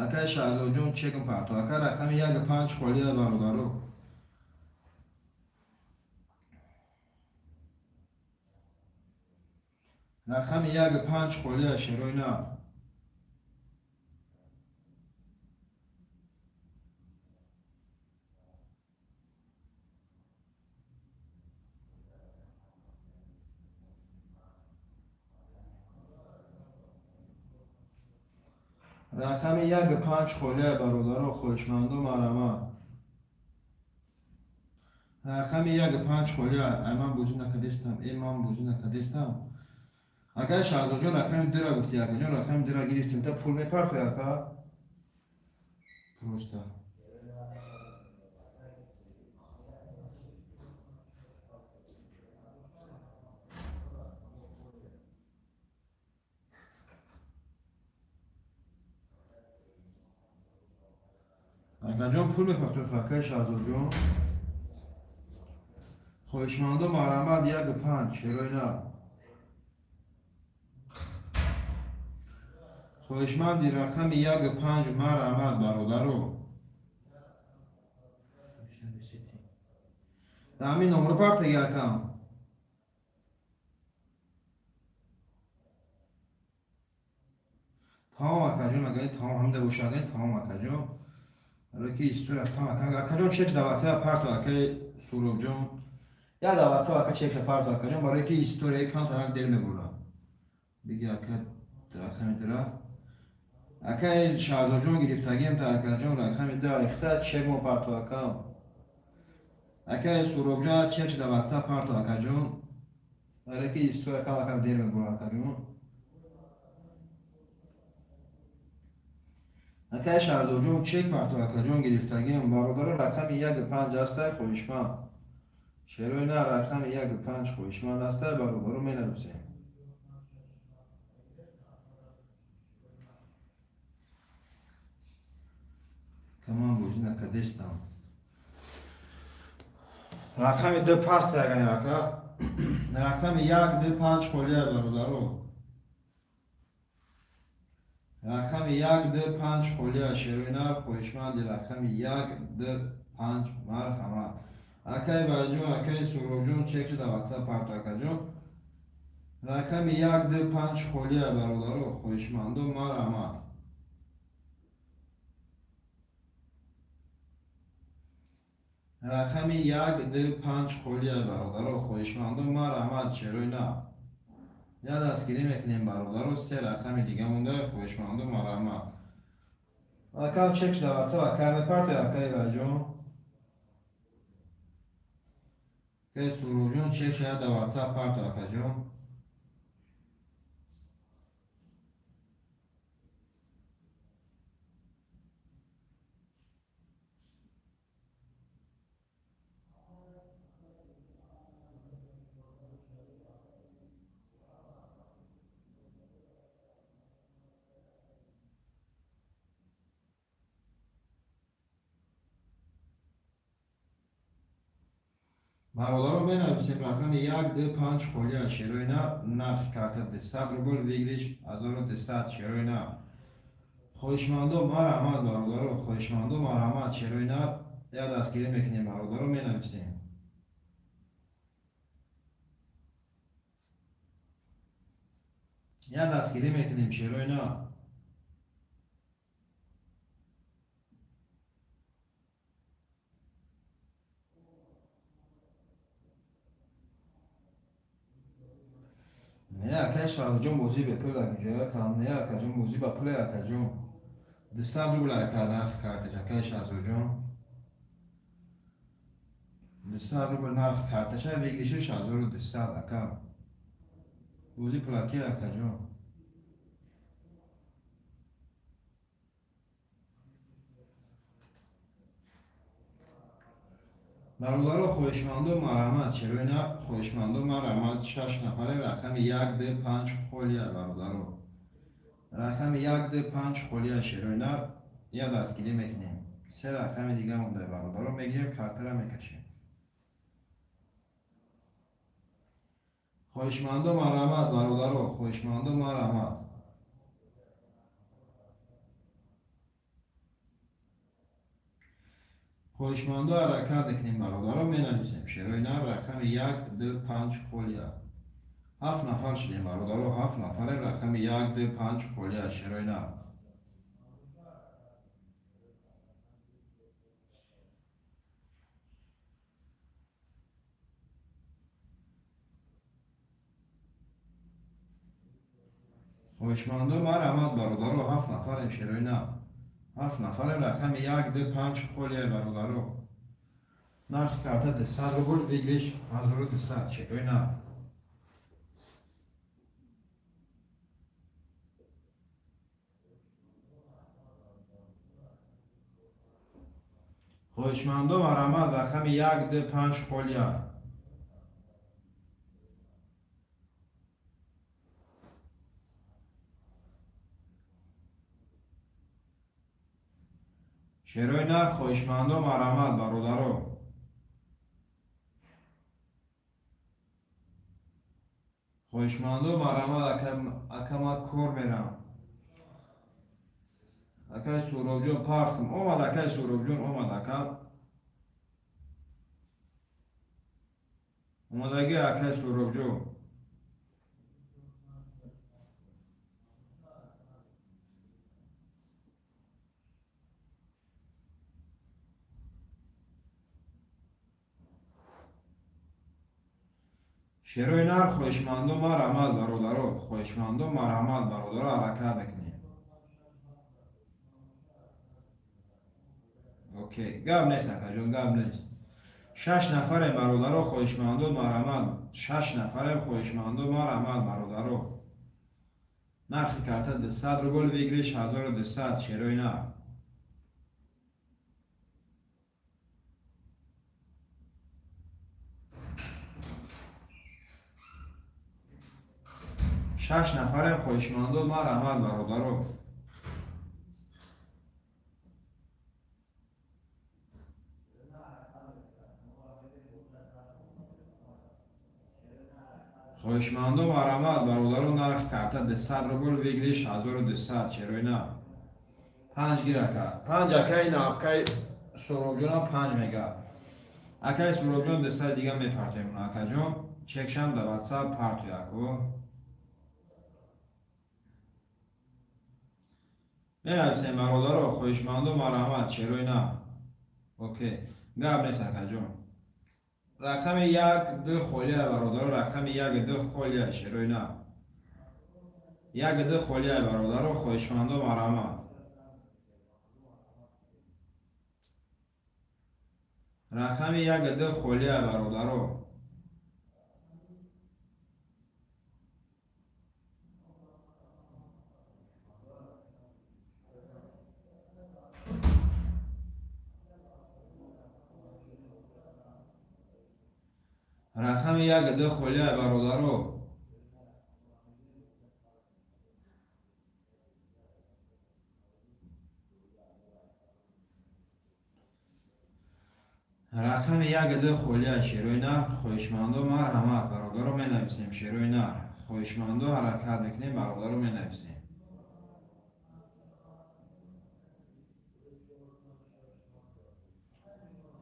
Акаи Шаҳзодҷон, чекм парто, ака, рақами як панҷ холия, бародаро. Рақами як панҷ холия, шерои нар. Рақами як панҷ холия, бародаро, хоҳишмандо, марҳамат. Рақами як панҷ холия. Ай, ман бозӣ накардестам, э, ман бозӣ накардестам. Акаи Шаҳзодҷон, рақами дура гуфти, акаҷон, рақами дура гирифтем, та пул мепартои, ака? Просто. Акаҷон, пул мепартои, акаи Шаҳзодҷон? Хоҳишмандо, марҳамат, як панҷ, шерои нар. Хоҳишманди рақами як панҷ, марҳамат, бародаро. Дар ҳамин номро партаги, акам? Тамом, акаҷон, агаи тамом ҳамда боша, агаи тамом, акаҷон. Барои ки история там, ака, акаҷон, чек дар WhatsApp парто, акаи Суробҷон. Я дар WhatsApp, ака, чекша парто, акаҷон, барои ки историяи камтарак дер мебурад. Биги, ака, рақами дира. Акаи Шаҳзодҷон, гирифтагием та, акаҷон, рақами да ихта чек мо парто, акам. Акаи Суробҷон, чекш дар WhatsApp парто, акаҷон. Барои ки история кам ака дер мебурад, акаҷон. Акаи Шаҳзодҷон, чек парто, акаҷон, гирифтагием. Бародаро, рақами як панҷ ҳастай, хоҳишманд. Шерои на, рақами як панҷ хоҳишманд ҳастай, бародаро, менависем. накардистам. Рақами ду паст ягане, ака. Рақами як, ду, панҷ холия, бародаро. Рақами як, ду, панҷ холия, шерои нар. Хоҳишманди рақами як, ду, панҷ, марҳамат. Акаи Баҷон, акаи Суҳробҷон, чек шуда, Ватсап парто, акаҷон. Рақами як, ду, панҷ холия, бародаро. Хоҳишмандо, марҳамат. Рақами як, ду, панҷ холия, бародаро. Хоҳишмандо, марҳамат, шерои нар. Я дастгирӣ мекунем, бародаро. Се рақами дига монда. Хоҳишмандо, марҳамат. Акам, чек шуда, Ватсап, акай мепарто. Акаи Баҷон, акаи Суҳробҷон, чек шуда, да Ватсап парто, акаҷон. Бародаро, менависем: рақами як, ду, панҷ холия, шерои нар. Нархи карта 200 рубл, выигрыш 1200, шерои нар. Хоҳишмандо, марҳамат, бародаро. Хоҳишмандо, марҳамат, шерои нар. Я дастгирӣ мекунем, бародаро, менависем. Я дастгирӣ мекунем, шерои нар. Не, акай Шаҳрҷон, бозӣ бепул инҷоя кам не, акаҷон, бозӣ ба пуле, акаҷон. 200 рубл, ака, нархи карташ, акай Шаҳзоҷон. 200 рубл нархи карташа, выигрыш аш 1200, ака. Бозӣ пулаки, акаҷон. Бародаро, хоҳишмандо, марҳамат, шерои нар. Хоҳишмандо, марҳамат. Шаш нафаре. Рақами як, ду, панҷ холия, бародаро. Рақами як, ду, панҷ холия, шерои нар. Я дастгирӣ мекунем. Се рақами дига монда, бародаро, мегирем, картара мекашем. Хоҳишмандо, марҳамат, бародаро. Хоҳишмандо, марҳамат. Хоҳишмандо, ҳаракат мекунем, бародаро, менависем: шерои нар, рақами як, ду, панҷ холия. Ҳафт нафар шудем, бародаро, ҳафт нафарем. Рақами як, ду, панҷ холия, шерои нар. Хоҳишмандо, марҳамат, бародаро. Ҳафт нафарем, шерои нар, ҳафт нафарем. Рақами як, ду, панҷ холия, бародаро. Нархи карта 200 рубл, выигрыш 1200, шерои нар. Хоҳишмандо, марҳамат. Рақами як, ду, панҷ холия. Шерои нар. Хоҳишмандо, марҳамат, бародаро. Хоҳишмандо, марҳамат. Ака, ман кор мерам. Акаи Суҳробҷон, партм омад. Акаи Суҳробҷон омад, ака. Омадагӣ, акаи Суҳробҷон. Шерои нар. Хоҳишмандо, марҳамат, бародаро. Хоҳишмандо, марҳамат, бародаро, ҳаракат мекунем. Окей, гап нест, акаҷон, гап нест. Шаш нафарем, бародаро. Хоҳишмандо, марҳамат. Шаш нафарем. Хоҳишмандо, марҳамат, бародаро. Нархи карта 200 рубл, выигрыш 1200, шерои нар. Шаш нафарем. Хоҳишмандо, марҳамат, бародаро. Хоҳишмандо, марҳамат, бародаро, нархи карта 200 рубл, выигрыш 1200, шерои нар. Панҷ гир, ака. Панҷ, акаи на, акаи Суробҷонам панҷ мега. Акаи Суробҷон, 200 дига мепартоем, акаҷон. Чекшам да ватсап партоя, аку. Менависем, бародаро, хоҳишмандо, марҳамат, шерои нар. Окей. Гап нест, акаҷон. Рақами як ду холия, бародаро, рақами як ду холия, шерои нар. Як ду холия, бародаро, хоҳишмандо, марҳамат. Рақами як ду холия, бародаро. Рақами як ду холия, бародаро. Рақами як ду холия, шерои нар. Хоҳишмандо, марҳамат, бародаро, менависем, шерои нар. Хоҳишмандо, ҳаракат мекунем, бародаро, менависем.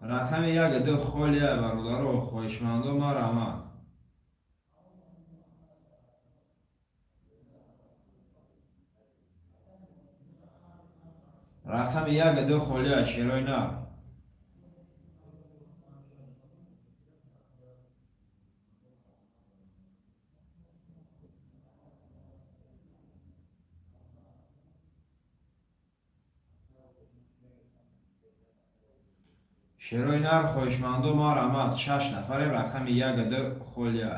Рақами як ду холия, бародаро, хоҳишмандо, марҳамат. Рақами як ду холия, шерои нар. Шерои нар, хоҳишмандо, марҳамат, шаш нафарем, рақами як ду холия.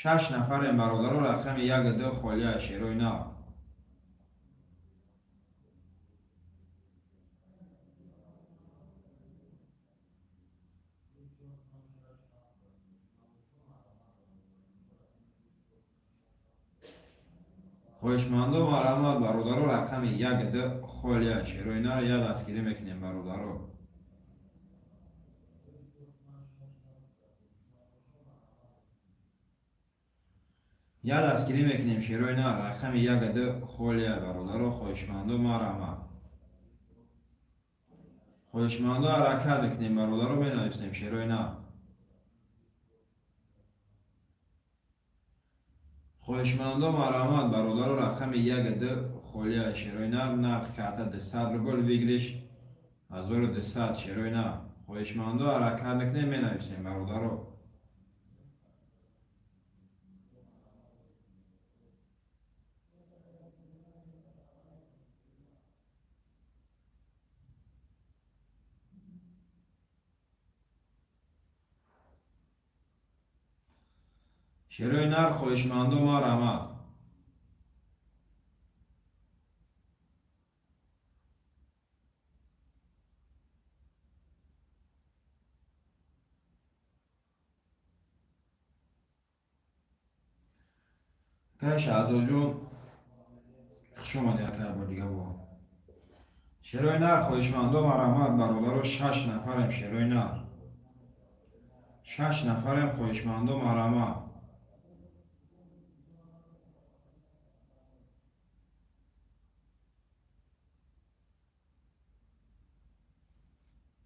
Шаш нафарем, бародаро, рақами як ду холия, шерои нар. Хоҳишмандо, марҳамат, бародаро, рақами як ду холия, шерои нар, як дастгирӣ мекунем, бародаро. Як дастгирӣ мекунем, шерои нар, рақами як ду холия, бародаро, хоҳишмандо, марҳамат. Хоҳишмандо, ҳаракат мекунем, бародаро, менависем, шерои нар. Хоҳишмандо, марҳамат, бародаро, рақами як ду холия, шерои нар, нархи карта 200 рубл, выигрыш 1200, шерои нар. Хоҳишмандо, ҳаракат мекунем, менависем, бародаро. Шерои нар, хоҳишмандо, марҳамат. Акай Шаҳзодҷон, хуш омадӣ, акай, бор дига бо. Шерои нар, хоҳишмандо, марҳамат, бародаро, шаш нафарем, шерои нар. Шаш нафарем, хоҳишмандо, марҳамат.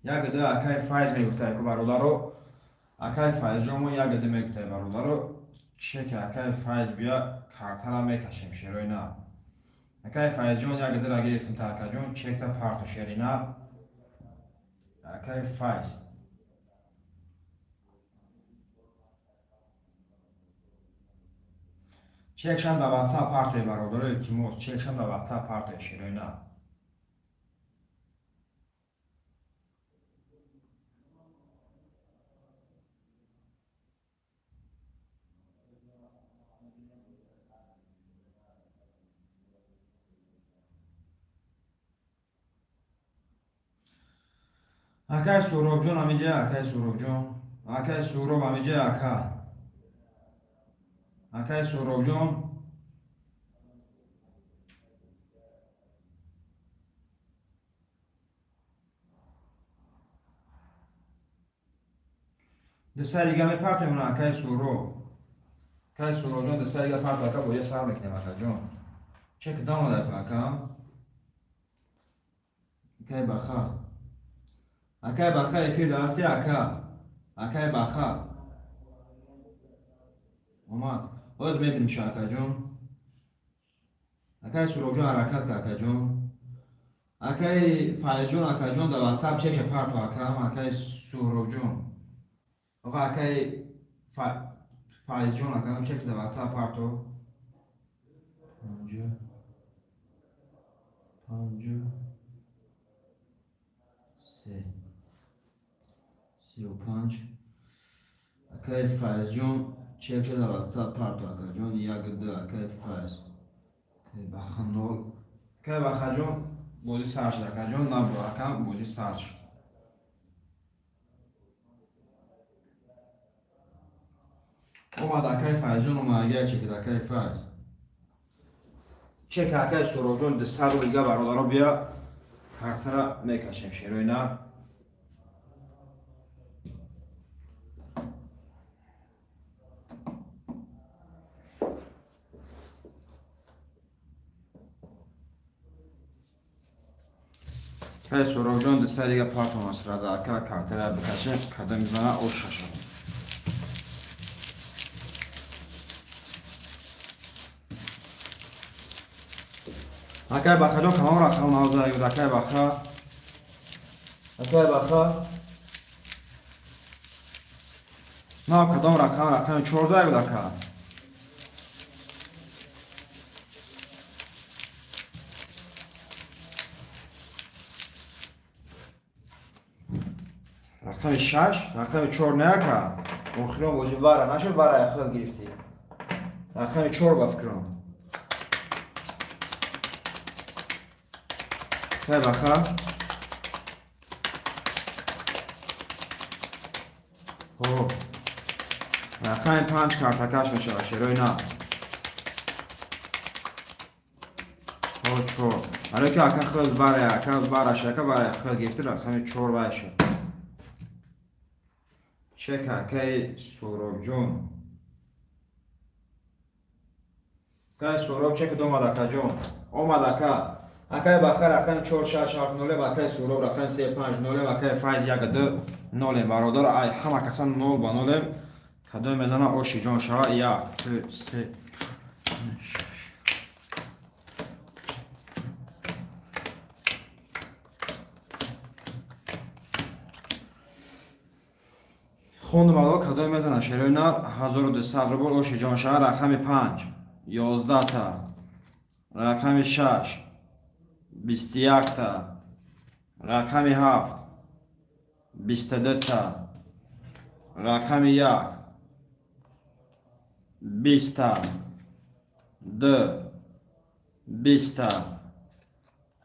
Як ду акай Файз мегуфтай ку, бародаро, акай Файзҷон мо як ду мегуфтай, бародаро, чеки акай Файз бия, картара мекашем, шерои нар. Акай Файзҷон, як дура гирифтем та, акаҷон, чекта парто, шери нар. Акай Файз. Чекшам да ватсап партое, бародаро, илтимос, чекшам да ватсап партое, шерои нар. Акай Суробҷон ҳаминҷа, акай Суробҷон, акай Суроб ҳаминҷа, ака. Акай Суробҷон. 200 дига мепартоем, акай Суҳроб. Акай Суҳробҷон, 200 дига парто, ака, бозия сар мекунем, акаҷон. Чек дамода, ака. Акай Баха, акай Баха, эфир ҳасти, ака? Акай Баха омад. Ҳоз мебинем, акаҷон. Акай Суҳробҷон, ҳаракат ка, акаҷон. Акай Файзҷон, акаҷон, дар Ватсап чеша парто, акам. Акай Суҳробҷон, оқа, акай Файзҷон, акам, чек дар Ватсап парто. 50 53 35. Акай Файзҷон, чекша дар Ватсап парто, акаҷон. Як, ду, акай Файз. Акай Баха, нол. Акай Бахаҷон, бозӣ сар шуд, акаҷон. Набуд, акам, бозӣ сар шуд. Омад, акай Файзҷон омад. Агар чекид, акай Файз, чек. Акай Суҳробҷон, 200 рубл дига, бародаро, бия, картара мекашем, шерои на. Акай Суҳробҷон, 200 дига партома сразу, ака, картара бикашем. Кадом мизана, ош шашад. Акай Бахаҷон, калон рақам навза буд, акай Баха. Акай Баха, нав кадом рақам? Рақами 14 буд, ака. Рақами 6, рақами 4 не, ака. Охирон бозӣ вара нашуд, вара яхел гирифтӣ. Рақами 4, ба фикрам. Акай Баха, хоб, рақами 5 картакаш мешавад, шерои на. Ҳо, чор. Барое ки ака худ вара, ака вараш, ака вара худ гирифти, рақами 4 вай шуд. Чек, акаи Суҳробҷон. Акаи Суҳроб, чек омад, акаҷон, омад, ака. Акаи Баха, рақами 4, 6, 7, нолем. Акаи Суҳроб, рақами 3, 5, нолем. Акаи Файз, 1, 2, нолем. Бародар, ай ҳама касан нол ба нолем. Кадоме мезана, оши ҷон шава. Як, ду, се, шаш. Хондум ало, кадоме мезана, шерои нар, 1200 рубл, оши ҷон шава. Рақами 5, 11-та. Рақами 6, 21-та. Рақами 7, 22-та. Рақами 1, 20-та. 2, 20-та.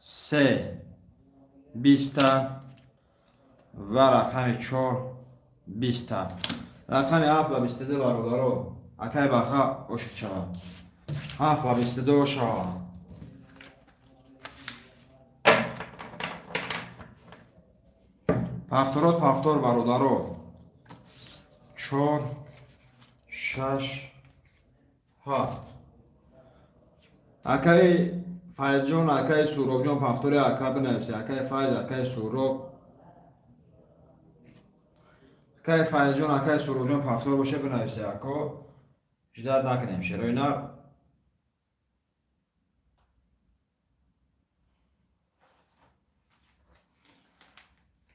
3, 20-та ва рақами 4, 20-та. Рақами 7 ба 22, бародаро. Акай Баха, ошиқ шавад. 7 ба 22 шавад. Повторот, повтор, бародаро. 4, 6, 7. Акаи Файзҷон, акаи Суҳробҷон, повтори, ака, бинависе. Акаи Файз, акаи Суҳроб, акаи Файзҷон, акаи Суҳробҷон, повтор боше, бинависе, ако. Ждать накунем, шерои нар.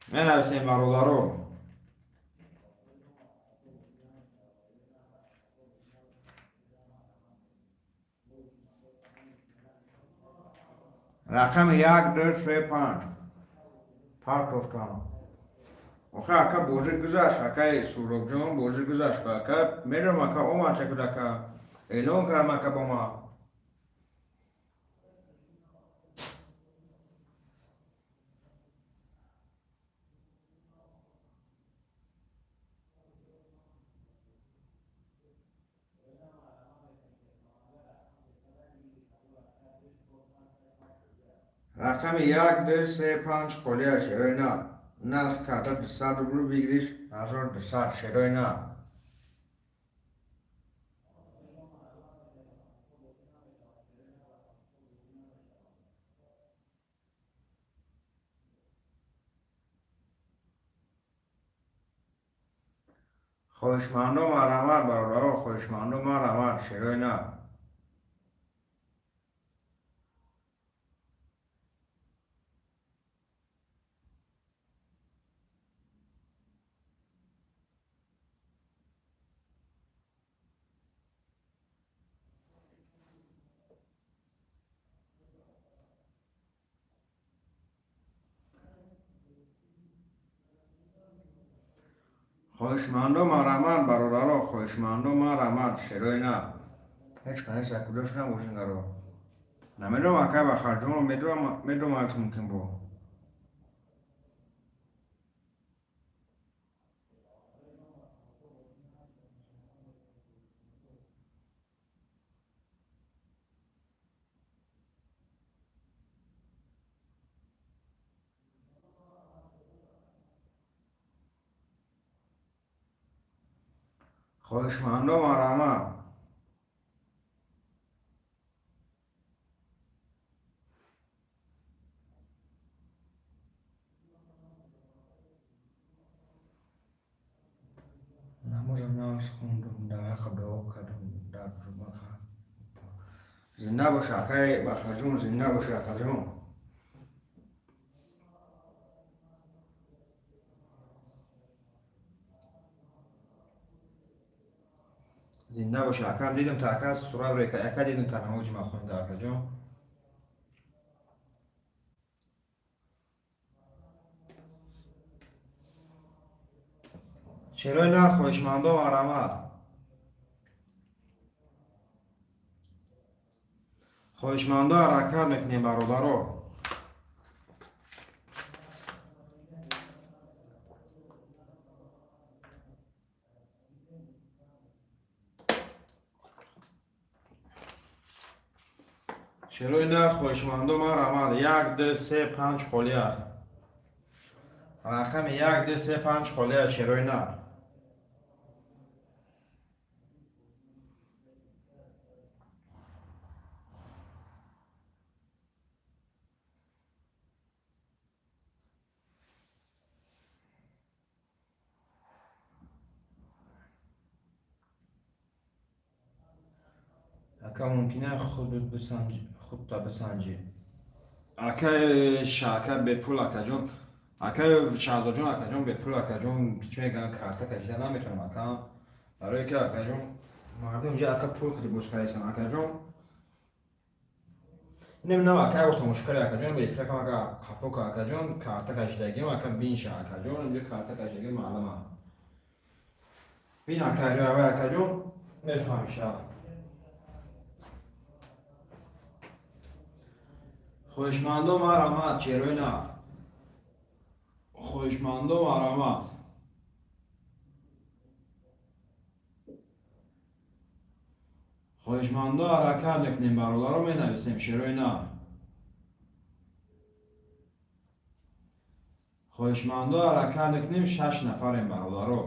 Менависем, бародаро. Рақами 1, 2, 3, 5 партофтам. Охе, ака, бозӣ гузашт. Акаи Суҳробҷон, бозӣ гузашт, ака. Мерам, ака, омад чакуд, ака, эълон кардам, ака, ба ма. Рақами 1, 2, 3, 5 холиаш, на. Нарх карта 200 рубл, выигрыш. 1200, шерои нар. Хоҳишмандо, марҳамат, бародаро, хоҳишмандо, марҳамат, шерои нар. Хоҳишмандо, марҳамат, бародаро, хоҳишмандо, марҳамат, шерои нар. Ҳеҷ канеса куҷош набошингаро. Намедонам, акай Бахарҷонро медонам, акс мумкин бо. Хоҳишмандо, марҳамат. Намозам нағз хондум, дар ҳаққ дуо кардам, дар ҷумъа. Зинда боша, акай Бахарҷон, зинда боша, акаҷон. Зинда боша, ака, дидам та, ака, сурат река, ака, дидам та, намози ма хонда, акаҷон. Шерои нар, хоҳишмандо, марҳамат. Хоҳишмандо, ҳаракат мекунем, бародаро. Шерои нар, хоҳишмандо, марҳамат. Як, ду, се, панҷ холия. Рақами як, ду, се, панҷ холия, шерои нар. Ака, мумкина худут бисанҷи, худта бисанҷӣ? Акай шака, бепул, акаҷон, акай Шаҳзодҷон, акаҷон, бепул, акаҷон, чӣ мегӯянд, карта кашида наметавонам, ака, барое ки, акаҷон, мардум инҷа, ака, пул қади боз кардастан, акаҷон. Намедонам, ака, як бор тамошо карди, акаҷон, ба эфиракам, ака, қафо ка, акаҷон, карта кашидагиам, ака, бинша, акаҷон, инҷа карта кашидагиам маълума. Бин, ака, авай, акаҷон, мефаҳмиша. Хоҳишмандо, марҳамат, шерои нар. Хоҳишмандо, марҳамат. Хоҳишмандо, ҳаракат мекунем, бародаро, менависем, шерои нар. Хоҳишмандо, ҳаракат мекунем, шаш нафарем, бародаро.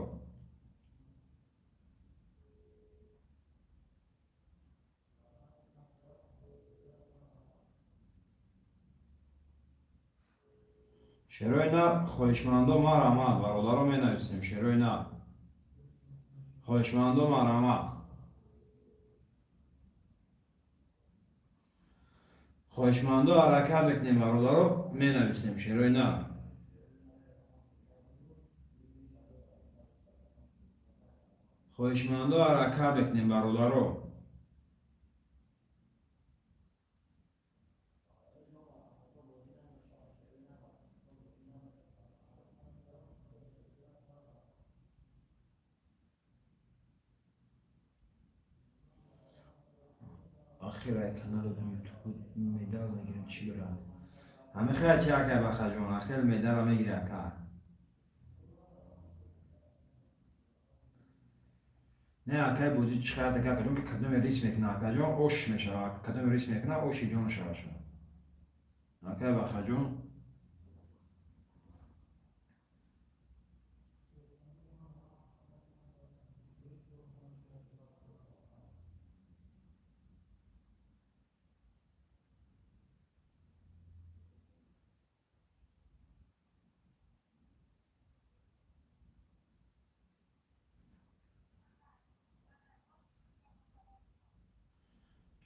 Шерои нар, хоҳишмандо, марҳамат, бародаро, менависем, шерои нар. Хоҳишмандо, марҳамат. Хоҳишмандо, ҳаракат мекунем, бародаро, менависем, шерои нар. Хоҳишмандо, ҳаракат мекунем, бародаро. Ахир ай канали Ютуб медал мегирем, чӣ дорад? Ҳами хел чи, акай Бахаҷон, ахел медала мегири, ака. Не, акай, бозӣ чӣ хаят, ака, акаҷон, ки кадоме рис мекуна, акаҷон, ош мешава, кадоме рис мекуна, оши ҷон шаваша. Акай Бахаҷон.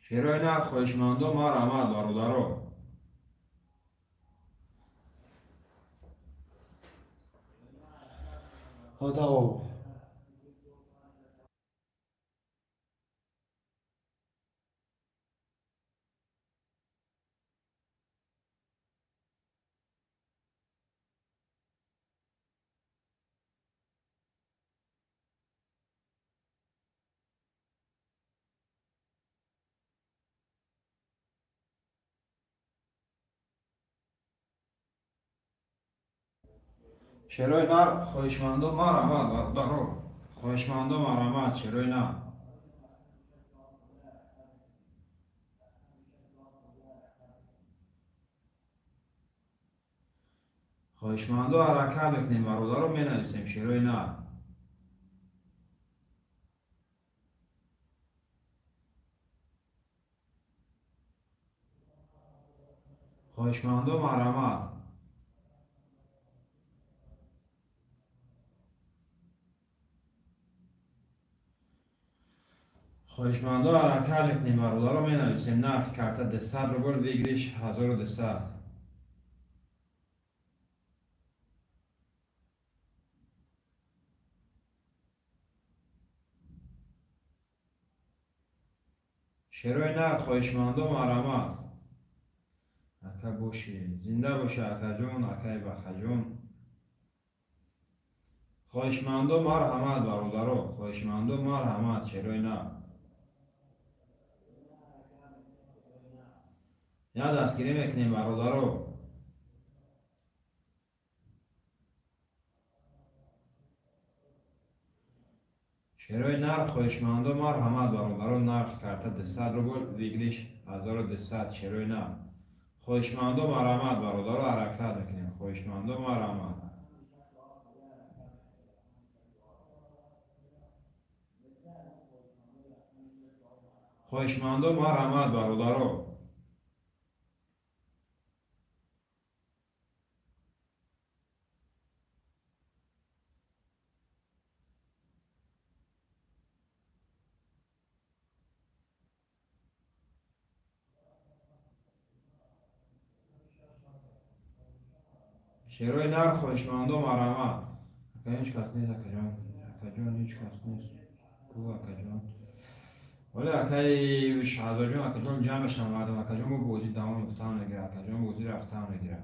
Шерои нар, хоҳишмандо, марҳамат, бародаро. Худо. Шерои нар, хоҳишмандо, марҳамат, бародаро. Хоҳишмандо, марҳамат, шерои нар. Хоҳишмандо, ҳаракат мекунем, бародаро, менависем шерои нар. Хоҳишмандо, марҳамат. Хоҳишмандо, ҳаракат мекунем, бародаро, менависем нархи карта 200 рубл, выигрыш 1200. Шерои нар, хоҳишмандо, марҳамат. Ака бошӣ, зинда бошӣ, акаҷон, акаи бахаҷон. Хоҳишмандо, марҳамат, бародаро, хоҳишмандо, марҳамат, шерои нар. Я дастгирӣ мекунем, бародаро. Шерои нар, хоҳишмандо, марҳамат, бародаро, нархи карта 200 рубл, выигрыш 1200, шерои нар. Хоҳишмандо, марҳамат, бародаро, ҳаракат мекунем. Хоҳишмандо, марҳамат. Хоҳишмандо, марҳамат, бародаро. Шерои нар, хоҳишмандо, марҳамат. Ака, ҳеҷ кас нест, акаҷон. Акаҷон, ҳеҷ кас нест. Ку, акаҷон. Вале акаи Шаҳзоҷон, акаҷон, ҷамъ мешавам мардум. Акаҷон, бо бозӣ давом ёфтан мегирад. Акаҷон, бозӣ рафтан мегирад.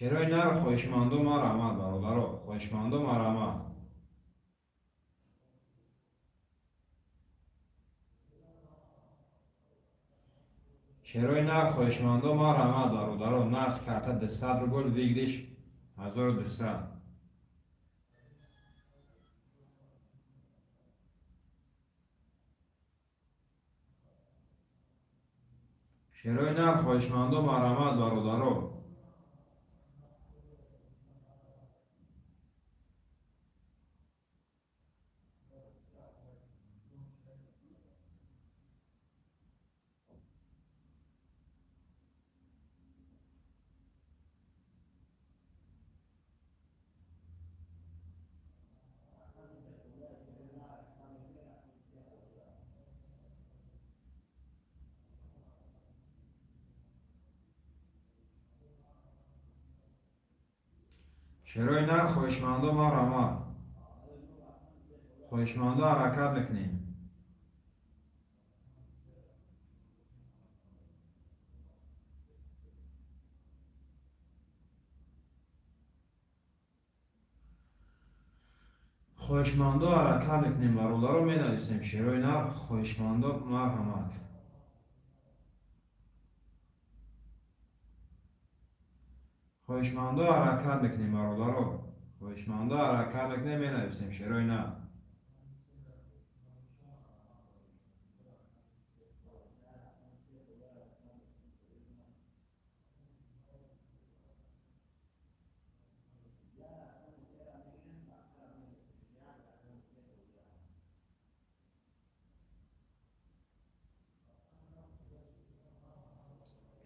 Шерои нар, хоҳишмандо, марҳамат, бародаро. Хоҳишмандо, марҳамат. Шерои нар, хоҳишмандо, марҳамат, бародаро. Нархи карта 200 рубл, выигрыш 1200. Шерои нар, хоҳишмандо, марҳамат, бародаро. Шерои нар, хоҳишмандо, марҳамат. Хоҳишмандо, ҳаракат мекунем. Хоҳишмандо, ҳаракат мекунем, бародаро, менависем шерои нар, хоҳишмандо, марҳамат. Хоҳишмандо, ҳаракат мекунем, бародаро. Хоҳишмандо, ҳаракат мекунем, менависем шерои нар.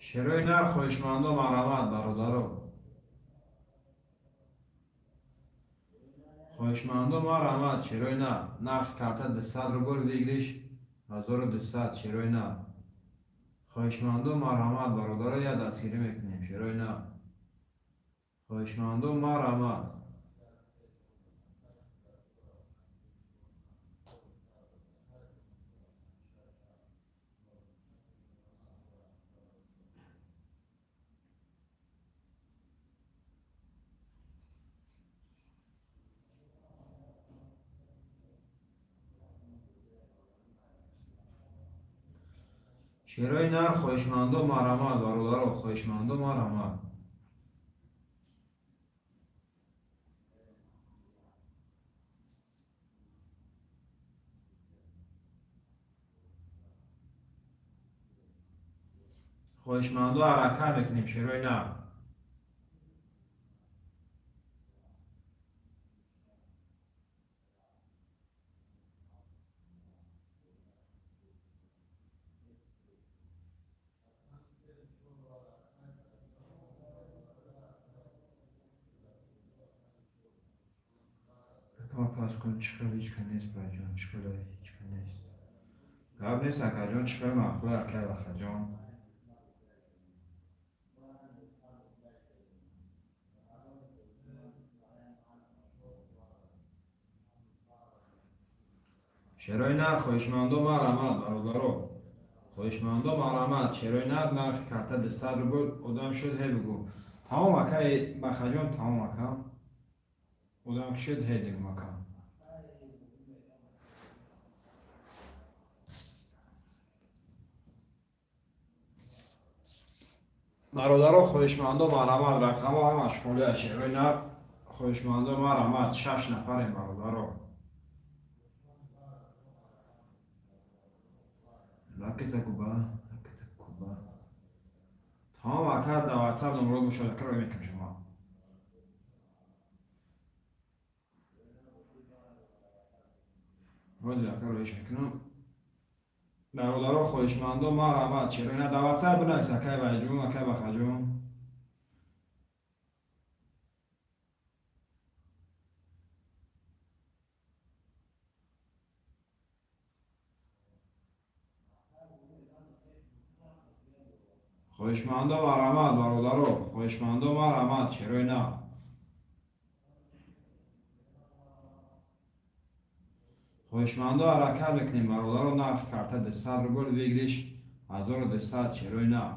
Шерои нар, хоҳишмандо, марҳамат, бародаро. Хоҳишмандо, марҳамат, шерои нар. Нархи карта 200 рубл, выигрыш 1200, шерои нар. Хоҳишмандо, марҳамат, бародаро, я дастгирӣ мекунем, шерои нар. Хоҳишмандо, марҳамат. Шерои нар, хоҳишмандо, марҳамат, бародаро, хоҳишмандо, марҳамат. Хоҳишмандо, ҳаракат мекунем, шерои нар. Пас кун, чӣ хел ҳеч ка нест, баҷон, чӣ хел ҳеч ка нест. Гап нест, акаҷон, чӣ хел маъқул, акай Вахаҷон. Шерои нар, хоҳишмандо, марҳамат, бародаро. Хоҳишмандо, марҳамат, шерои нар, нархи карта 200 рубл, одам шуд, ҳе бигӯ. Тамом, акай Бахаҷон, тамом, ака. Одам ки шуд, ҳе дигум, ака. Бародаро, хоҳишмандо, марҳамат, рақамҳо ҳамаш холия, шерои нар, хоҳишмандо, марҳамат, шаш нафарем, бародаро. Ракета куба, ракета куба. Тамом, ака, дар WhatsApp номерот бошад, ака, рӯй мекунем шумо. Ҳозир, ака, рӯиш мекунам. Бародаро, хоҳишмандо, марҳамат, шерои нар, дар WhatsApp бинавис, акай Вайҷон, акай Бахаҷон. Хоҳишмандо, марҳамат, бародаро, хоҳишмандо, марҳамат, шерои нар. Хоҳишмандо, ҳаракат мекунем, бародаро, нархи карта 200 рубл, выигрыш 1200, шерои нар.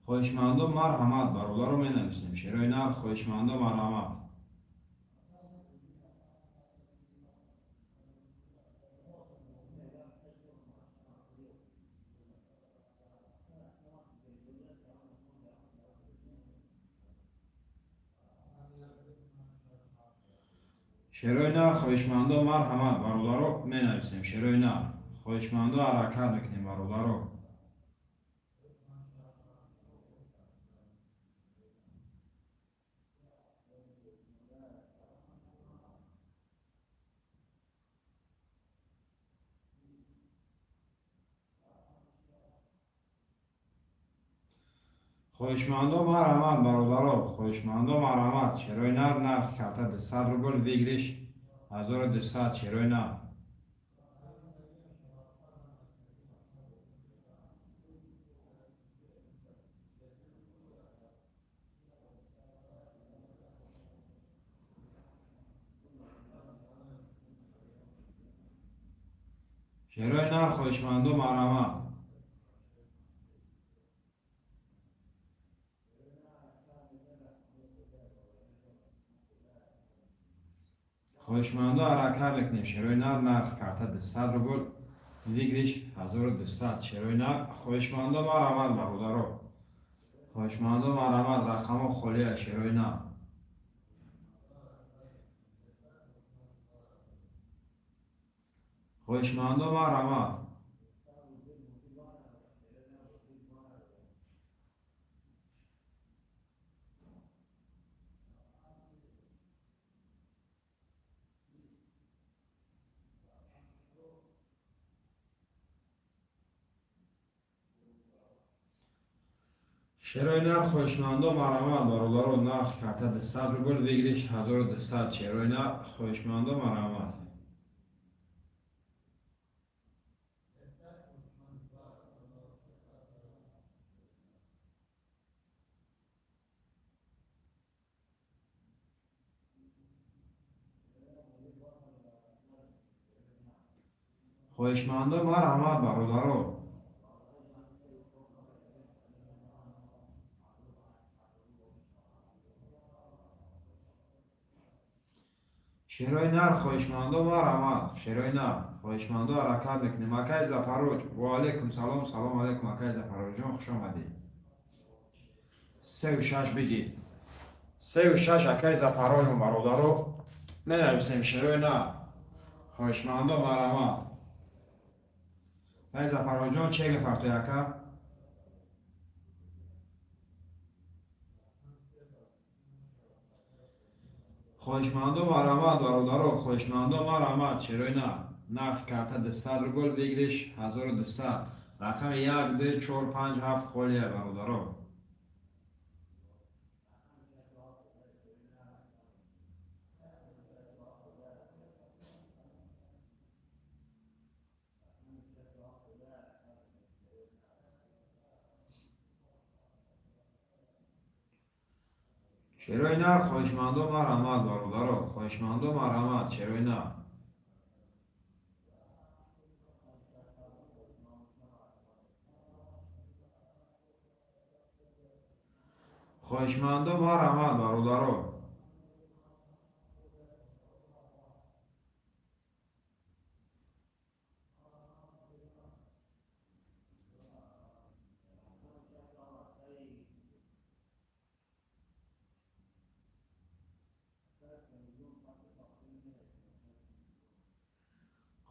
Хоҳишмандо, марҳамат, бародаро, менависем, шерои нар, хоҳишмандо, марҳамат. Шерои нар, хоҳишмандо, марҳамат, бародаро, менависем, шерои нар. Хоҳишмандо, ҳаракат мекунем, бародаро. Хоҳишмандо, марҳамат, бародаро, хоҳишмандо, марҳамат, шерои нар, нархи карта 200 рубл, выигрыш 1200, шерои нар. Шерои нар, хоҳишмандо, марҳамат. Хоҳишмандо, ҳаракат мекунем, шерои нар, нархи карта 200 рубл, выигрыш 1200, шерои нар, хоҳишмандо, марҳамат, бародаро. Хоҳишмандо, марҳамат, рақамҳо холия, шерои нар. Хоҳишмандо, марҳамат. Шерои нар, хоҳишмандо, марҳамат, бародаро. Нарх карта 200 рубл, выигрыш 1200. Шерои нар, хоҳишмандо, марҳамат. Хоҳишмандо, марҳамат, бародаро. Шерои нар, хоҳишмандо, марҳамат. Шерои нар, хоҳишмандо, ҳаракат мекунем. Акай Запароҷ, ва алейкум салом, салом алейкум, акай Запароҷон, хуш омадед. Сею шаш бигир, сею шаш, акай Запароҷон. Бародаро, менависем. Шерои нар, хоҳишмандо, марҳамат. Акай Запароҷон, чек мепартои, ака. Хоҳишмандо, марҳамат, бародаро. Хоҳишмандо, марҳамат. Шерои нар, нарх карта 200 рубл, выигрыш 1200. Рақами як, ду, чор, панҷ, ҳафт холия, бародаро. Шерои нар, хоҳишмандо, марҳамат, бародаро. Хоҳишмандо, марҳамат. Шерои нар. Хоҳишмандо, марҳамат, бародаро.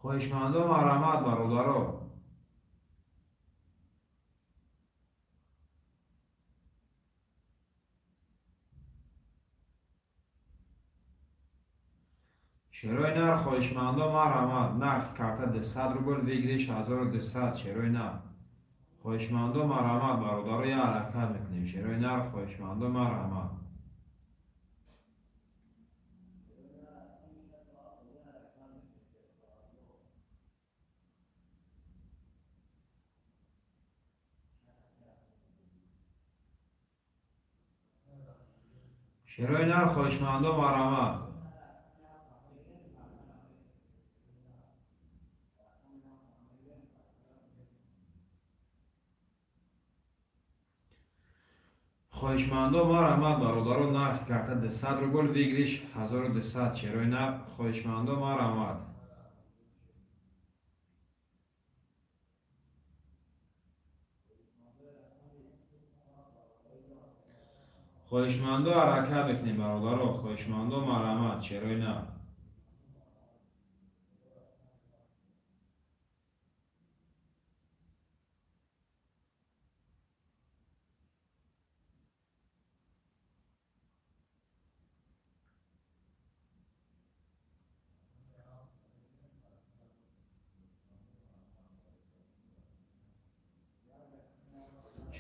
Хоҳишмандо, марҳамат, бародаро. Шерои нар, хоҳишмандо, марҳамат. Нарх карта 200 рубл, выигрыш 1200. Шерои нар, хоҳишмандо, марҳамат, бародаро. Я ҳаракат мекунем. Шерои нар, хоҳишмандо, марҳамат. Шерои нар, хоҳишмандо, марҳамат. Хоҳишмандо, марҳамат, бародаро. Нарх карта 200 рубл, выигрыш 1200. Шерои нар, хоҳишмандо, марҳамат. Хоҳишмандо, ҳаракат мекунем, бародаро. Хоҳишмандо, марҳамат. Шерои нар.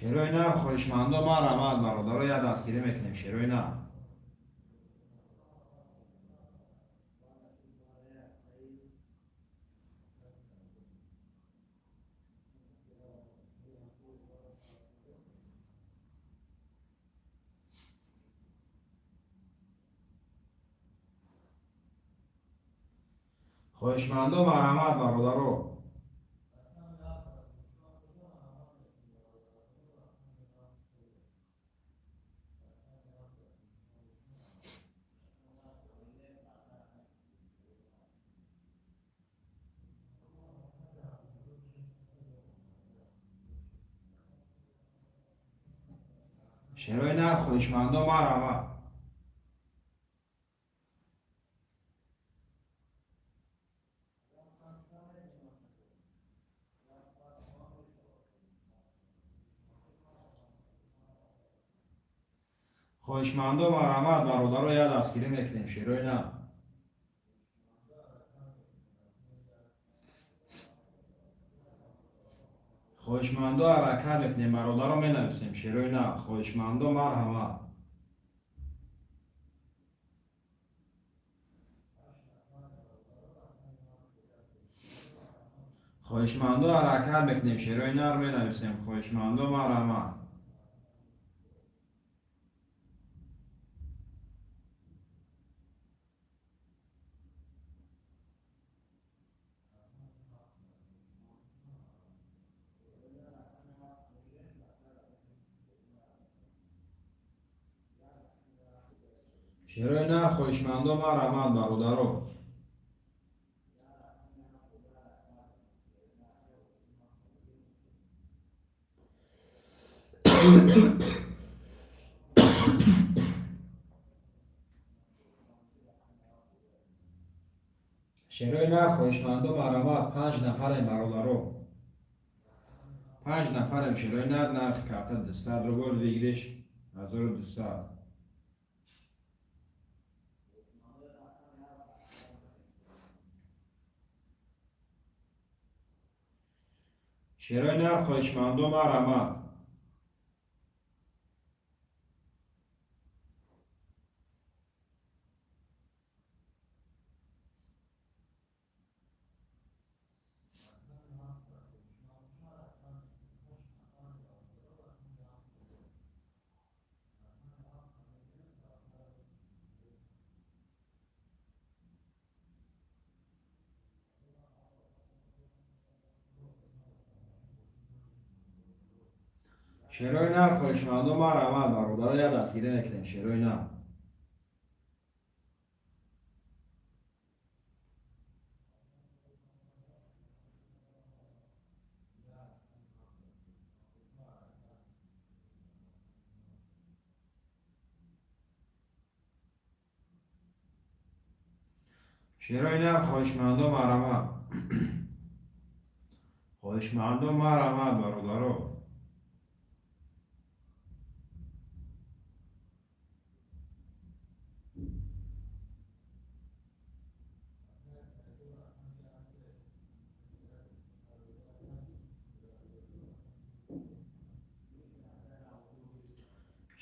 Шерои нар, хоҳишмандо, марҳамат, бародаро. Я дастгирӣ мекунем. Шерои нар. Хоҳишмандо, марҳамат, бародаро. Шерои нар, хоҳишмандо, марҳамат. Хоҳишмандо, марҳамат, бародаро. Я дастгирӣ мекунем. Шерои нар. Хоҳишмандо, ҳаракат мекунем, бародаро, менависем шерои нар. Хоҳишмандо, марҳамат. Хоҳишмандо, ҳаракат мекунем, шерои нар менависем. Хоҳишмандо, марҳамат. Шерои нар, хоҳишмандо, марҳамат, бародаро. Шерои нар, хоҳишмандо, марҳамат. Панҷ нафарем, бародаро, панҷ нафарем. Шерои нар, нархи карта 200 рубл, выигрыш 1200. Шерои нар, хоҳишмандо, марҳамат. Шерои нар, хоҳишмандо, марҳамат, бародаро, як дастгирӣ мекунем, шерои нар. Шерои нар, хоҳишмандо, марҳамат. Хоҳишмандо, марҳамат, бародаро.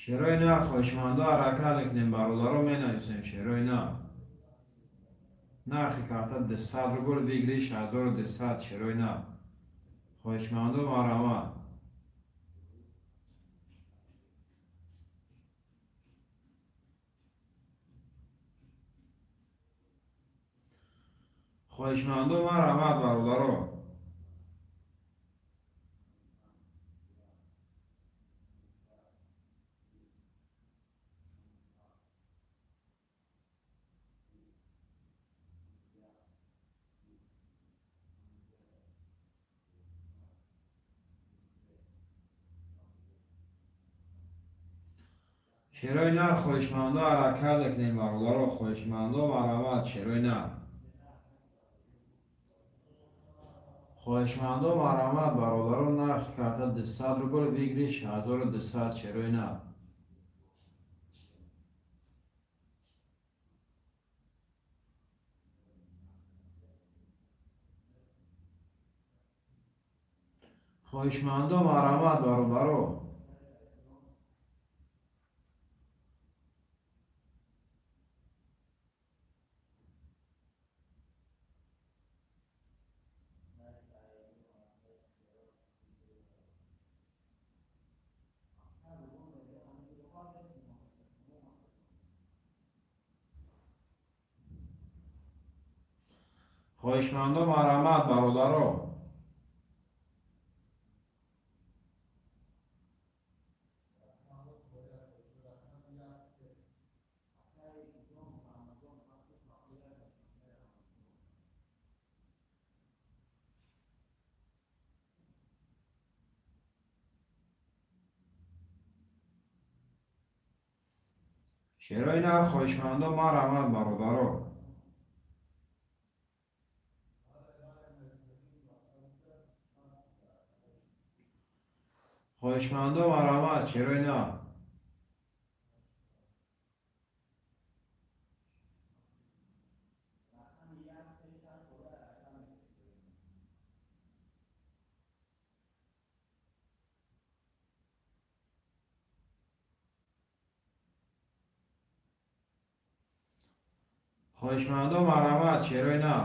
Шерои нар, хоҳишмандо, ҳаракат мекунем, бародаро, менависем шерои нар. Нархи карта 200 рубл, выигрыш 1200. Шерои нар, хоҳишмандо, марҳамат. Хоҳишмандо, марҳамат, бародаро. Шерои нар, хоҳишмандо, ҳаракат мекунем, бародаро. Хоҳишмандо, марҳамат. Шерои нар, хоҳишмандо, марҳамат, бародаро. Нархи карта 200 рубл, выигрыш 1200. Шерои нар. Хоҳишмандо, марҳамат, бародаро. Хоҳишмандо, марҳамат, бародаро. Шерои нар, хоҳишмандо, марҳамат, бародаро. Хоҳишмандо, марҳамат, шерои нар. Хоҳишмандо, марҳамат, шерои нар.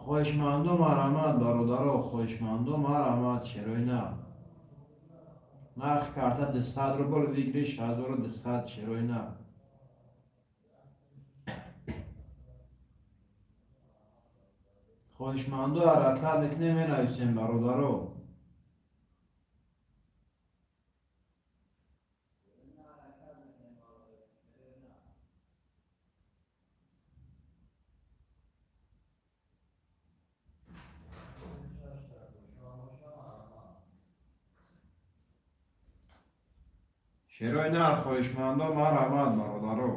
Хоҳишмандо, марҳамат, бародаро, хоҳишмандо, марҳамат, шерои нар. Нархи карта 200 рубл, выигрыш 1200, шерои нар. Хоҳишмандо, ҳаракат мекунем, менависем, бародаро. Шерои нар, хоҳишмандо, марҳамат, бародаро.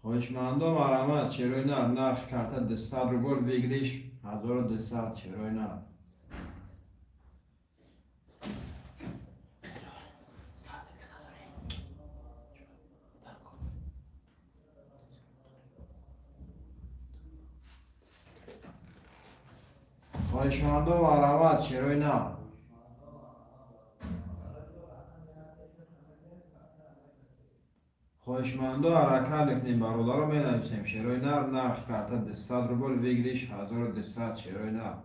Хоҳишмандо, марҳамат, шерои нар. Нархи карта 200 рубл, выигрыш 1200, шерои нар. Хоҳишмандо, марҳамат, шерои нар. Хоҳишмандо, ҳаракат мекунем, бародаро, менависем. Шерои нар, нархи карта 200 рубл, выигрыш 1200, шерои нар.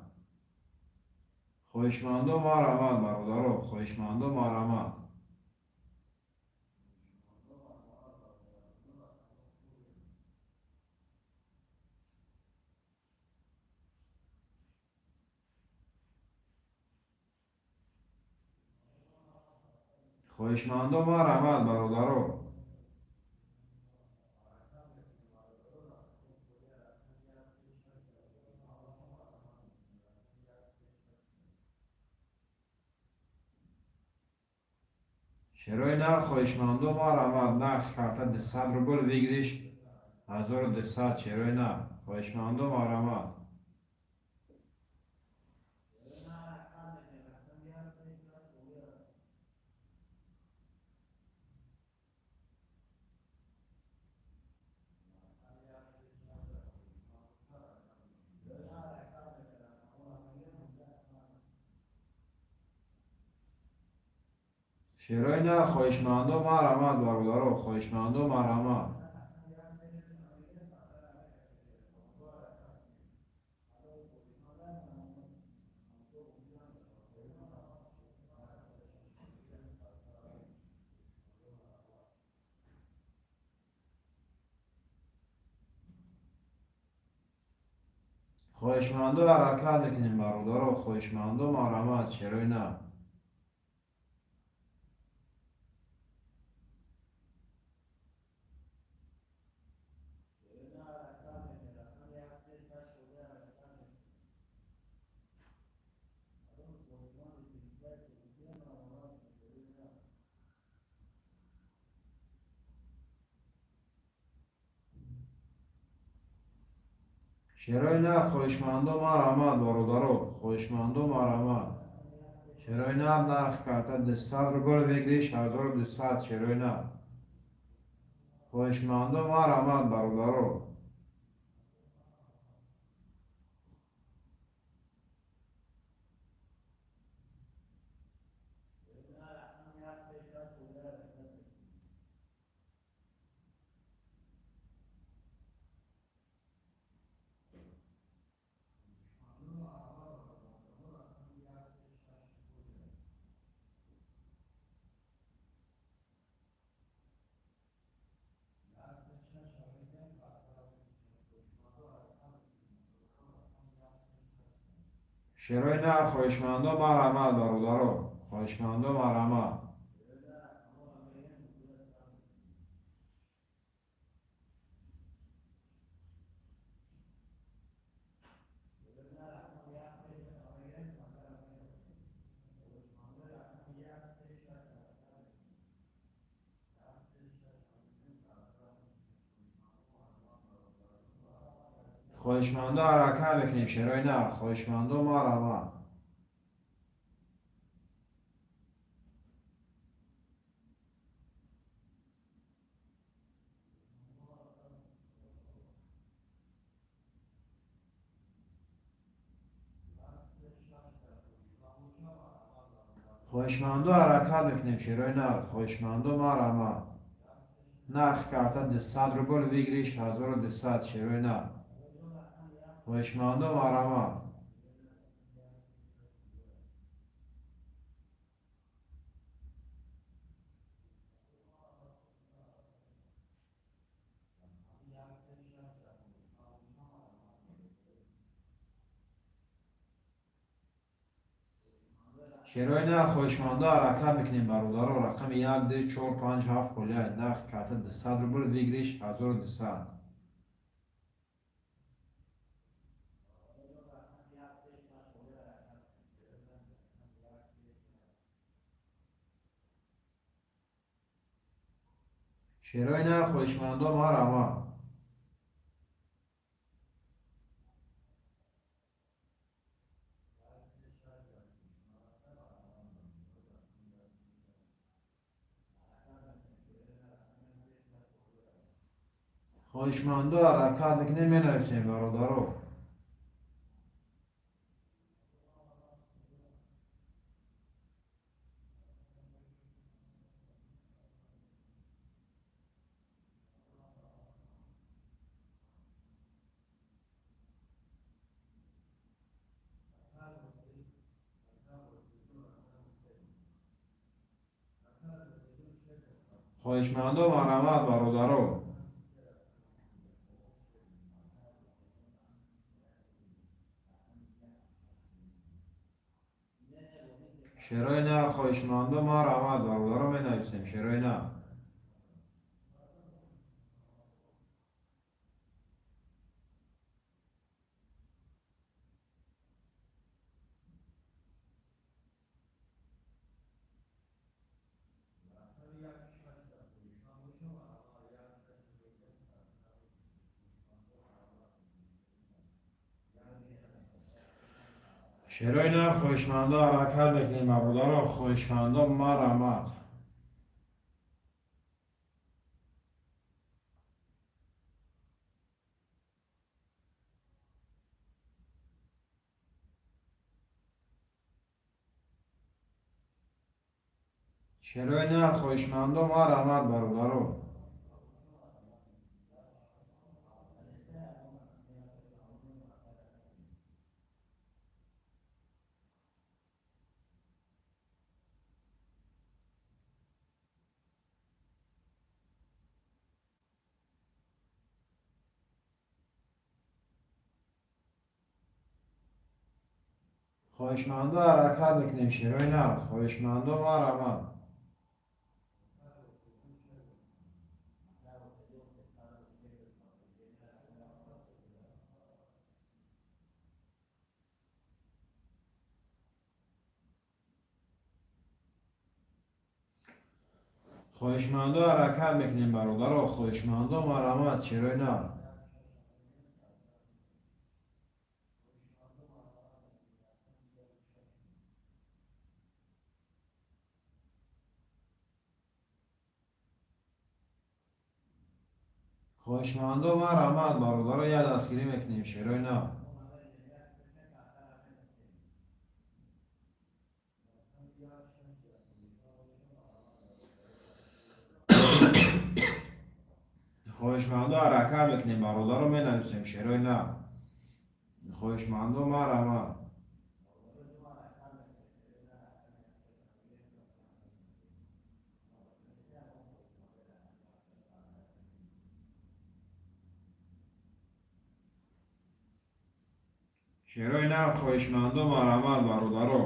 Хоҳишмандо, марҳамат, бародаро, хоҳишмандо, марҳамат. Хоҳишмандо, марҳамат, бародаро. Шерои нар, хоҳишмандо, марҳамат. Нархи карта 200 рубл, выигрыш 1200, шерои нар. Хоҳишмандо, марҳамат. Шерои нар, хоҳишмандо, марҳамат, бародаро, хоҳишмандо, марҳамат. Хоҳишмандо, ҳаракат мекунем, бародаро, хоҳишмандо, марҳамат, шерои нар. Шерои нар, хоҳишмандо, марҳамат, бародаро, хоҳишмандо, марҳамат. Шерои нар, нархи карта 200 рубл, выигрыш 1200, шерои нар. Хоҳишмандо, марҳамат, бародаро. Шерои нар, хоҳишмандо, марҳамат, бародаро, хоҳишмандо, марҳамат. Хоҳишмандо, ҳаракат мекунем, шерои нар, хоҳишмандо, марҳамат. Хоҳишмандо ҳаракат мекунем, шерои нар. Хоҳишмандо, марҳамат. Нархи карта 200 рубл, выигрыш 1200, шерои нар. Хоҳишмандо, марҳамат. Шерои нар, хоҳишмандо, ҳаракат мекунем, бародаро. Рақами 1, 2, 4, 5, 7 холия. Нархи карта 200 рубл, выигрыш 1200. Шерои нар, хоҳишмандо, марҳамат. Хоҳишмандо, ҳаракат мекунем, менависем, бародаро. Хоҳишмандо, марҳамат, бародаро. Шерои нар, хоҳишмандо, марҳамат, бародаро, менависем, шерои нар. Шерои нар, хоҳишмандо, ҳаракат мекунем, бародаро. Хоҳишмандо, марҳамат. Шерои нар, хоҳишмандо, марҳамат, бародаро. Хоҳишмандо, ҳаракат мекунем, шерои нар. Хоҳишмандо, марҳамат. Хоҳишмандо, ҳаракат мекунем, бародаро. Хоҳишмандо, марҳамат, шерои нар. Хоҳишмандо, марҳамат, бародаро, як дастгирӣ мекунем, шерои нар. Хоҳишмандо, ҳаракат мекунем, бародаро, менависем, шерои нар. Хоҳишмандо, марҳамат. Шерои нар, хоҳишмандо, марҳамат, бародаро.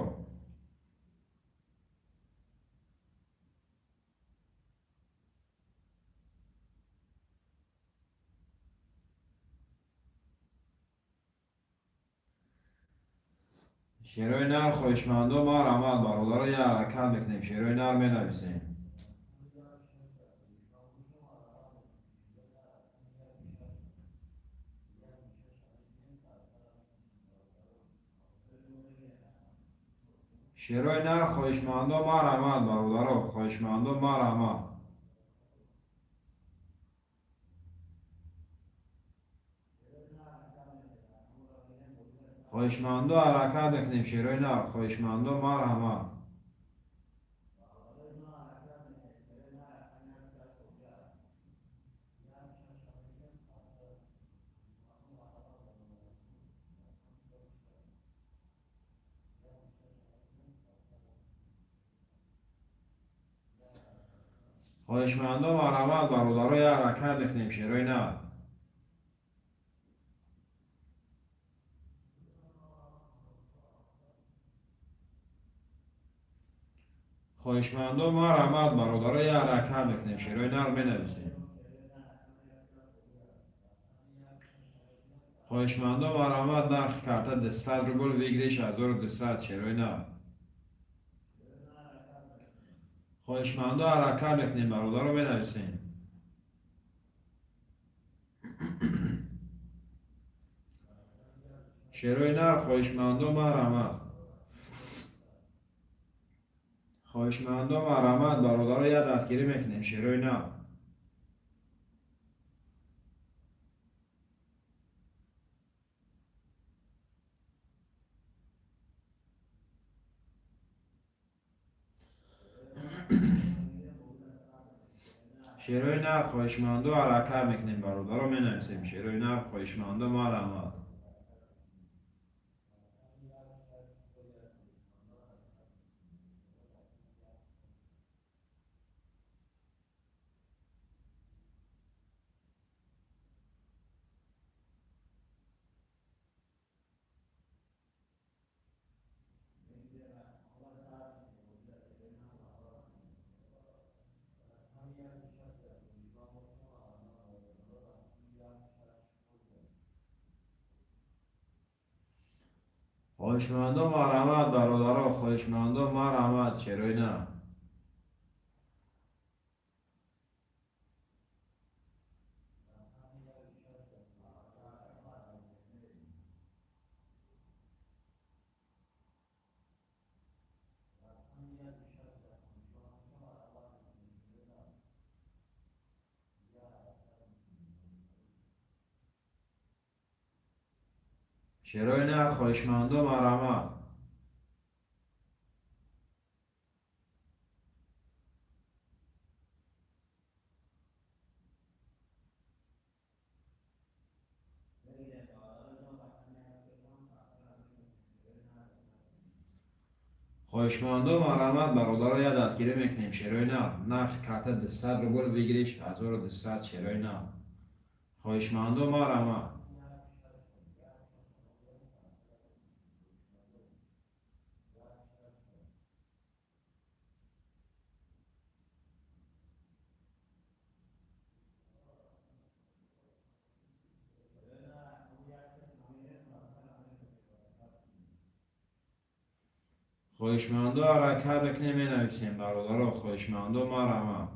Шерои нар, хоҳишмандо, марҳамат, бародаро, як ҳаракат мекунем, шерои нар, менависем. Шерои нар, хоҳишмандо, марҳамат, бародаро. Хоҳишмандо, марҳамат. Хоҳишмандо, ҳаракат мекунем, шерои нар. Хоҳишмандо, марҳамат. Хоҳишмандо, марҳамат, бародаро, як ҳаракат мекунем, шерои нар. Хоҳишмандо, марҳамат, бародаро, як ҳаракат мекунем, шерои нар менависем. Хоҳишмандо, марҳамат, нархи карта 200 рубл, выигрыш 1200, шерои нар. Хоҳишмандо, ҳаракат мекунем, бародаро, менависем. Шерои нар, хоҳишмандо, марҳамат. Хоҳишмандо, марҳамат, бародаро, як дастгирӣ мекунем, шерои нар. Шерои нар, хоҳишмандо, ҳаракат мекунем, бародаро, менависем. Шерои нар, хоҳишмандо, марҳамат. Хоҳишмандо, марҳамат, бародаро, хоҳишмандо, марҳамат, шерои нар. Шерои нар, хоҳишмандо, марҳамат. Хоҳишмандо, марҳамат, бародаро, як дастгирӣ мекунем, шерои нар. Нархи карта 200 рубл, выигрыш 1200, шерои нар. Хоҳишмандо, марҳамат. Хоҳишмандо, ҳаракат мекунем, менависем, бародаро, хоҳишмандо, марҳамат.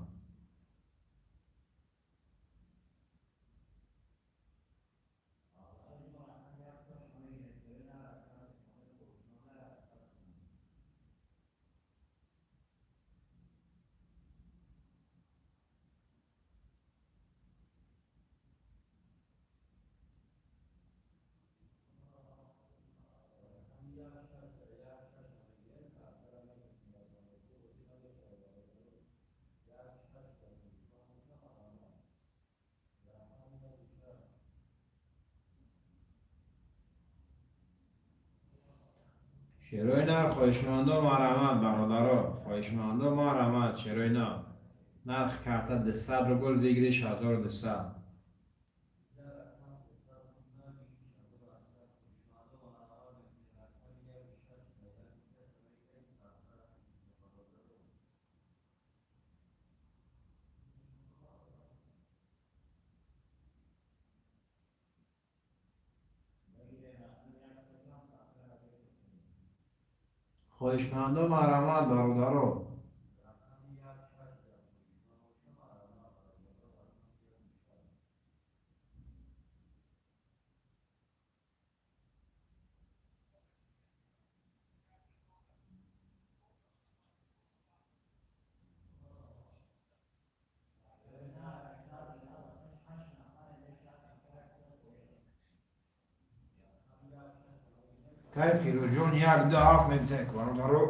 Шерои нар, хоҳишмандо, марҳамат, бародаро, хоҳишмандо, марҳамат, шерои нар. Нархи карта 200 рубл, выигрыш 1200. Хоҳишмандо, марҳамат, бародаро. Кай Фирӯзҷон, 1 2 7 мегӯтек, бародаро.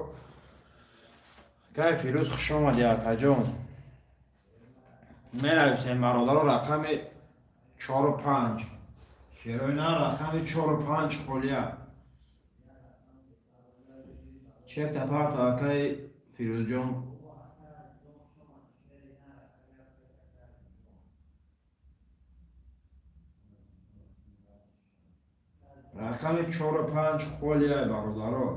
Кай Фирӯз, хуш омадӣ, акаҷон. Менависем, бародаро, рақами чору панҷ. Шерои нар, рақами чору панҷ холия. Чекта парто, акаи Фирӯзҷон. Рақами чору панҷ холия, бародаро.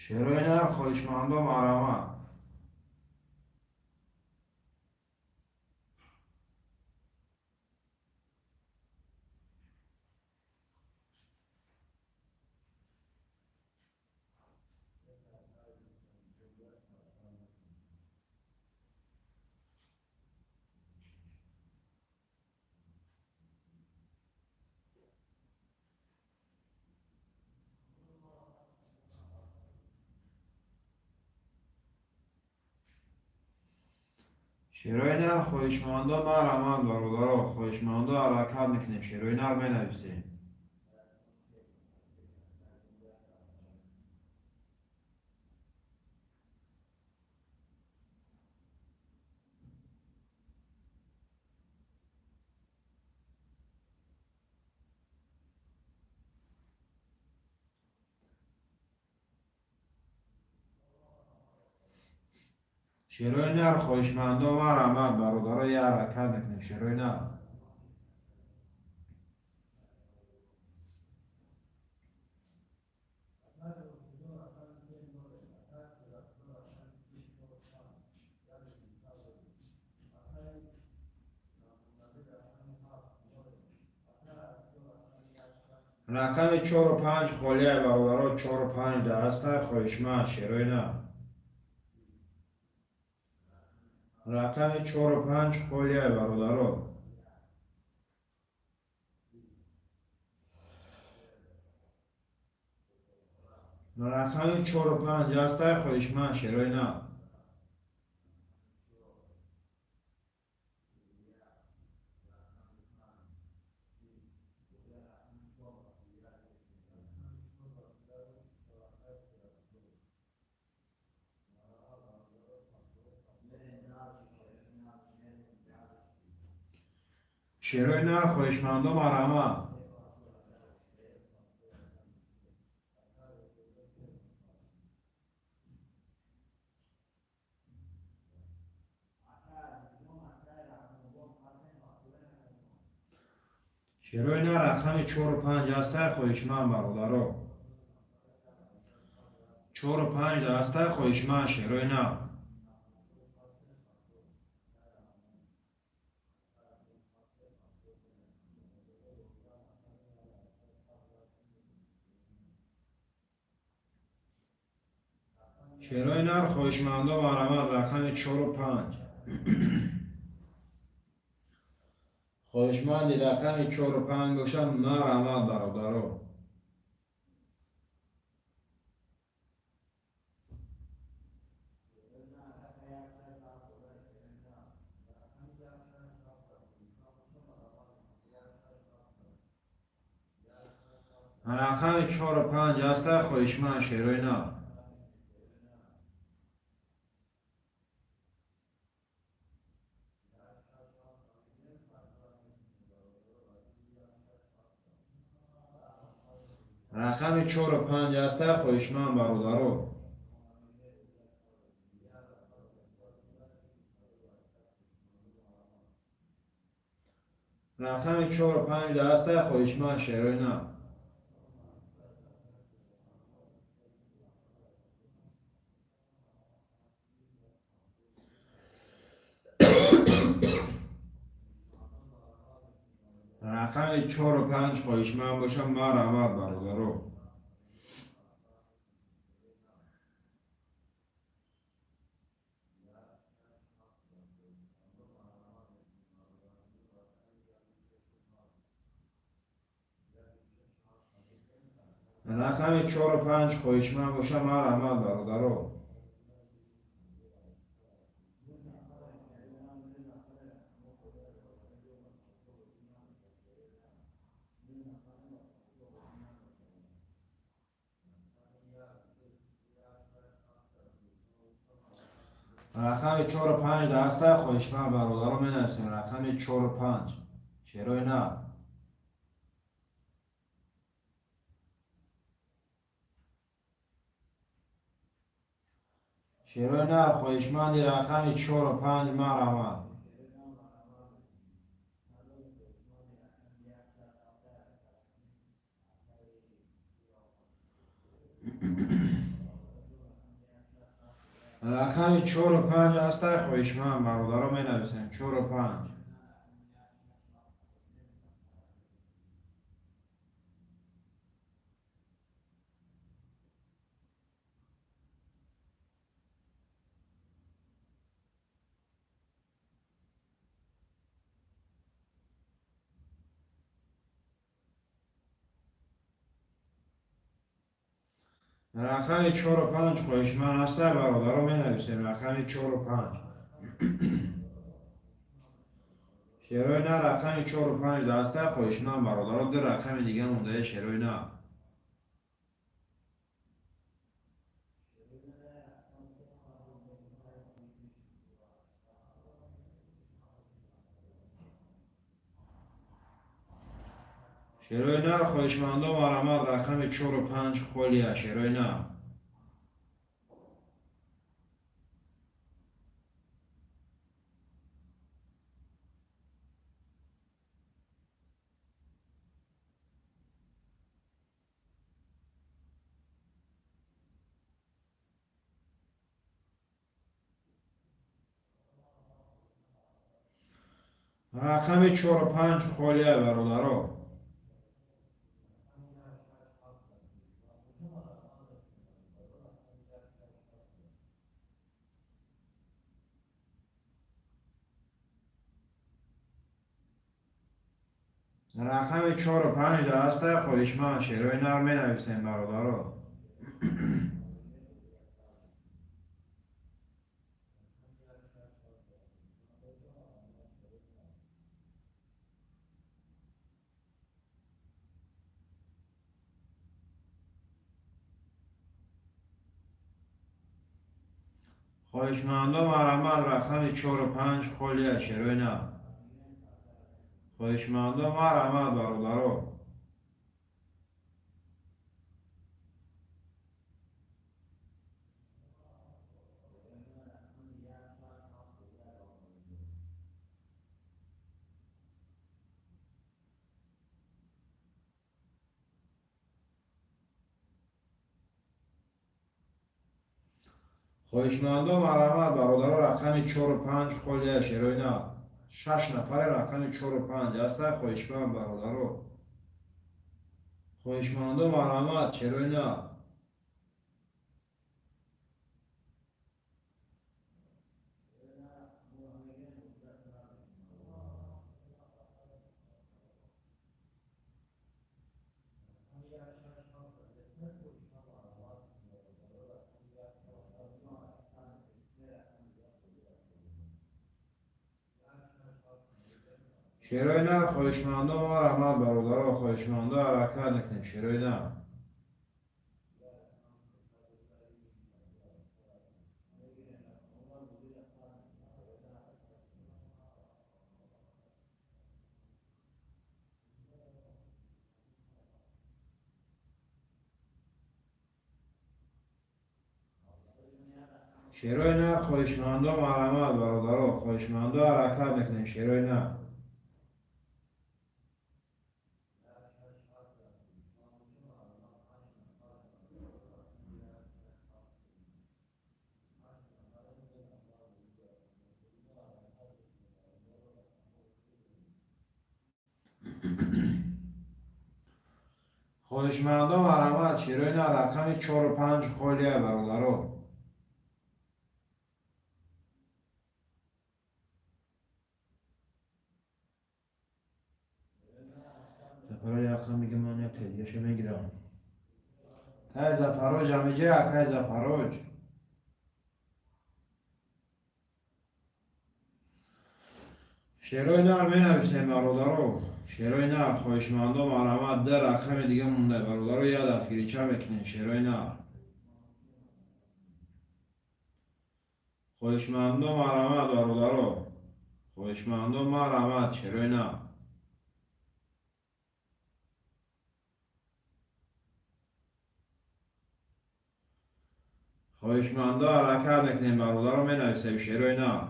Шерои нар, хоҳишмандо, марҳамат. Шерои нар, хоҳишмандо, марҳамат, бародаро. Хоҳишмандо, ҳаракат мекунем, шерои нар менависем. Шерои нар, хоҳишмандо, марҳамат, бародаро. Я ҳаракат мекунем, шерои нар. Рақами чору панҷ холия, бародаро. Чору панҷ даста, хоҳишманд, шерои нар. Рақами чору панҷ холия, бародаро. Рақами чору панҷ аста, хоҳишманд, шерои нар. Шерои нар, хоҳишмандо, марҳамат. Шерои нар, рақами чору панҷ аста, хоҳишманд, бародаро. Чору панҷ аста, хоҳишманд, шерои нар. Шерои нар, хоҳишмандо, марҳамат. Рақами чору панҷ, хоҳишманди рақами чору панҷ бошад, марҳамат, бародаро. Рақами чору панҷ аста, хоҳишманд, шерои нар. Рақами чору панҷ аста, хоҳишманд, бародаро. Рақами чору панҷ аста, хоҳишманд, шерои нар. Рақами чору панҷ хоҳишманд бошам, марҳамат, бародаро. Рақами чору панҷ хоҳишманд бошам, марҳамат, бародаро. Рақами чору панҷ даста, хоҳишманд, бародаро, менависем. Рақами чору панҷ, шерои нар. Шерои нар, хоҳишманди рақами чору панҷ, марҳамат. Рақами чору панҷ ҳастай, хоҳишманд, бародаро, менависем чору панҷ. Рақами чору панҷ хоҳишманд ҳастай, бародаро, менависем рақами чору панҷ. Шерои нар, рақами чору панҷ ҳастай, хоҳишманд, бародаро, ду рақами дига мондае, шерои нар. Шерои нар, хоҳишмандо, марҳамат, рақами чору панҷ холия, шерои нар. Рақами чору панҷ холия, бародаро. Рақами чору панҷ ҳастай, хоҳишманд, шерои нар, менависем, бародаро. Хоҳишмандо, марҳамат, рақами чору панҷ холия, шерои нар. Хоҳишмандо, марҳамат, бародаро. Хоҳишмандо, марҳамат, бародаро, рақами чору панҷ холия, шерои нар. Шаш нафаре рақами чору панҷ ҳастай, хоҳишманд, бародаро. Хоҳишмандо, марҳамат, шерои нар. Шерои нар, хоҳишмандо, марҳамат, бародаро, хоҳишмандо, ҳаракат мекунем, шерои нар. Шерои нар, хоҳишмандо, марҳамат, бародаро, хоҳишмандо, ҳаракат мекунем, шерои нар. Хоҳишмандо, марҳамат, шерои нар, рақами чору панҷ холия, бародаро. Зафаро рақам мегӯ, ман як тедигаша мегирам. Кай Зафароҷ ҳамиҷа, кай Зафароҷ. Шерои нар менависем, бародаро. Шерои нар, хоҳишмандо, марҳамат, ду рақами дига монда, бародаро, як дастгирича мекунем, шерои нар. Хоҳишмандо, марҳамат, бародаро. Хоҳишмандо, марҳамат, шерои нар. Хоҳишмандо, ҳаракат мекунем, бародаро, менависем, шерои нар.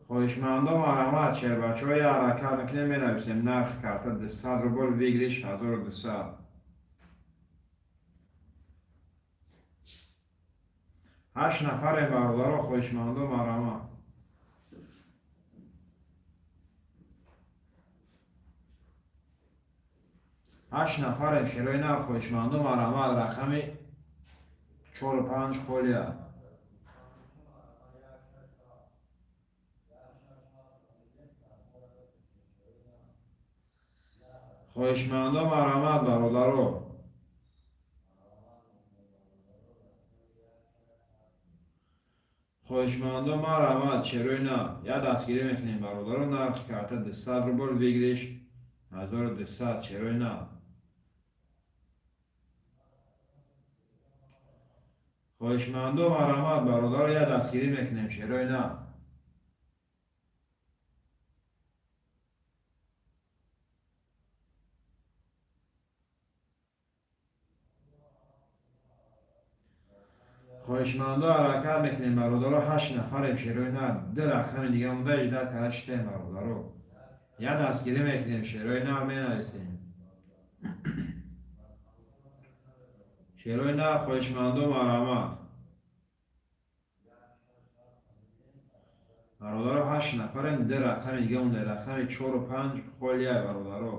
Хоҳишмандо, марҳамат, шербачаҳо, ҳаракат мекунем, менависем. Нархи карта 200 рубл, выигрыш 1200. Ҳашт нафарем, бародаро, хоҳишмандо, марҳамат. Ҳашт нафарем, шерои нар, хоҳишмандо, марҳамат. Рақами чору панҷ холия. Хоҳишмандо, марҳамат, бародаро. Хоҳишмандо, марҳамат, шерои нар. Як дастгирӣ мекунем, бародаро. Нархи карта 200 рубл, выигрыш 1200, шерои нар. Хоҳишмандо, марҳамат, бародаро, як дастгирӣ мекунем, шерои нар. Хоҳишмандо, ҳаракат мекунем, бародаро. Ҳашт нафарем, шерои нар. Ду рақами дига монда, 18 кара шитем, бародаро. Як дастгирӣ мекунем, шерои нар, менависем. Шерои нар, хоҳишмандо, марҳамат. Бародаро, ҳашт нафарем, ду рақами дига монда, рақами чору панҷ холия, бародаро.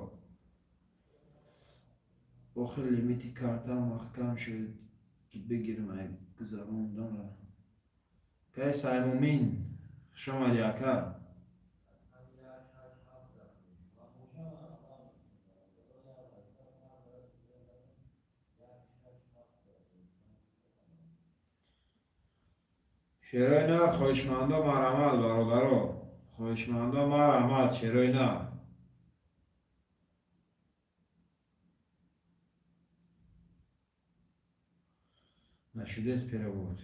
Охир лимити картам маҳкам шуд, ки бигирам гузарондамра. Кай Саймумин, хуш омадӣ, ака. Шерои нар, хоҳишмандо, марҳамат, бародаро. Хоҳишмандо, марҳамат, шерои нар. Нашудест перевод.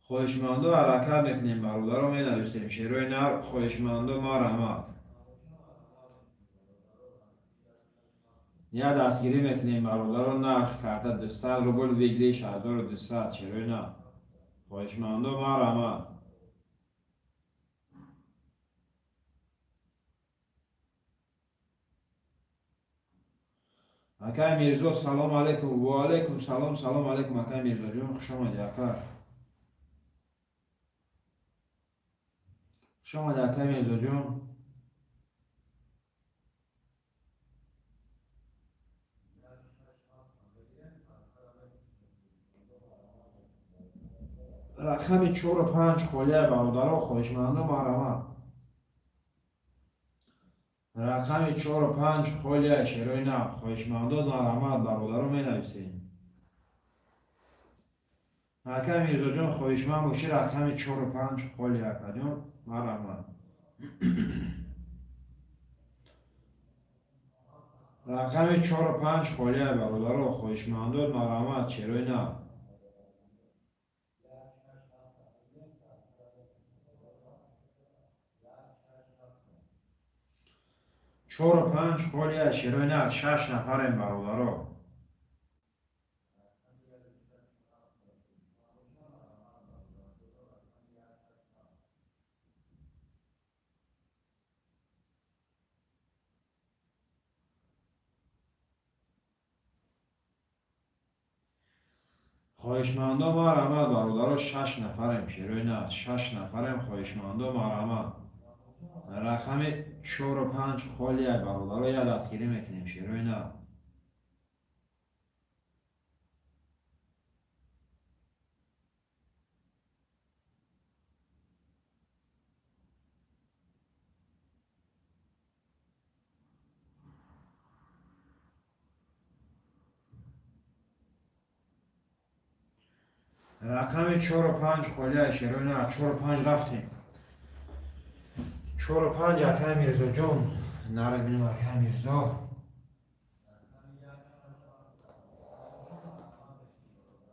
Хоҳишмандо, ҳаракат мекунем, бародаро, менависем. Шерои нар, хоҳишмандо, марҳамат. Як дастгирӣ мекунем, бародаро. Нархи карта 200 рубл, выигрыш 1200, шерои нар. Хоҳишмандо, марҳамат. Акай Мирзо, салом алейкум. Ва алейкум салом, салом алейкум, акай Мирзоҷон, хуш омадӣ, ака. Хуш омадӣ, акай Мирзоҷон. Рақами чору панҷ холия, бародаро, хоҳишмандо, марҳамат. Рақами чору панҷ холия, шерои нар. Хоҳишмандо, марҳамат, бародаро, менависем. Акай Мирзоҷон, хоҳишманд бошӣ, рақами чору панҷ холия, акаҷон, марҳамат. Рақами чору панҷ холия, бародаро, хоҳишмандо, марҳамат, шерои нар. Чору панҷ холия, шерои нар. Шаш нафарем, бародаро. Хоҳишмандо, марҳамат, бародаро. Шаш нафарем, шерои нар. Шаш нафарем, хоҳишмандо, марҳамат. Рақами чору панҷ холия, бародаро, як дастгирӣ мекунем, шерои нар. Рақами чору панҷ холия, шерои нар. Чору панҷ рафтем. Чору панҷ, акай Мирзоҷон. Нара бинем, акай Мирзо.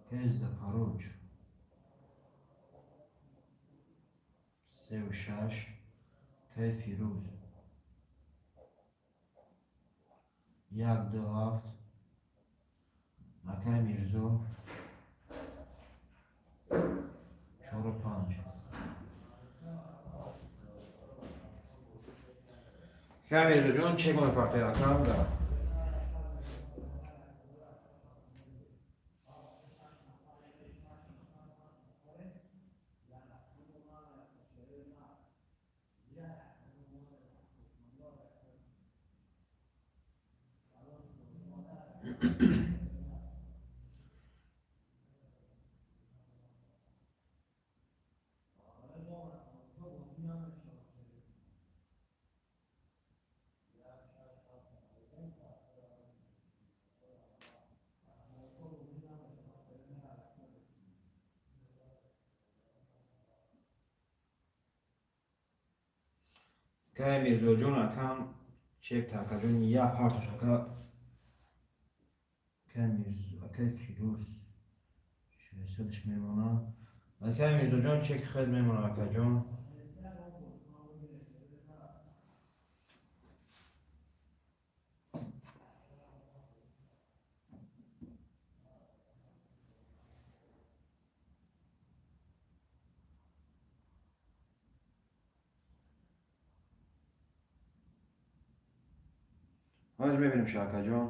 Тез Запорож. Сеу шаш. Кай Фирӯз. Як, ду, ҳафт. Акай Мирзо. Чору панҷ. Кай Мирзоҷон, чек мепартояд, акам да. Кай Мирзоҷон, акам, чек такаҷон я партош, ака. Кай Мирзо, акай Фирӯз шашсадаш мемонад. Акай Мирзоҷон, чек хел мемонад, акаҷон. Ҳозир мебинем ша, акаҷон.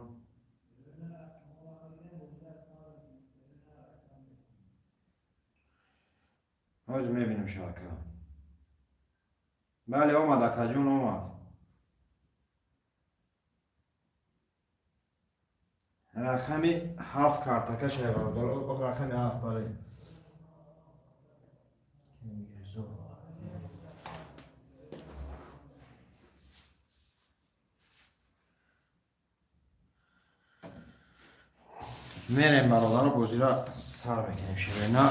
Ҳозир мебинем ша, ака. Бале, омад, акаҷон, омад. Рақами ҳафт картака шай, бародар. Рақами ҳафт, бале. Мирзо. Мерем, бародаро, бозиро сар мекунем, ширина.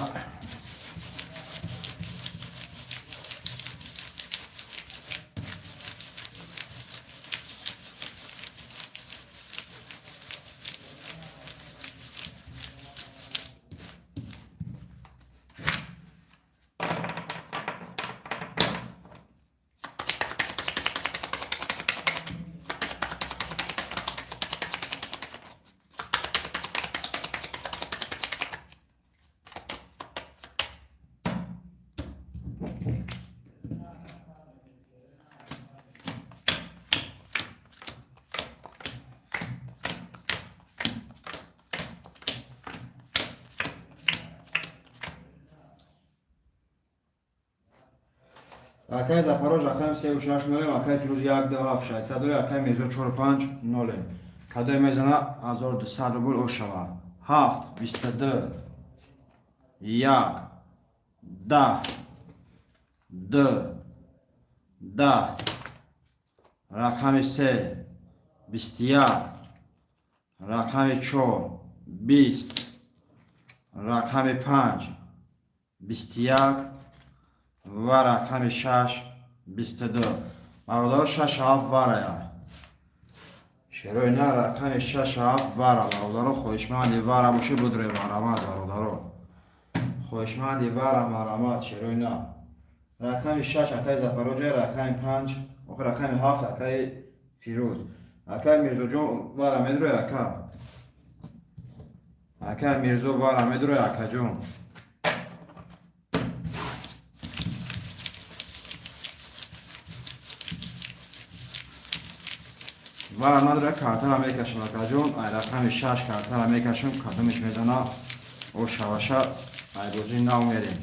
Акай Запорож, рақами сеу шаш нолем, акай Фирӯз як, ду, ҳафт, шашсаду, акай Мирзо чору панҷ нолем. Кадое мезана, 1200 рубл о шава. Ҳафт, 22, як, 10, ду, 10, рақами се, 21, рақами чор, 20, рақами панҷ, 21 ва рақами шаш, 22. Бародаро, шаш, ҳафт варая. Шерои на, рақами шаш, ҳафт вара, бародаро, хоҳишманди вара бошед, будре, марамат, бародаро. Хоҳишманди вара, марамат, шерои на. Рақами шаш акаи Запорожа, рақами панҷ, охир рақами ҳафт акаи Фирӯз. Акаи Мирзоҷон, вара медурой, ака. Акаи Мирзо, вара медурой, акаҷон. Вара надора, картара мекашам, акаҷон. Ай рақами шаш картара мекашам, кадомеш мезана, о шаваша, ай бозии нав мерем.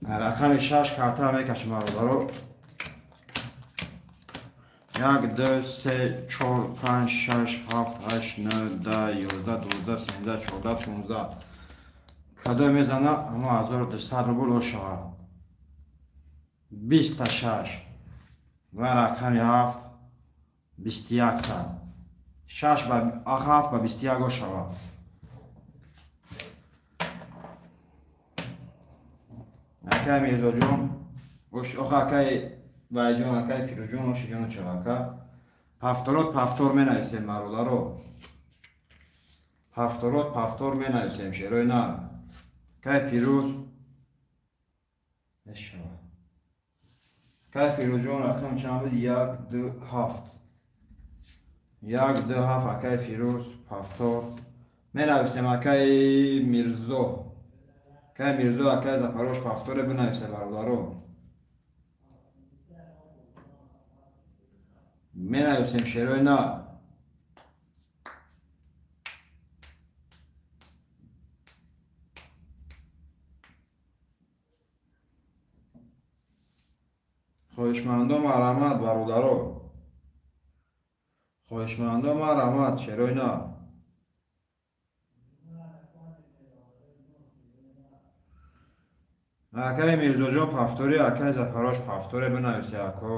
Рақами шаш картара мекашем, бародаро. Як, ду, се, чор, панҷ, шаш, ҳафт, ҳашт, нӯ, 10, 11, 12, 13, 14, 15. Кадое мезана, ҳама 1200 рубл о шавад. 20-та шаш ва рақами ҳафт, 21-та. Шаш ба ҳафт ба 21 шавад. Акай Мирзоҷон, оха акай Вайҷон, акай Фирӯзҷон, ошиҷону чавака. Повторот повтор менависем, бародаро. Повторот повтор менависем, шерои нар. Кай Фирӯз мешавад. Кай Фирӯзҷон, рақам чанд буд? Як, ду, ҳафт. Як, ду, ҳафт, акай Фирӯз, повтор. Менависем, акай Мирзо. Акай Мирзо, акай Запорож, повторе бинависе, бародаро. Менависем, шерои нар. Хоҳишмандо, марҳамат, бародаро. Хоҳишмандо, марҳамат, шерои нар. Акай Мирзоҷон, повтори, акай Запорож, повторе бинависе, ако.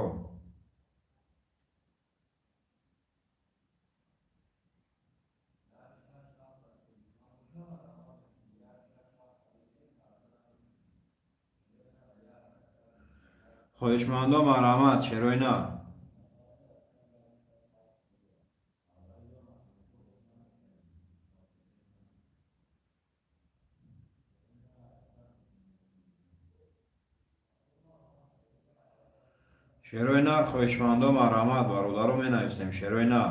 Хоҳишмандо, марҳамат, шерои нар. Шерои нар, хоҳишмандо, марҳамат, бародаро, менависем, шерои нар.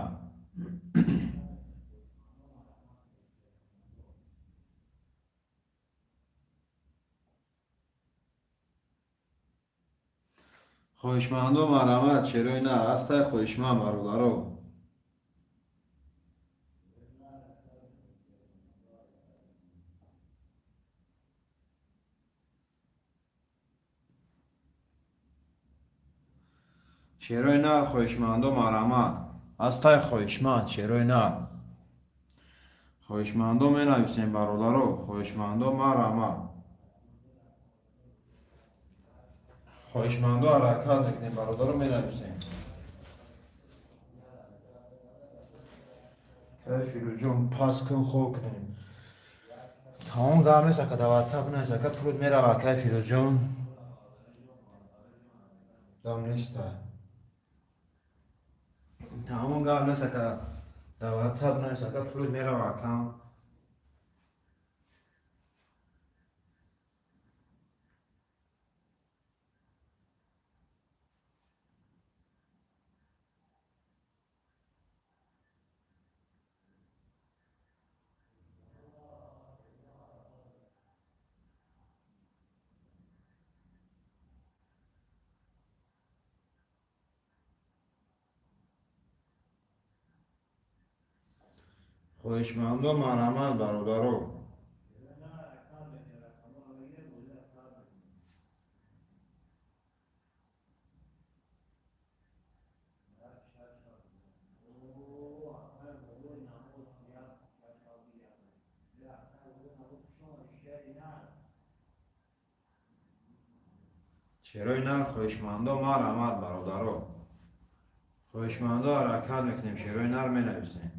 Хоҳишмандо, марҳамат, шерои нар. Ҳастай хоҳишманд, бародаро? Шерои нар, хоҳишмандо, марҳамат. Ҳастай хоҳишманд, шерои нар? Хоҳишмандо, менависем, бародаро. Хоҳишмандо, марҳамат. Хоҳишмандо, ҳаракат мекунем, бародаро, менависем. Кай Фирӯзҷон, пас кун, хоб кунем. Тамом гап нест, ака, дар ватсап нест, ака, пулут мерава, акай Фирӯзҷон. Дам неста. Тамом гап нест, ака, дар ватсап нест, ака, пулут мерава, акам. Хоҳишмандо, марҳамат, бародаро. Шерои нар, хоҳишмандо, марҳамат, бародаро. Хоҳишмандо, ҳаракат мекунем, шерои нар, менависем.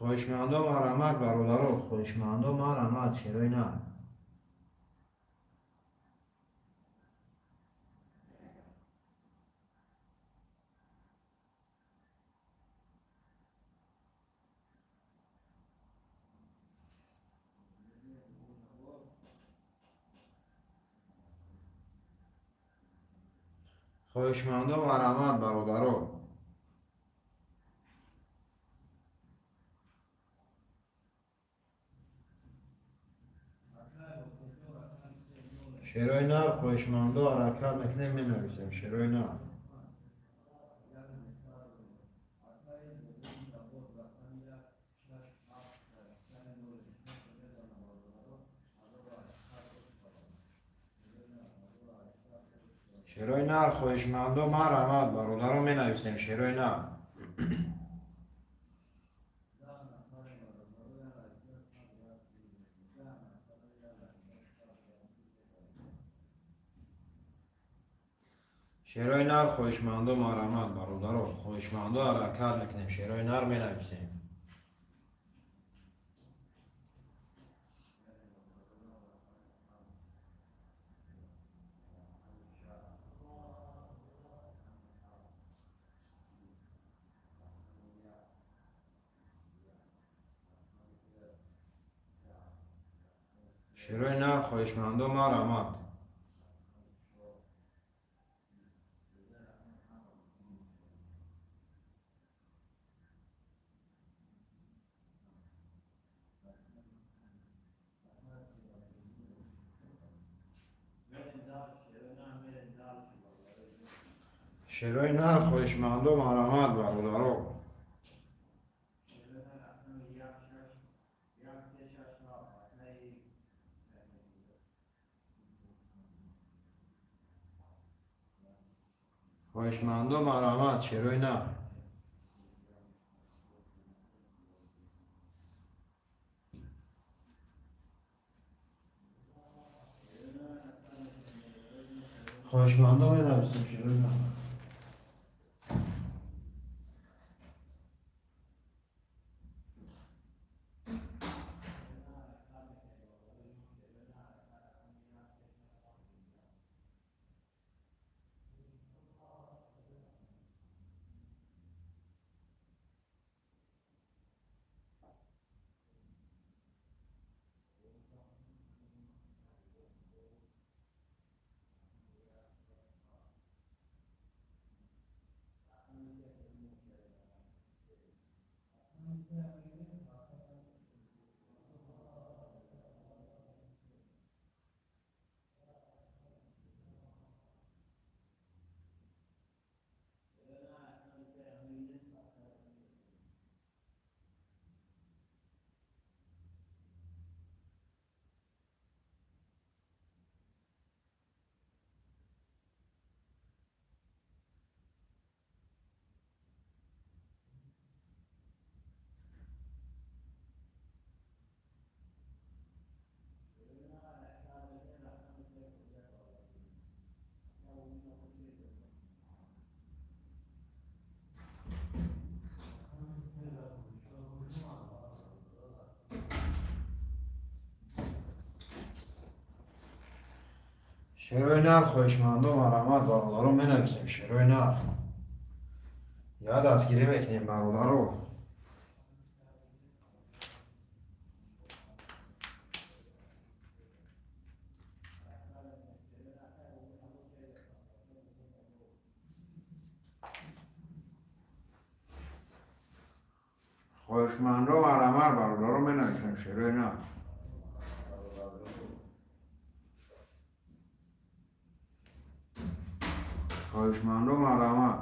Хоҳишмандо, марҳамат, бародаро. Хоҳишмандо, марҳамат, шерои нар. Хоҳишмандо, марҳамат, бародаро. Шерои нар, хоҳишмандо, ҳаракат мекунем, менависем, шерои нар. Шерои нар, хоҳишмандо, марҳамат, бародаро, менависем, шерои нар. Шерои нар, хоҳишмандо, марҳамат, бародаро, хоҳишмандо, ҳаракат мекунем, шерои нар менависем. Шерои нар, хоҳишмандо, марҳамат. Шерои нар, хоҳишмандо, марҳамат, бародаро. Хоҳишмандо, марҳамат, шерои нар. Хоҳишмандо, менависем шерои нар. Шерои нар, хоҳишмандо, марҳамат, бародаро, менависем шерои нар. Я дастгирӣ мекунем, бародаро. Хоҳишмандо, марҳамат, бародаро, менависем шерои нар. Хоҳишмандо, марҳамат.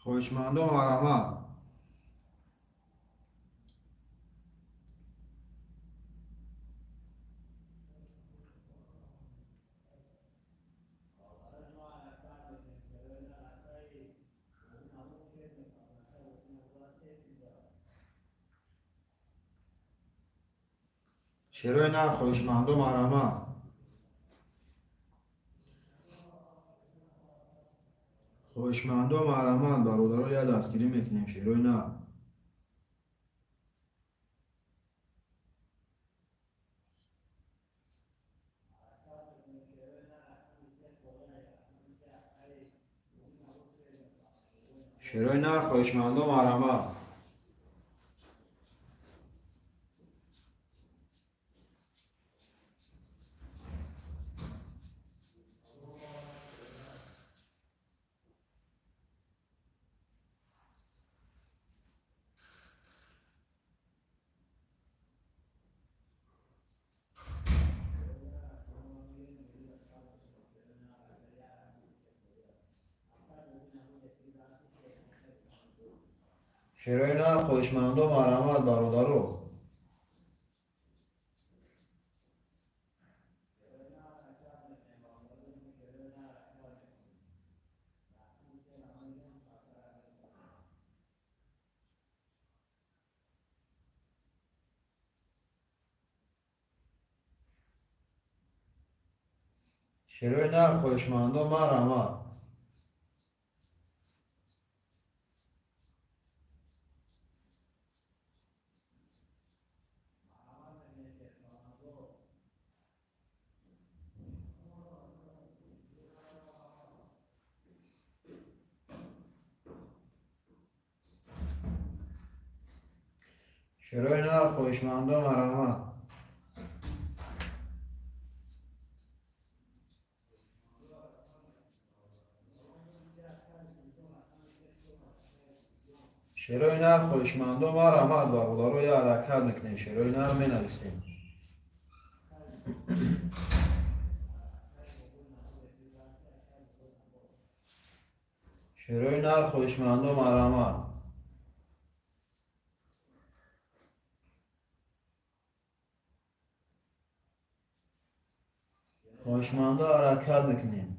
Хоҳишмандо, марҳамат. Шерои нар, хоҳишмандо, марҳамат. Хоҳишмандо, марҳамат, бародаро, я дастгирӣ мекунем шерои нар. Шерои нар, хоҳишмандо, марҳамат. Шерои нар, хоҳишмандо, марҳамат, бародаро. Шерои нар, хоҳишмандо, марҳамат. Шерои нар, хоҳишмандо, марҳамат. Шерои нар, хоҳишмандо, марҳамат, бародаро. Я ҳаракат мекунем, шерои нар менависем. Шерои нар, хоҳишмандо, марҳамат. Хоҳишмандо, ҳаракат мекунем.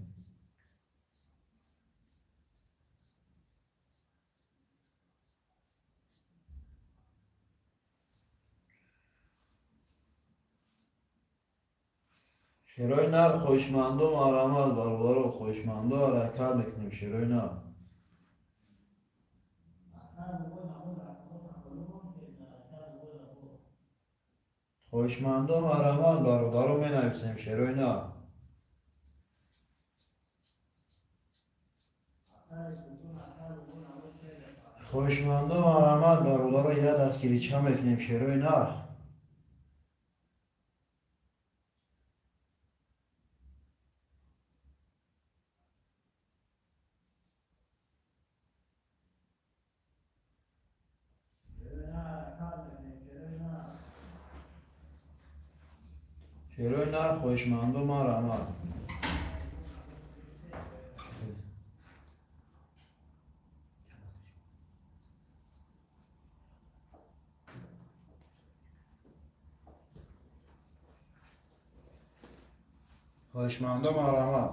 Шерои нар, хоҳишмандо, марҳамат, бародаро. Хоҳишмандо, ҳаракат мекунем, шерои нар. Хоҳишмандо, марҳамат, бародаро, менависем шерои нар. Хоҳишмандо, марҳамат, бародаро, я дастгирича мекунем, шерои нар. Шерои нар, хоҳишмандо, марҳамат. Хоҳишмандо, марҳамат.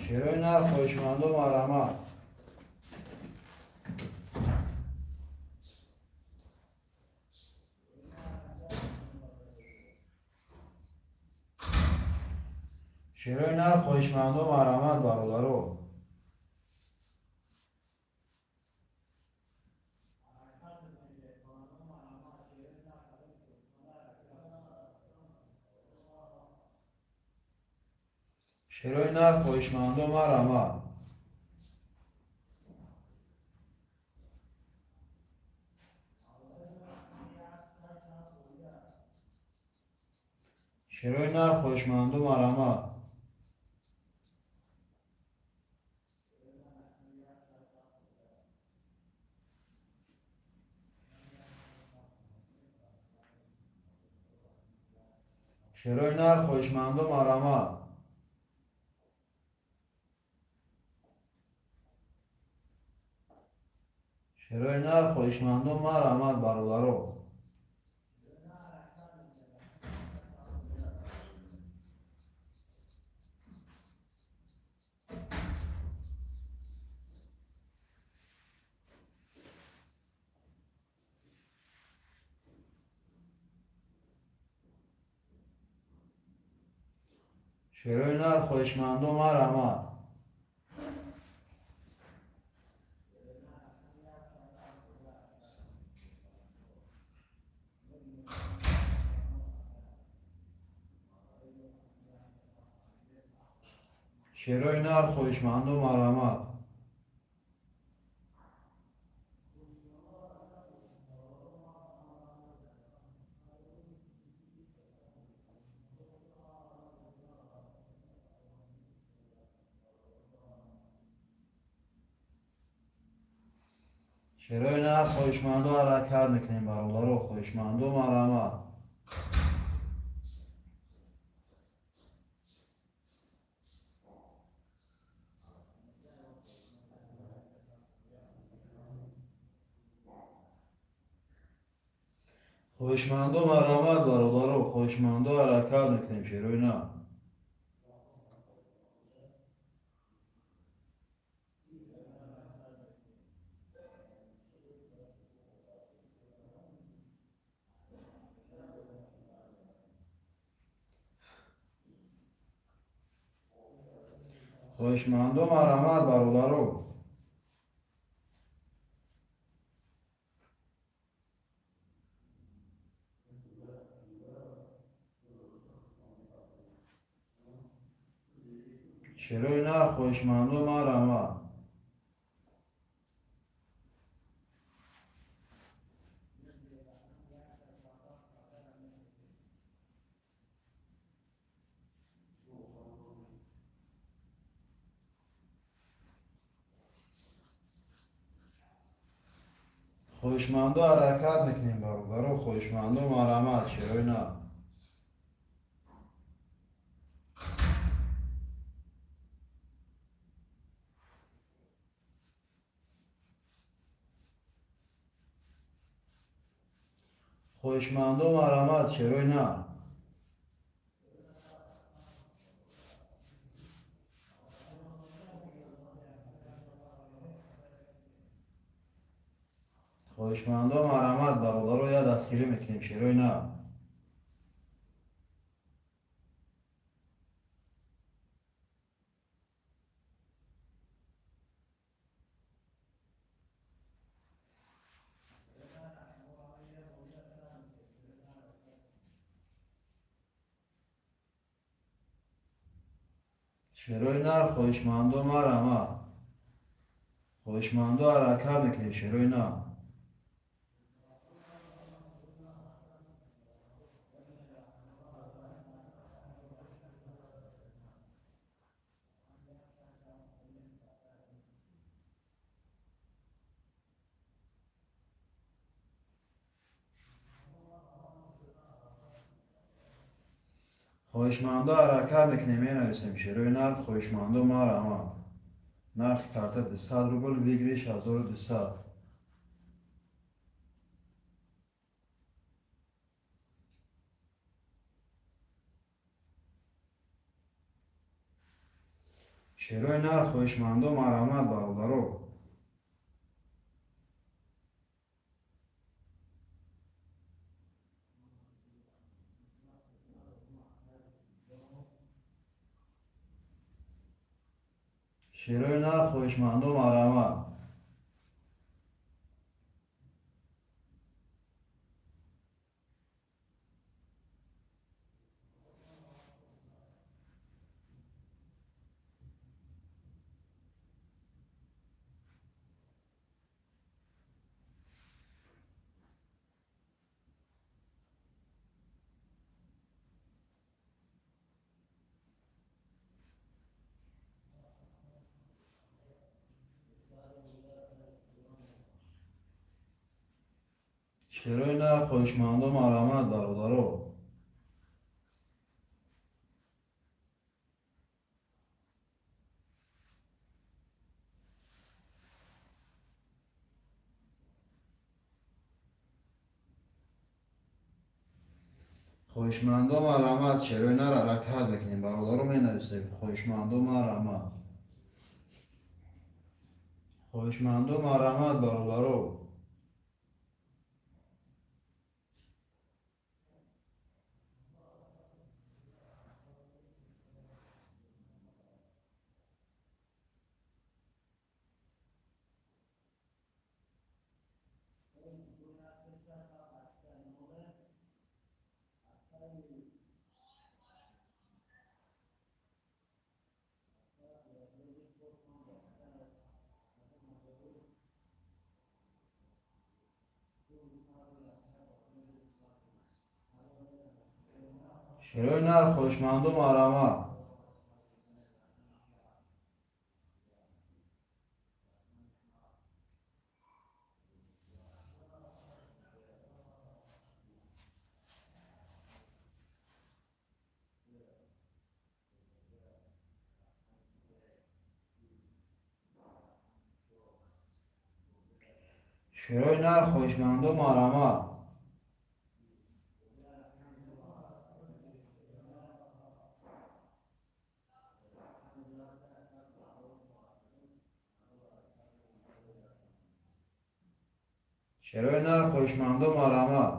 Шерои нар, хоҳишмандо, марҳамат. Шерои нар, хоҳишмандо, марҳамат, бародаро. Шерои нар, хоҳишмандо, марҳамат. Шерои нар, хоҳишманду, марҳамат. Шерои нар, хоҳишманду, марҳамат. Шерои нар, хоҳишманду, марҳамат, бародаро. Шерои нар, хоҳишманду, марҳамат. Шерои нар, хоҳишманду, марҳамат. Шерои нар, хоҳишманду, ҳаракат мекунем, бародаро, хоҳишманду, марҳамат. Хоҳишманду, марҳамат, бародаро, хоҳишманду, ҳаракат мекунем, шерои нар. Хоҳишманду, марҳамат, бародаро. Шерои нар, хоҳишманду, марҳамат. Хоҳишманду, ҳаракат мекунем, бародаро, хоҳишманду, марҳамат, шерои нар. Хоҳишманду, марҳамат, шерои нар. Хоҳишманду, марҳамат, бародаро, я дастгирӣ мекунем, шерои нар. Шерои нар, хоҳишманду, марҳамат. Хоҳишманду, ҳаракат мекунем, шерои нар. Хоҳишманду, ҳаракат мекунем, менависем, шерои нар, хоҳишманду, марҳамат. Нархи карта 200 рубл, выигрыш 1200. Шерои нар, хоҳишманду, марҳамат, бародаро. Шерои нар, хоҳишманду, марҳамат. Шерои нар, хоҳишмандо, марҳамат, бародаро. Хоҳишмандо, марҳамат, шерои нар, ҳаракат мекунем, бародаро, менависем. Хоҳишмандо, марҳамат, хоҳишмандо, марҳамат, бародаро. Шерои нар, хоҳишмандо, марҳамат. Шерои нар, хоҳишмандо, марҳамат. Шерои нар, хоҳишмандо, марҳамат.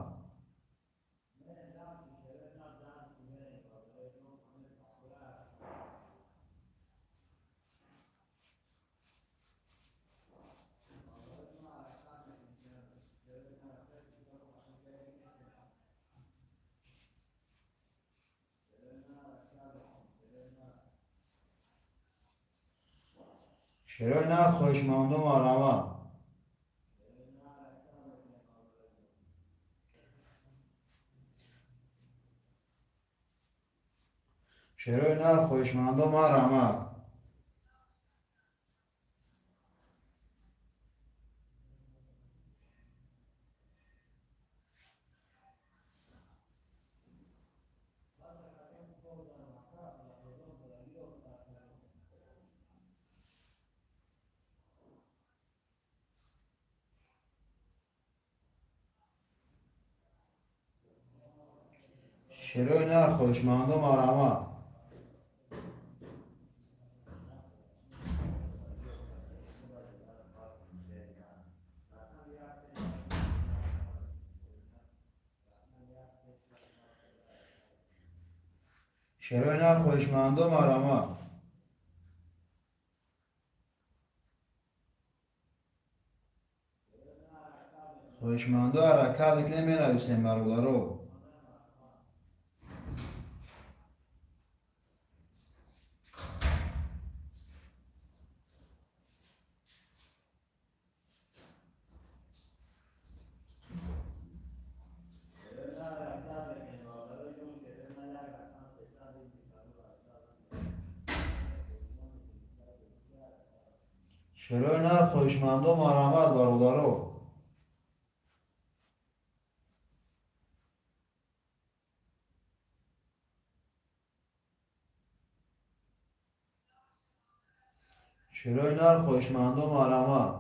Шерои нар, хоҳишмандо, марҳамат. Шерои нар, хоҳишмандо, марҳамат. Шерои нар, хоҳишмандо, марҳамат. Шерои нар, хоҳишмандо, марҳамат. Хоҳишмандо, ҳаракат мекунем, менависем, бародаро. Шерои нар, хоҳишмандо, марҳамат, бародаро. Шерои нар, хоҳишмандо, марҳамат.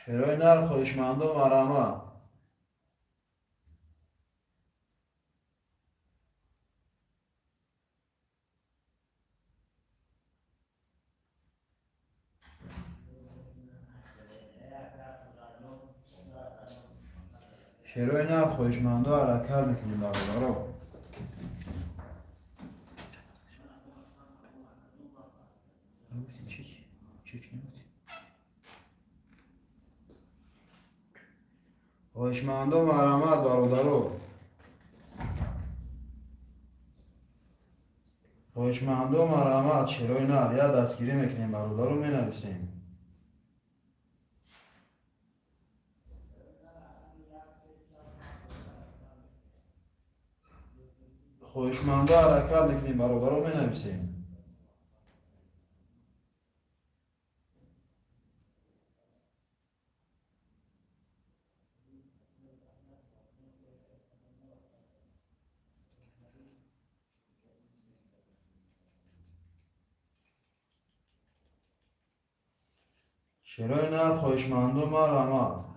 Шерои нар, хоҳишмандо, марҳамат. Шерои нар, хоҳишмандо, ҳаракат мекунем, бародаро. Хоҳишмандо, марҳамат, бародаро. Хоҳишмандо, марҳамат, шерои нар, як дастгирӣ мекунем, бародаро, менависем. Хоҳишмандо, ҳаракат мекунем, бародаро, менависем. Шерои нар, хоҳишмандо, марҳамат.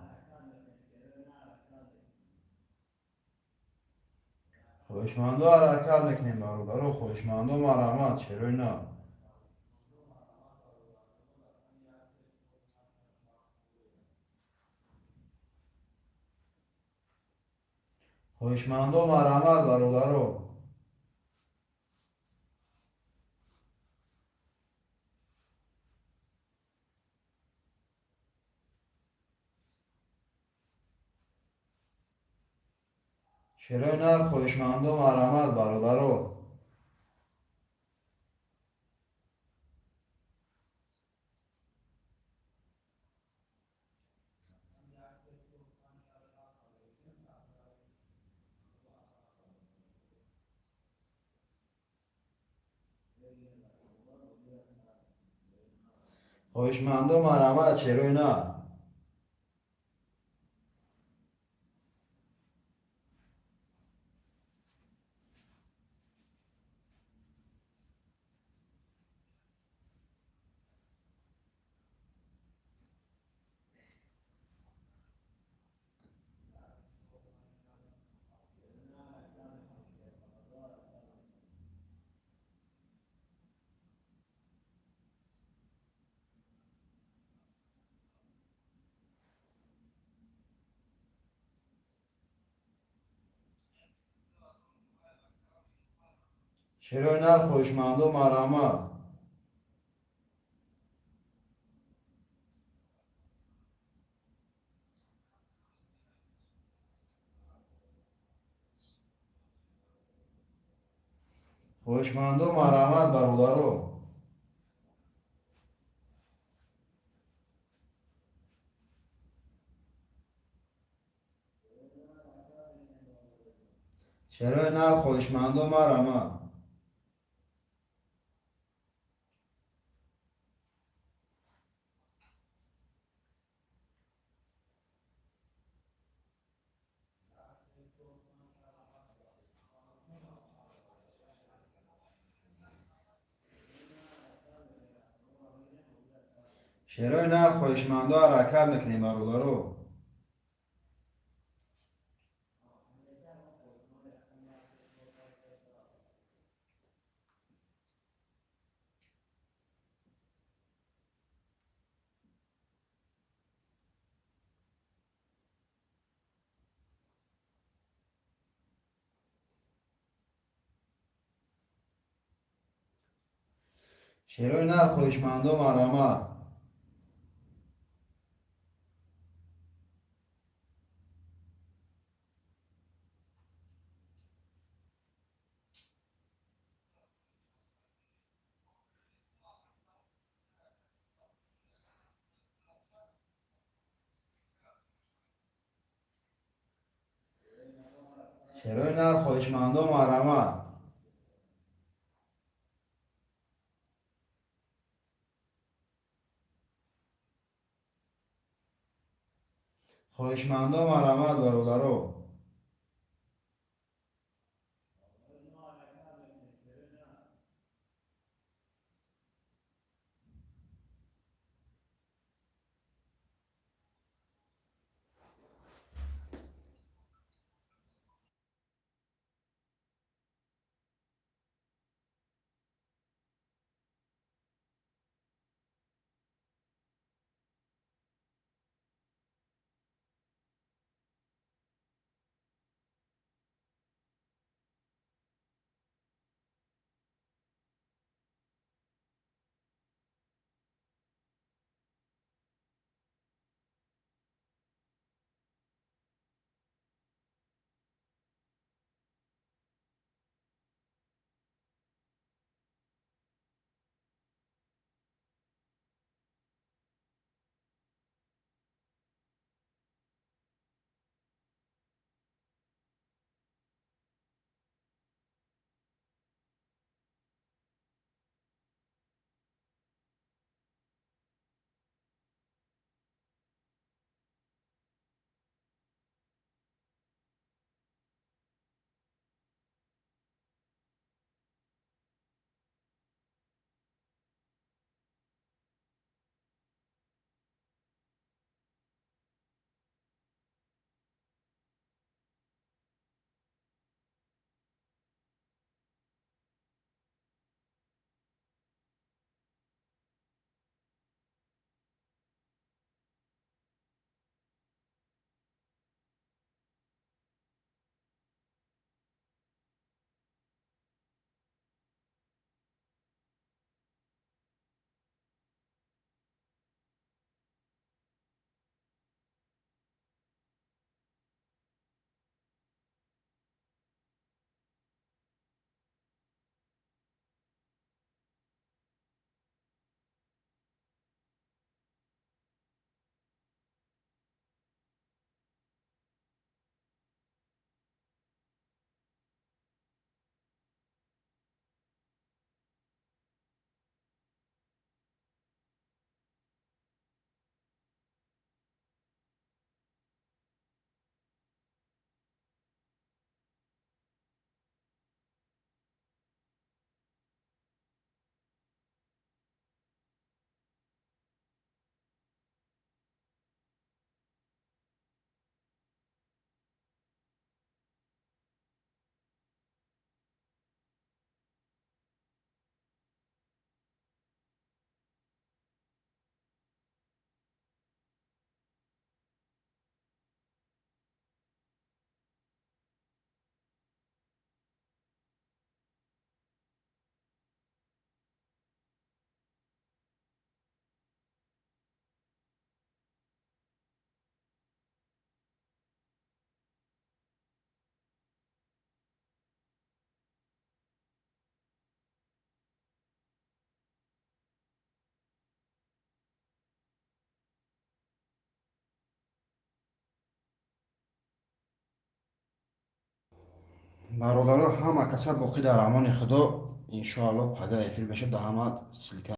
Хоҳишмандо, ҳаракат мекунем, бародаро, хоҳишмандо, марҳамат, шерои нар. Хоҳишмандо, марҳамат, бародаро. Шерои нар, хоҳишмандо, марҳамат, бародаро. Хоҳишмандо, марҳамат, шерои нар. Шерои нар, хоҳишмандо, марҳамат. Хоҳишмандо, марҳамат, бародаро. Шерои нар, хоҳишмандо, марҳамат. Шерои нар, хоҳишмандо, ҳаракат мекунем, бародаро. Шерои нар, хоҳишмандо, марҳамат. Шерои нар, хоҳишмандо, марҳамат. Хоҳишмандо, марҳамат, бародаро. Бародаро, ҳама каса боқӣ дар амони Худо. Иншоалло, пага эфир мешад, да ҳама ссылка.